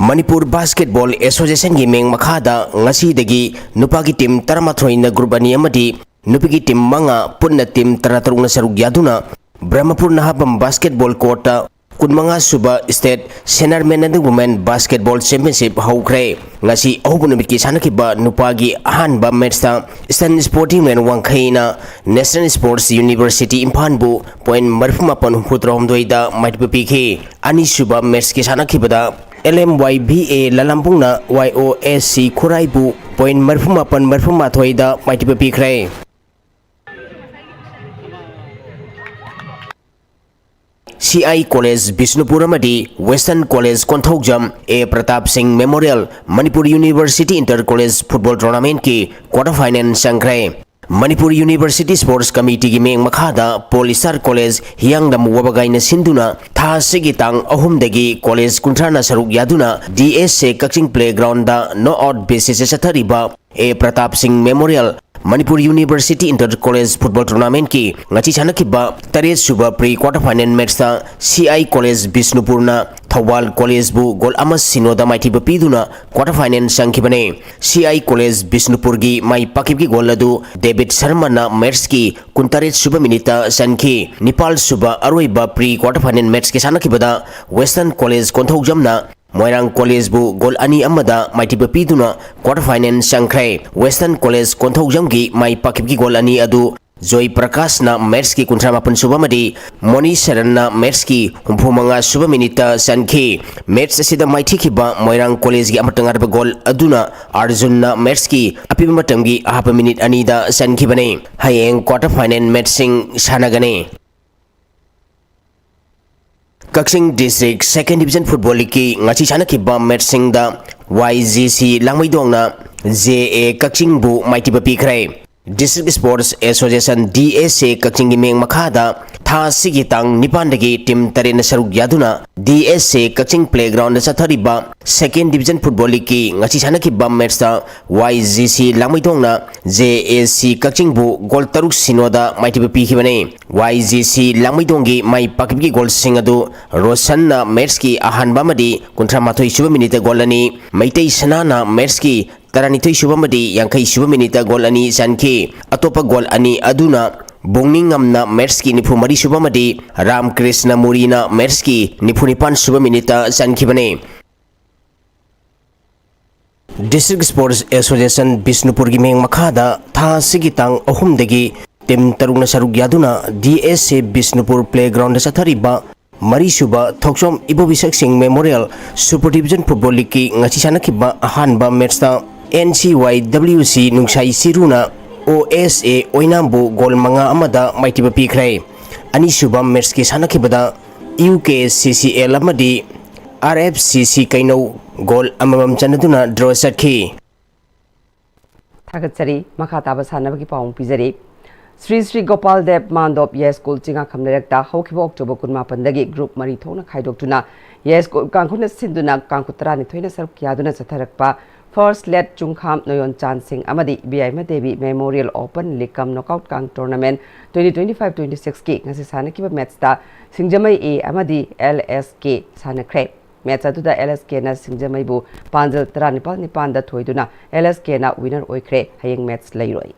ꯃꯅꯤꯄꯨꯔ Basketball Associationꯒꯤ ꯃꯤꯡ ꯃꯈꯥꯗ ꯉꯁꯤꯗꯒꯤ ꯅꯨꯄꯥꯒꯤ team ꯇꯔꯥꯃꯥꯊꯣꯏꯅ group ꯑꯅꯤ ꯑꯃꯗꯤ ꯅꯨꯄꯤꯒꯤ team ꯃꯉꯥ, ꯄꯨꯟꯅ team ꯇꯔꯥꯇꯔꯨꯛꯅ ꯁꯔꯨꯛ ꯌꯥꯗꯨꯅ ꯕ꯭ꯔꯍꯃꯄꯨꯔ ꯅꯍꯥꯕꯝ basketball courtꯇ ꯀꯨꯟꯃꯉꯥ ꯁꯨꯕ State Senior Men ꯑꯗꯨꯒ Women Basketball Championship ꯍꯧꯈ꯭ꯔꯦ꯫ ꯉꯁꯤ ꯑꯍꯧꯕ ꯅꯨꯃꯤꯠꯀꯤ ꯁꯥꯟꯅꯈꯤꯕ ꯅꯨꯄꯥꯒꯤ ꯑꯍꯥꯟꯕ matchꯇ Eastern Sporting Land ꯋꯥꯡꯈꯩꯅ National Sports University ꯏꯝꯐꯥꯜꯕꯨ point ꯃꯔꯤꯐꯨ ꯃꯥꯄꯟ ꯍꯨꯝꯐꯨ ꯇꯔꯥꯍꯨꯝꯗꯣꯏꯗ ꯃꯥꯏꯊꯤꯕ ꯄꯤꯈꯤ꯫ ꯑꯅꯤꯁꯨꯕ matchꯀꯤ ꯁꯥꯟꯅꯈꯤꯕꯗ L M Y B A ꯂꯂꯥꯝꯕꯨꯡꯅ Y O S C ꯈꯨꯔꯥꯏꯕꯨ point ꯃꯔꯤꯐꯨ ꯃꯥꯄꯟ ꯃꯔꯤꯐꯨ ꯃꯥꯊꯣꯏꯗ ꯃꯥꯏꯊꯤꯕ ꯄꯤꯈ꯭ꯔꯦ꯫ C I College ꯕꯤꯁꯅꯨꯄꯨꯔ ꯑꯃꯗꯤ Western College Konthoujam A Pratap ꯁꯤꯡ Memorial Manipur University Inter College Football Tournamentꯀꯤ quarter final ꯆꯪꯈ꯭ꯔꯦ꯫ Manipur University Sports Committeeꯒꯤ ꯃꯤꯠꯌꯦꯡ ꯃꯈꯥꯗ Paul Star College ꯍꯤꯌꯥꯡꯂꯝ ꯋꯥꯕꯒꯥꯏꯅ ꯁꯤꯟꯗꯨꯅ ꯊꯥ ꯑꯁꯤꯒꯤ ꯇꯥꯡ ꯑꯍꯨꯝꯗꯒꯤ college ꯀꯨꯟꯊ꯭ꯔꯥꯅ ꯁꯔꯨꯛ ꯌꯥꯗꯨꯅ D S A Kakching playgroundꯗ knock out basisꯇ ꯆꯠꯊꯔꯤꯕ A ꯄ꯭ꯔꯇꯥꯞ ꯁꯤꯡ Memorial Manipur University Inter College Football Tournamentꯀꯤ ꯉꯁꯤ ꯁꯥꯟꯅꯈꯤꯕ ꯇꯔꯦꯠ ꯁꯨꯕ pre quarter final matchꯇ C I College ꯕꯤꯁꯅꯨꯄꯨꯔꯅ Thoubal Collegeꯕꯨ goal ꯑꯃ ꯁꯤꯅꯣꯗ ꯃꯥꯏꯊꯤꯕ ꯄꯤꯗꯨꯅ quarter final ꯆꯪꯈꯤꯕꯅꯤ꯫ C I College ꯕꯤꯁꯅꯨꯄꯨꯔꯒꯤ my ꯄꯥꯛꯈꯤꯕꯒꯤ goal ꯑꯗꯨ ꯗꯦꯕꯤꯠ ꯁꯔꯃꯅ matchꯀꯤ ꯀꯨꯟꯇꯔꯦꯠ ꯁꯨꯕ minuteꯇ ꯆꯟꯈꯤ꯫ ꯅꯤꯄꯥꯜ ꯁꯨꯕ ꯑꯔꯣꯏꯕ pre quarter final matchꯀꯤ ꯁꯥꯟꯅꯈꯤꯕꯗ Western College ꯀꯣꯟꯊꯧꯖꯝꯅ ꯃꯣꯏꯔꯥꯡ Collegeꯕꯨ goal ꯑꯅꯤ ꯑꯃꯗ ꯃꯥꯏꯊꯤꯕ ꯄꯤꯗꯨꯅ quarter final ꯆꯪꯈ꯭ꯔꯦ꯫ Western College ꯀꯣꯟꯊꯧꯖꯝꯒꯤ ꯃꯥꯏ ꯄꯥꯛꯈꯤꯕꯒꯤ goal ꯑꯅꯤ ꯑꯗꯨ ꯖꯣꯏ ꯄ꯭ꯔꯀꯥꯁꯅ matchꯀꯤ ꯀꯨꯟꯊ꯭ꯔꯥ ꯃꯥꯄꯟ ꯁꯨꯕ ꯑꯃꯗꯤ ꯃꯣꯅꯤ ꯁꯔꯟꯅ matchꯀꯤ ꯍꯨꯝꯐꯨ ꯃꯉꯥ ꯁꯨꯕ minuteꯇ ꯆꯟꯈꯤ꯫ Match ꯑꯁꯤꯗ ꯃꯥꯏꯊꯤꯈꯤꯕ ꯃꯣꯏꯔꯥꯡ Collegeꯒꯤ ꯑꯃꯠꯇ ꯉꯥꯏꯔꯕ goal ꯑꯗꯨꯅ ꯑꯥꯔꯖꯨꯟꯅ matchꯀꯤ ꯑꯄꯤꯕ ꯃꯇꯝꯒꯤ ꯑꯍꯥꯞꯄ minute ꯑꯅꯤꯗ ꯆꯟꯈꯤꯕꯅꯤ꯫ ꯍꯌꯦꯡ quarter final matchꯁꯤꯡ ꯁꯥꯟꯅꯒꯅꯤ꯫ ꯀꯛꯆꯤꯡ District Second Division Football Leagueꯀꯤ ꯉꯁꯤ ꯁꯥꯟꯅꯈꯤꯕ matchꯁꯤꯡꯗ Y G C ꯂꯥꯡꯃꯩꯗꯣꯡꯅ J A ꯀꯛꯆꯤꯡꯕꯨ ꯃꯥꯏꯊꯤꯕ ꯄꯤꯈ꯭ꯔꯦ꯫ District Sports Association D S A ꯀꯛꯆꯤꯡꯒꯤ ꯃꯤꯠꯌꯦꯡ ꯃꯈꯥꯗ ꯊꯥ ꯑꯁꯤꯒꯤ ꯇꯥꯡ ꯅꯤꯄꯥꯟꯗꯒꯤ team ꯇꯔꯦꯠꯅ ꯁꯔꯨꯛ ꯌꯥꯗꯨꯅ D S A ꯀꯛꯆꯤꯡ playgroundꯗ ꯆꯠꯊꯔꯤꯕ Second Division Football Leagueꯀꯤ ꯉꯁꯤ ꯁꯥꯟꯅꯈꯤꯕ matchꯇ Y G C ꯂꯥꯡꯃꯩꯗꯣꯡꯅ J A C ꯀꯛꯆꯤꯡꯕꯨ goal ꯇꯔꯨꯛ ꯁꯤꯅꯣꯗ ꯃꯥꯏꯊꯤꯕ ꯄꯤꯈꯤꯕꯅꯤ꯫ Y G C ꯂꯥꯡꯃꯩꯗꯣꯡꯒꯤ ꯃꯥꯏ ꯄꯥꯛꯈꯤꯕꯒꯤ goalꯁꯤꯡ ꯑꯗꯨ ꯔꯣꯁꯟꯅ matchꯀꯤ ꯑꯍꯥꯟꯕ ꯑꯃꯗꯤ ꯀꯨꯟꯊ꯭ꯔꯥ ꯃꯥꯊꯣꯏ ꯁꯨꯕ minuteꯇ goal ꯑꯅꯤ, ꯃꯩꯇꯩ ꯁꯅꯥꯅ matchꯀꯤ ꯇꯔꯥꯅꯤꯊꯣꯏ ꯁꯨꯕ ꯑꯃꯗꯤ ꯌꯥꯡꯈꯩ ꯁꯨꯕ minuteꯇ goal ꯑꯅꯤ ꯆꯟꯈꯤ꯫ ꯑꯇꯣꯞꯄ goal ꯑꯅꯤ ꯑꯗꯨꯅ ꯕꯣꯡꯅꯤꯡꯉꯝꯅ ꯃꯦꯠꯁꯀꯤ ꯅꯤꯐꯨ ꯃꯔꯤ ꯁꯨꯕ ꯑꯃꯗꯤ ꯔꯥꯝ ꯀ꯭ꯔꯤꯁꯅ ꯃꯨꯔꯤꯅ ꯃꯦꯠꯁꯀꯤ ꯅꯤꯐꯨ ꯅꯤꯄꯥꯟ ꯁꯨꯕ ꯃꯤꯅꯤꯠꯇ ꯆꯟꯈꯤꯕꯅꯤ꯫ District Sports Association ꯕꯤꯁꯅꯨꯄꯨꯔꯒꯤ ꯃꯤꯠꯌꯦꯡ ꯃꯈꯥꯗ ꯊꯥ ꯑꯁꯤꯒꯤ ꯇꯥꯡ ꯑꯍꯨꯝꯗꯒꯤ ꯇꯤꯝ ꯇꯔꯨꯛꯅ ꯁꯔꯨꯛ ꯌꯥꯗꯨꯅ ꯗꯤ ꯑꯦꯁ ꯑꯦ ꯕꯤꯁꯅꯨꯄꯨꯔ ꯄ꯭ꯂꯦꯒ꯭ꯔꯥꯎꯟꯗ ꯆꯠꯊꯔꯤꯕ ꯃꯔꯤꯁꯨꯕ ꯊꯣꯛꯆꯣꯝ ꯏꯕꯣꯕꯤꯁꯛ ꯁꯤꯡ ꯃꯦꯃꯣꯔꯤꯌꯦꯜ ꯁꯨꯄꯔ ꯗꯤꯕꯤꯖꯟ ꯐꯨꯠꯕꯣꯜ ꯂꯤꯒꯀꯤ ꯉꯁꯤ ꯁꯥꯟꯅꯈꯤꯕ ꯑꯍꯥꯟꯕ ꯃꯦꯠꯁꯇ ꯑꯦꯟ ꯁꯤ ꯋꯥꯏ ꯗꯕ꯭ꯂꯤꯎ ꯁꯤ ꯅꯨꯡꯁꯥꯏ ꯆꯤꯔꯨꯅ ꯑꯣ ꯑꯦꯁ ꯑꯦ ꯑꯣꯏꯅꯥꯝꯕꯨ ꯒꯣꯜ ꯃꯉꯥ ꯑꯃꯗ ꯃꯥꯏꯊꯤꯕ ꯄꯤꯈ꯭ꯔꯦ꯫ ꯑꯅꯤꯁꯨꯕ ꯃꯦꯠꯁꯀꯤ ꯁꯥꯟꯅꯈꯤꯕꯗ U K C C L ꯑꯃꯗꯤ ꯑꯥꯔ ꯑꯦꯐ ꯁꯤ ꯁꯤ ꯀꯩꯅꯧ ꯒꯣꯜ ꯑꯃꯃꯝ ꯆꯟꯅꯗꯨꯅ ꯗ꯭ꯔꯣ ꯆꯠꯈꯤ꯫ ꯊꯥꯒꯠꯆꯔꯤ꯫ ꯃꯈꯥ ꯇꯥꯕ ꯁꯥꯟꯅꯕꯒꯤ ꯄꯥꯎ ꯑꯃꯨꯛ ꯄꯤꯖꯔꯤ꯫ ꯁ꯭ꯔꯤ ꯁ꯭ꯔꯤ ꯒꯣꯄꯥꯜ ꯗꯦꯕ ꯃꯥꯟꯗꯣꯞ ꯌꯥꯏꯁ꯭ꯀꯨꯜ ꯆꯤꯡꯉꯥꯈꯝ ꯂꯩꯔꯛꯇ ꯍꯧꯈꯤꯕ ꯑꯣꯛꯇꯣꯕꯔ ꯀꯨꯟꯃꯥꯄꯟꯗꯒꯤ ꯒ꯭ꯔꯨꯞ ꯃꯔꯤ ꯊꯣꯛꯅ ꯈꯥꯏꯗꯣꯛꯇꯨꯅ ꯌꯥꯏꯁ꯭ꯀꯨꯜ ꯀꯥꯡꯈꯨꯠꯅ ꯁꯤꯟꯗꯨꯅ ꯀꯥꯡꯈꯨꯠ ꯇꯔꯥꯅꯤꯊꯣꯏꯅ ꯁꯔꯨꯛ ꯌꯥꯗꯨꯅ ꯆꯠꯊꯔꯛꯄ ꯐꯥꯔꯁ ꯂꯦꯠ ꯆꯨꯡꯈꯥꯝ ꯅꯣꯌꯣꯟ ꯆꯥꯟ ꯁꯤꯡ ꯑꯃꯗꯤ ꯏꯕꯦꯌꯥꯏꯃ ꯗꯦꯕꯤ ꯃꯦꯃꯣꯔꯤꯌꯦꯜ ꯑꯣꯄꯟ ꯂꯤꯒ ꯀꯝ ꯅꯣꯛꯑꯥꯎꯠ ꯀꯥꯡ tournament twenty twenty five twenty ꯁꯤꯛꯁꯀꯤ ꯉꯁꯤ ꯁꯥꯟꯅꯈꯤꯕ ꯃꯦꯠꯁꯇ ꯁꯤꯡꯖꯃꯩ ꯑꯦ ꯑꯃꯗꯤ ꯑꯦꯜ ꯑꯦꯁ ꯀꯦ ꯁꯥꯟꯅꯈ꯭ꯔꯦ꯫ ꯃꯦꯠꯁ ꯑꯗꯨꯗ ꯑꯦꯜ ꯑꯦꯁ ꯀꯦꯅ ꯁꯤꯡꯖꯃꯩꯕꯨ ꯄꯥꯟꯖꯜ ꯇꯔꯥꯅꯤꯄꯥꯜ ꯅꯤꯄꯥꯟꯗ ꯊꯣꯏꯗꯨꯅ ꯑꯦꯜ ꯑꯦꯁ ꯀꯦꯅ ꯋꯤꯅꯔ ꯑꯣꯏꯈ꯭ꯔꯦ꯫ ꯍꯌꯦꯡ ꯃꯦꯠꯁ ꯂꯩꯔꯣꯏ꯫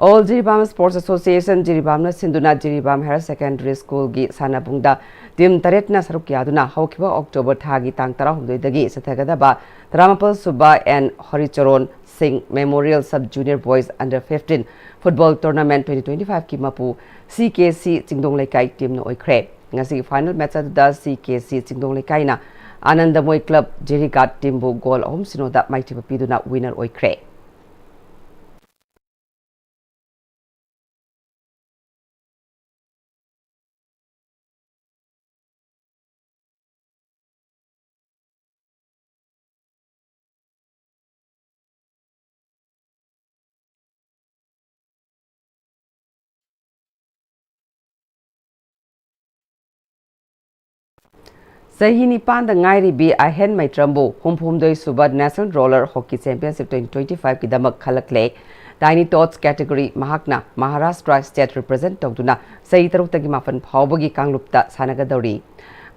ꯑꯣꯜ ꯖꯤꯔꯤꯕꯥꯝ ꯁ꯭ꯄꯣꯔꯠꯁ ꯑꯦꯁꯣꯁꯤꯌꯦꯁꯟ ꯖꯤꯔꯤꯕꯥꯝꯅ ꯁꯤꯟꯗꯨꯅ ꯖꯤꯔꯤꯕꯥꯝ ꯍꯥꯌꯔ ꯁꯦꯀꯦꯟꯗꯔꯤ ꯁ꯭ꯀꯨꯜꯒꯤ ꯁꯥꯟꯅꯕꯨꯡꯗ ꯇꯤꯝ ꯇꯔꯦꯠꯅ ꯁꯔꯨꯛ ꯌꯥꯗꯨꯅ ꯍꯧꯈꯤꯕ ꯑꯣꯛꯇꯣꯕꯔ ꯊꯥꯒꯤ ꯇꯥꯡ ꯇꯔꯥꯍꯨꯝꯗꯣꯏꯗꯒꯤ ꯆꯠꯊꯒꯗꯕ ꯇꯔꯥꯃꯥꯄꯜ ꯁꯨꯕ N Harichoron Singh memorial sub junior boys under fifteen football tournament twenty twenty ꯐꯥꯏꯚꯀꯤ ꯃꯄꯨ ꯁꯤ ꯀꯦ ꯁꯤ ꯆꯤꯡꯗꯣꯡ ꯂꯩꯀꯥꯏ ꯇꯤꯝꯅ ꯑꯣꯏꯈ꯭ꯔꯦ꯫ ꯉꯁꯤꯒꯤ ꯐꯥꯏꯅꯦꯜ ꯃꯦꯠꯆ ꯑꯗꯨꯗ ꯁꯤ ꯀꯦ ꯁꯤ ꯆꯤꯡꯗꯣꯡ ꯂꯩꯀꯥꯏꯅ ꯑꯥꯅꯟꯗꯃꯣꯏ ꯀ꯭ꯂꯕ ꯖꯤꯔꯤꯒꯥꯠ ꯇꯤꯝꯕꯨ ꯒꯣꯜ ꯑꯍꯨꯝ ꯁꯤꯅꯣꯗ ꯃꯥꯏꯊꯤꯕ ꯄꯤꯗꯨꯅ ꯋꯤꯅꯔ ꯑꯣꯏꯈ꯭ꯔꯦ꯫ ꯆꯍꯤ ꯅꯤꯄꯥꯟꯗ ꯉꯥꯏꯔꯤꯕꯤ ꯑꯍꯦꯟ ꯃꯩꯇ꯭ꯔꯝꯕꯨ ꯍꯨꯝꯐꯨꯍꯨꯝꯗꯣꯏ ꯁꯨꯕ National Roller Hockey Championship twenty twenty-five ꯀꯤꯗꯃꯛ ꯈꯜꯂꯛꯂꯦ꯫ Tiny Tots category ꯃꯍꯥꯛꯅ ꯃꯍꯥꯔꯥꯁꯇ꯭ꯔ state represent ꯇꯧꯗꯨꯅ ꯆꯍꯤ ꯇꯔꯨꯛꯇꯒꯤ ꯃꯥꯄꯟ ꯐꯥꯎꯕꯒꯤ ꯀꯥꯡꯂꯨꯞꯇ ꯁꯥꯟꯅꯒꯗꯧꯔꯤ꯫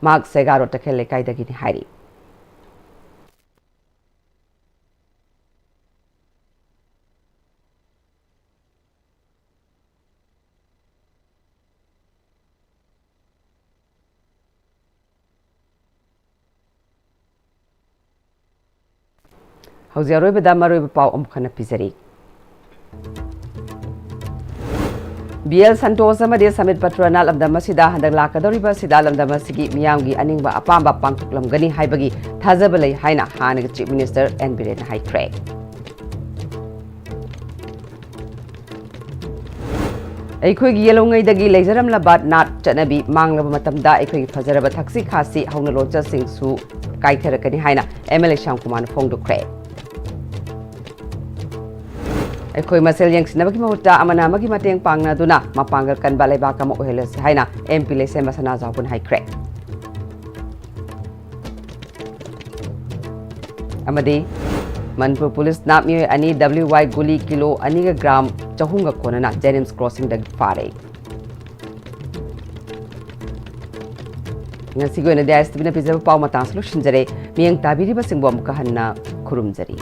ꯃꯍꯥꯛ ꯁꯦꯒꯥꯔꯣ ꯇꯈꯦꯜ ꯂꯩꯀꯥꯏꯗꯒꯤꯅꯤ ꯍꯥꯏꯔꯤ꯫ ꯍꯧꯖꯤꯛ ꯑꯔꯣꯏꯕꯗ ꯃꯔꯨꯑꯣꯏꯕ ꯄꯥꯎ ꯑꯃꯨꯛ ꯍꯟꯅ ꯄꯤꯖꯔꯤ꯫ ꯕꯤ ꯑꯦꯜ ꯁꯟꯇꯣꯁ ꯑꯃꯗꯤ ꯁꯃꯤꯠ ꯄꯇ꯭ꯔꯅ ꯂꯝꯗꯝ ꯑꯁꯤꯗ ꯍꯟꯗꯛ ꯂꯥꯛꯀꯗꯧꯔꯤꯕ ꯁꯤꯗꯥ ꯂꯝꯗꯝ ꯑꯁꯤꯒꯤ ꯃꯤꯌꯥꯝꯒꯤ ꯑꯅꯤꯡꯕ ꯑꯄꯥꯝꯕ ꯄꯥꯡꯊꯣꯛꯂꯝꯒꯅꯤ ꯍꯥꯏꯕꯒꯤ ꯊꯥꯖꯕ ꯂꯩ ꯍꯥꯏꯅ ꯍꯥꯟꯅꯒꯤ Chief Minister ꯑꯦꯟ ꯕꯤꯔꯦꯟꯅ ꯍꯥꯏꯈ꯭ꯔꯦ꯫ ꯑꯩꯈꯣꯏꯒꯤ ꯌꯦꯜꯍꯧꯉꯩꯗꯒꯤ ꯂꯩꯖꯔꯝꯂꯕ ꯅꯥꯠ ꯆꯠꯅꯕꯤ ꯃꯥꯡꯂꯕ ꯃꯇꯝꯗ ꯑꯩꯈꯣꯏꯒꯤ ꯐꯖꯔꯕ ꯊꯛꯁꯤ ꯈꯥꯁꯤ ꯍꯧꯅ ꯂꯣꯟꯆꯠꯁꯤꯡꯁꯨ ꯀꯥꯏꯊꯔꯛꯀꯅꯤ ꯍꯥꯏꯅ ꯑꯦꯝ ꯑꯦꯜ ꯑꯦ ꯁ꯭ꯌꯥꯝ ꯀꯨꯃꯥꯔꯅ ꯐꯣꯡꯗꯣꯛꯈ꯭ꯔꯦ꯫ ꯑꯩꯈꯣꯏ ꯃꯁꯦꯜ ꯌꯦꯡꯁꯤꯟꯅꯕꯒꯤ ꯃꯍꯨꯠꯇ ꯑꯃꯅ ꯑꯃꯒꯤ ꯃꯇꯦꯡ ꯄꯥꯡꯅꯗꯨꯅ ꯃꯄꯥꯡꯒꯜ ꯀꯟꯕ ꯂꯩꯕꯥꯛ ꯑꯃ ꯑꯣꯏꯍꯜꯂꯁꯤ ꯍꯥꯏꯅ ꯑꯦꯝ ꯄꯤ ꯂꯩꯁꯦꯝꯕ ꯁꯅꯥꯖꯥꯎꯕꯅ ꯍꯥꯏꯈ꯭ꯔꯦ꯫ ꯑꯃꯗꯤ ꯃꯅꯤꯄꯨꯔ ꯄꯨꯂꯤꯁꯅ ꯃꯤꯑꯣꯏ ꯑꯅꯤ ꯗꯕ꯭ꯂꯤꯎ ꯋꯥꯏ ꯒꯨꯂꯤ ꯀꯤꯂꯣ ꯑꯅꯤꯒ ꯒ꯭ꯔꯥꯝ ꯆꯍꯨꯝꯒ ꯀꯣꯟꯅꯅ ꯖꯦꯅꯤꯝꯁ ꯀ꯭ꯔꯣꯁꯤꯡꯗꯒꯤ ꯐꯥꯔꯦ꯫ ꯉꯁꯤꯒꯤ ꯑꯣꯏꯅꯗꯤ ꯑꯥꯏ ꯑꯦꯁ ꯇꯤ ꯚꯤꯅ ꯄꯤꯖꯕ ꯄꯥꯎ ꯃꯇꯥꯡꯁꯤ ꯂꯣꯏꯁꯤꯟꯖꯔꯦ꯫ ꯃꯤꯠꯌꯦꯡ ꯇꯥꯕꯤꯔꯤꯕꯁꯤꯡꯕꯨ ꯑꯃꯨꯛꯀ ꯍꯟꯅ ꯈꯨꯔꯨꯝꯖꯔꯤ꯫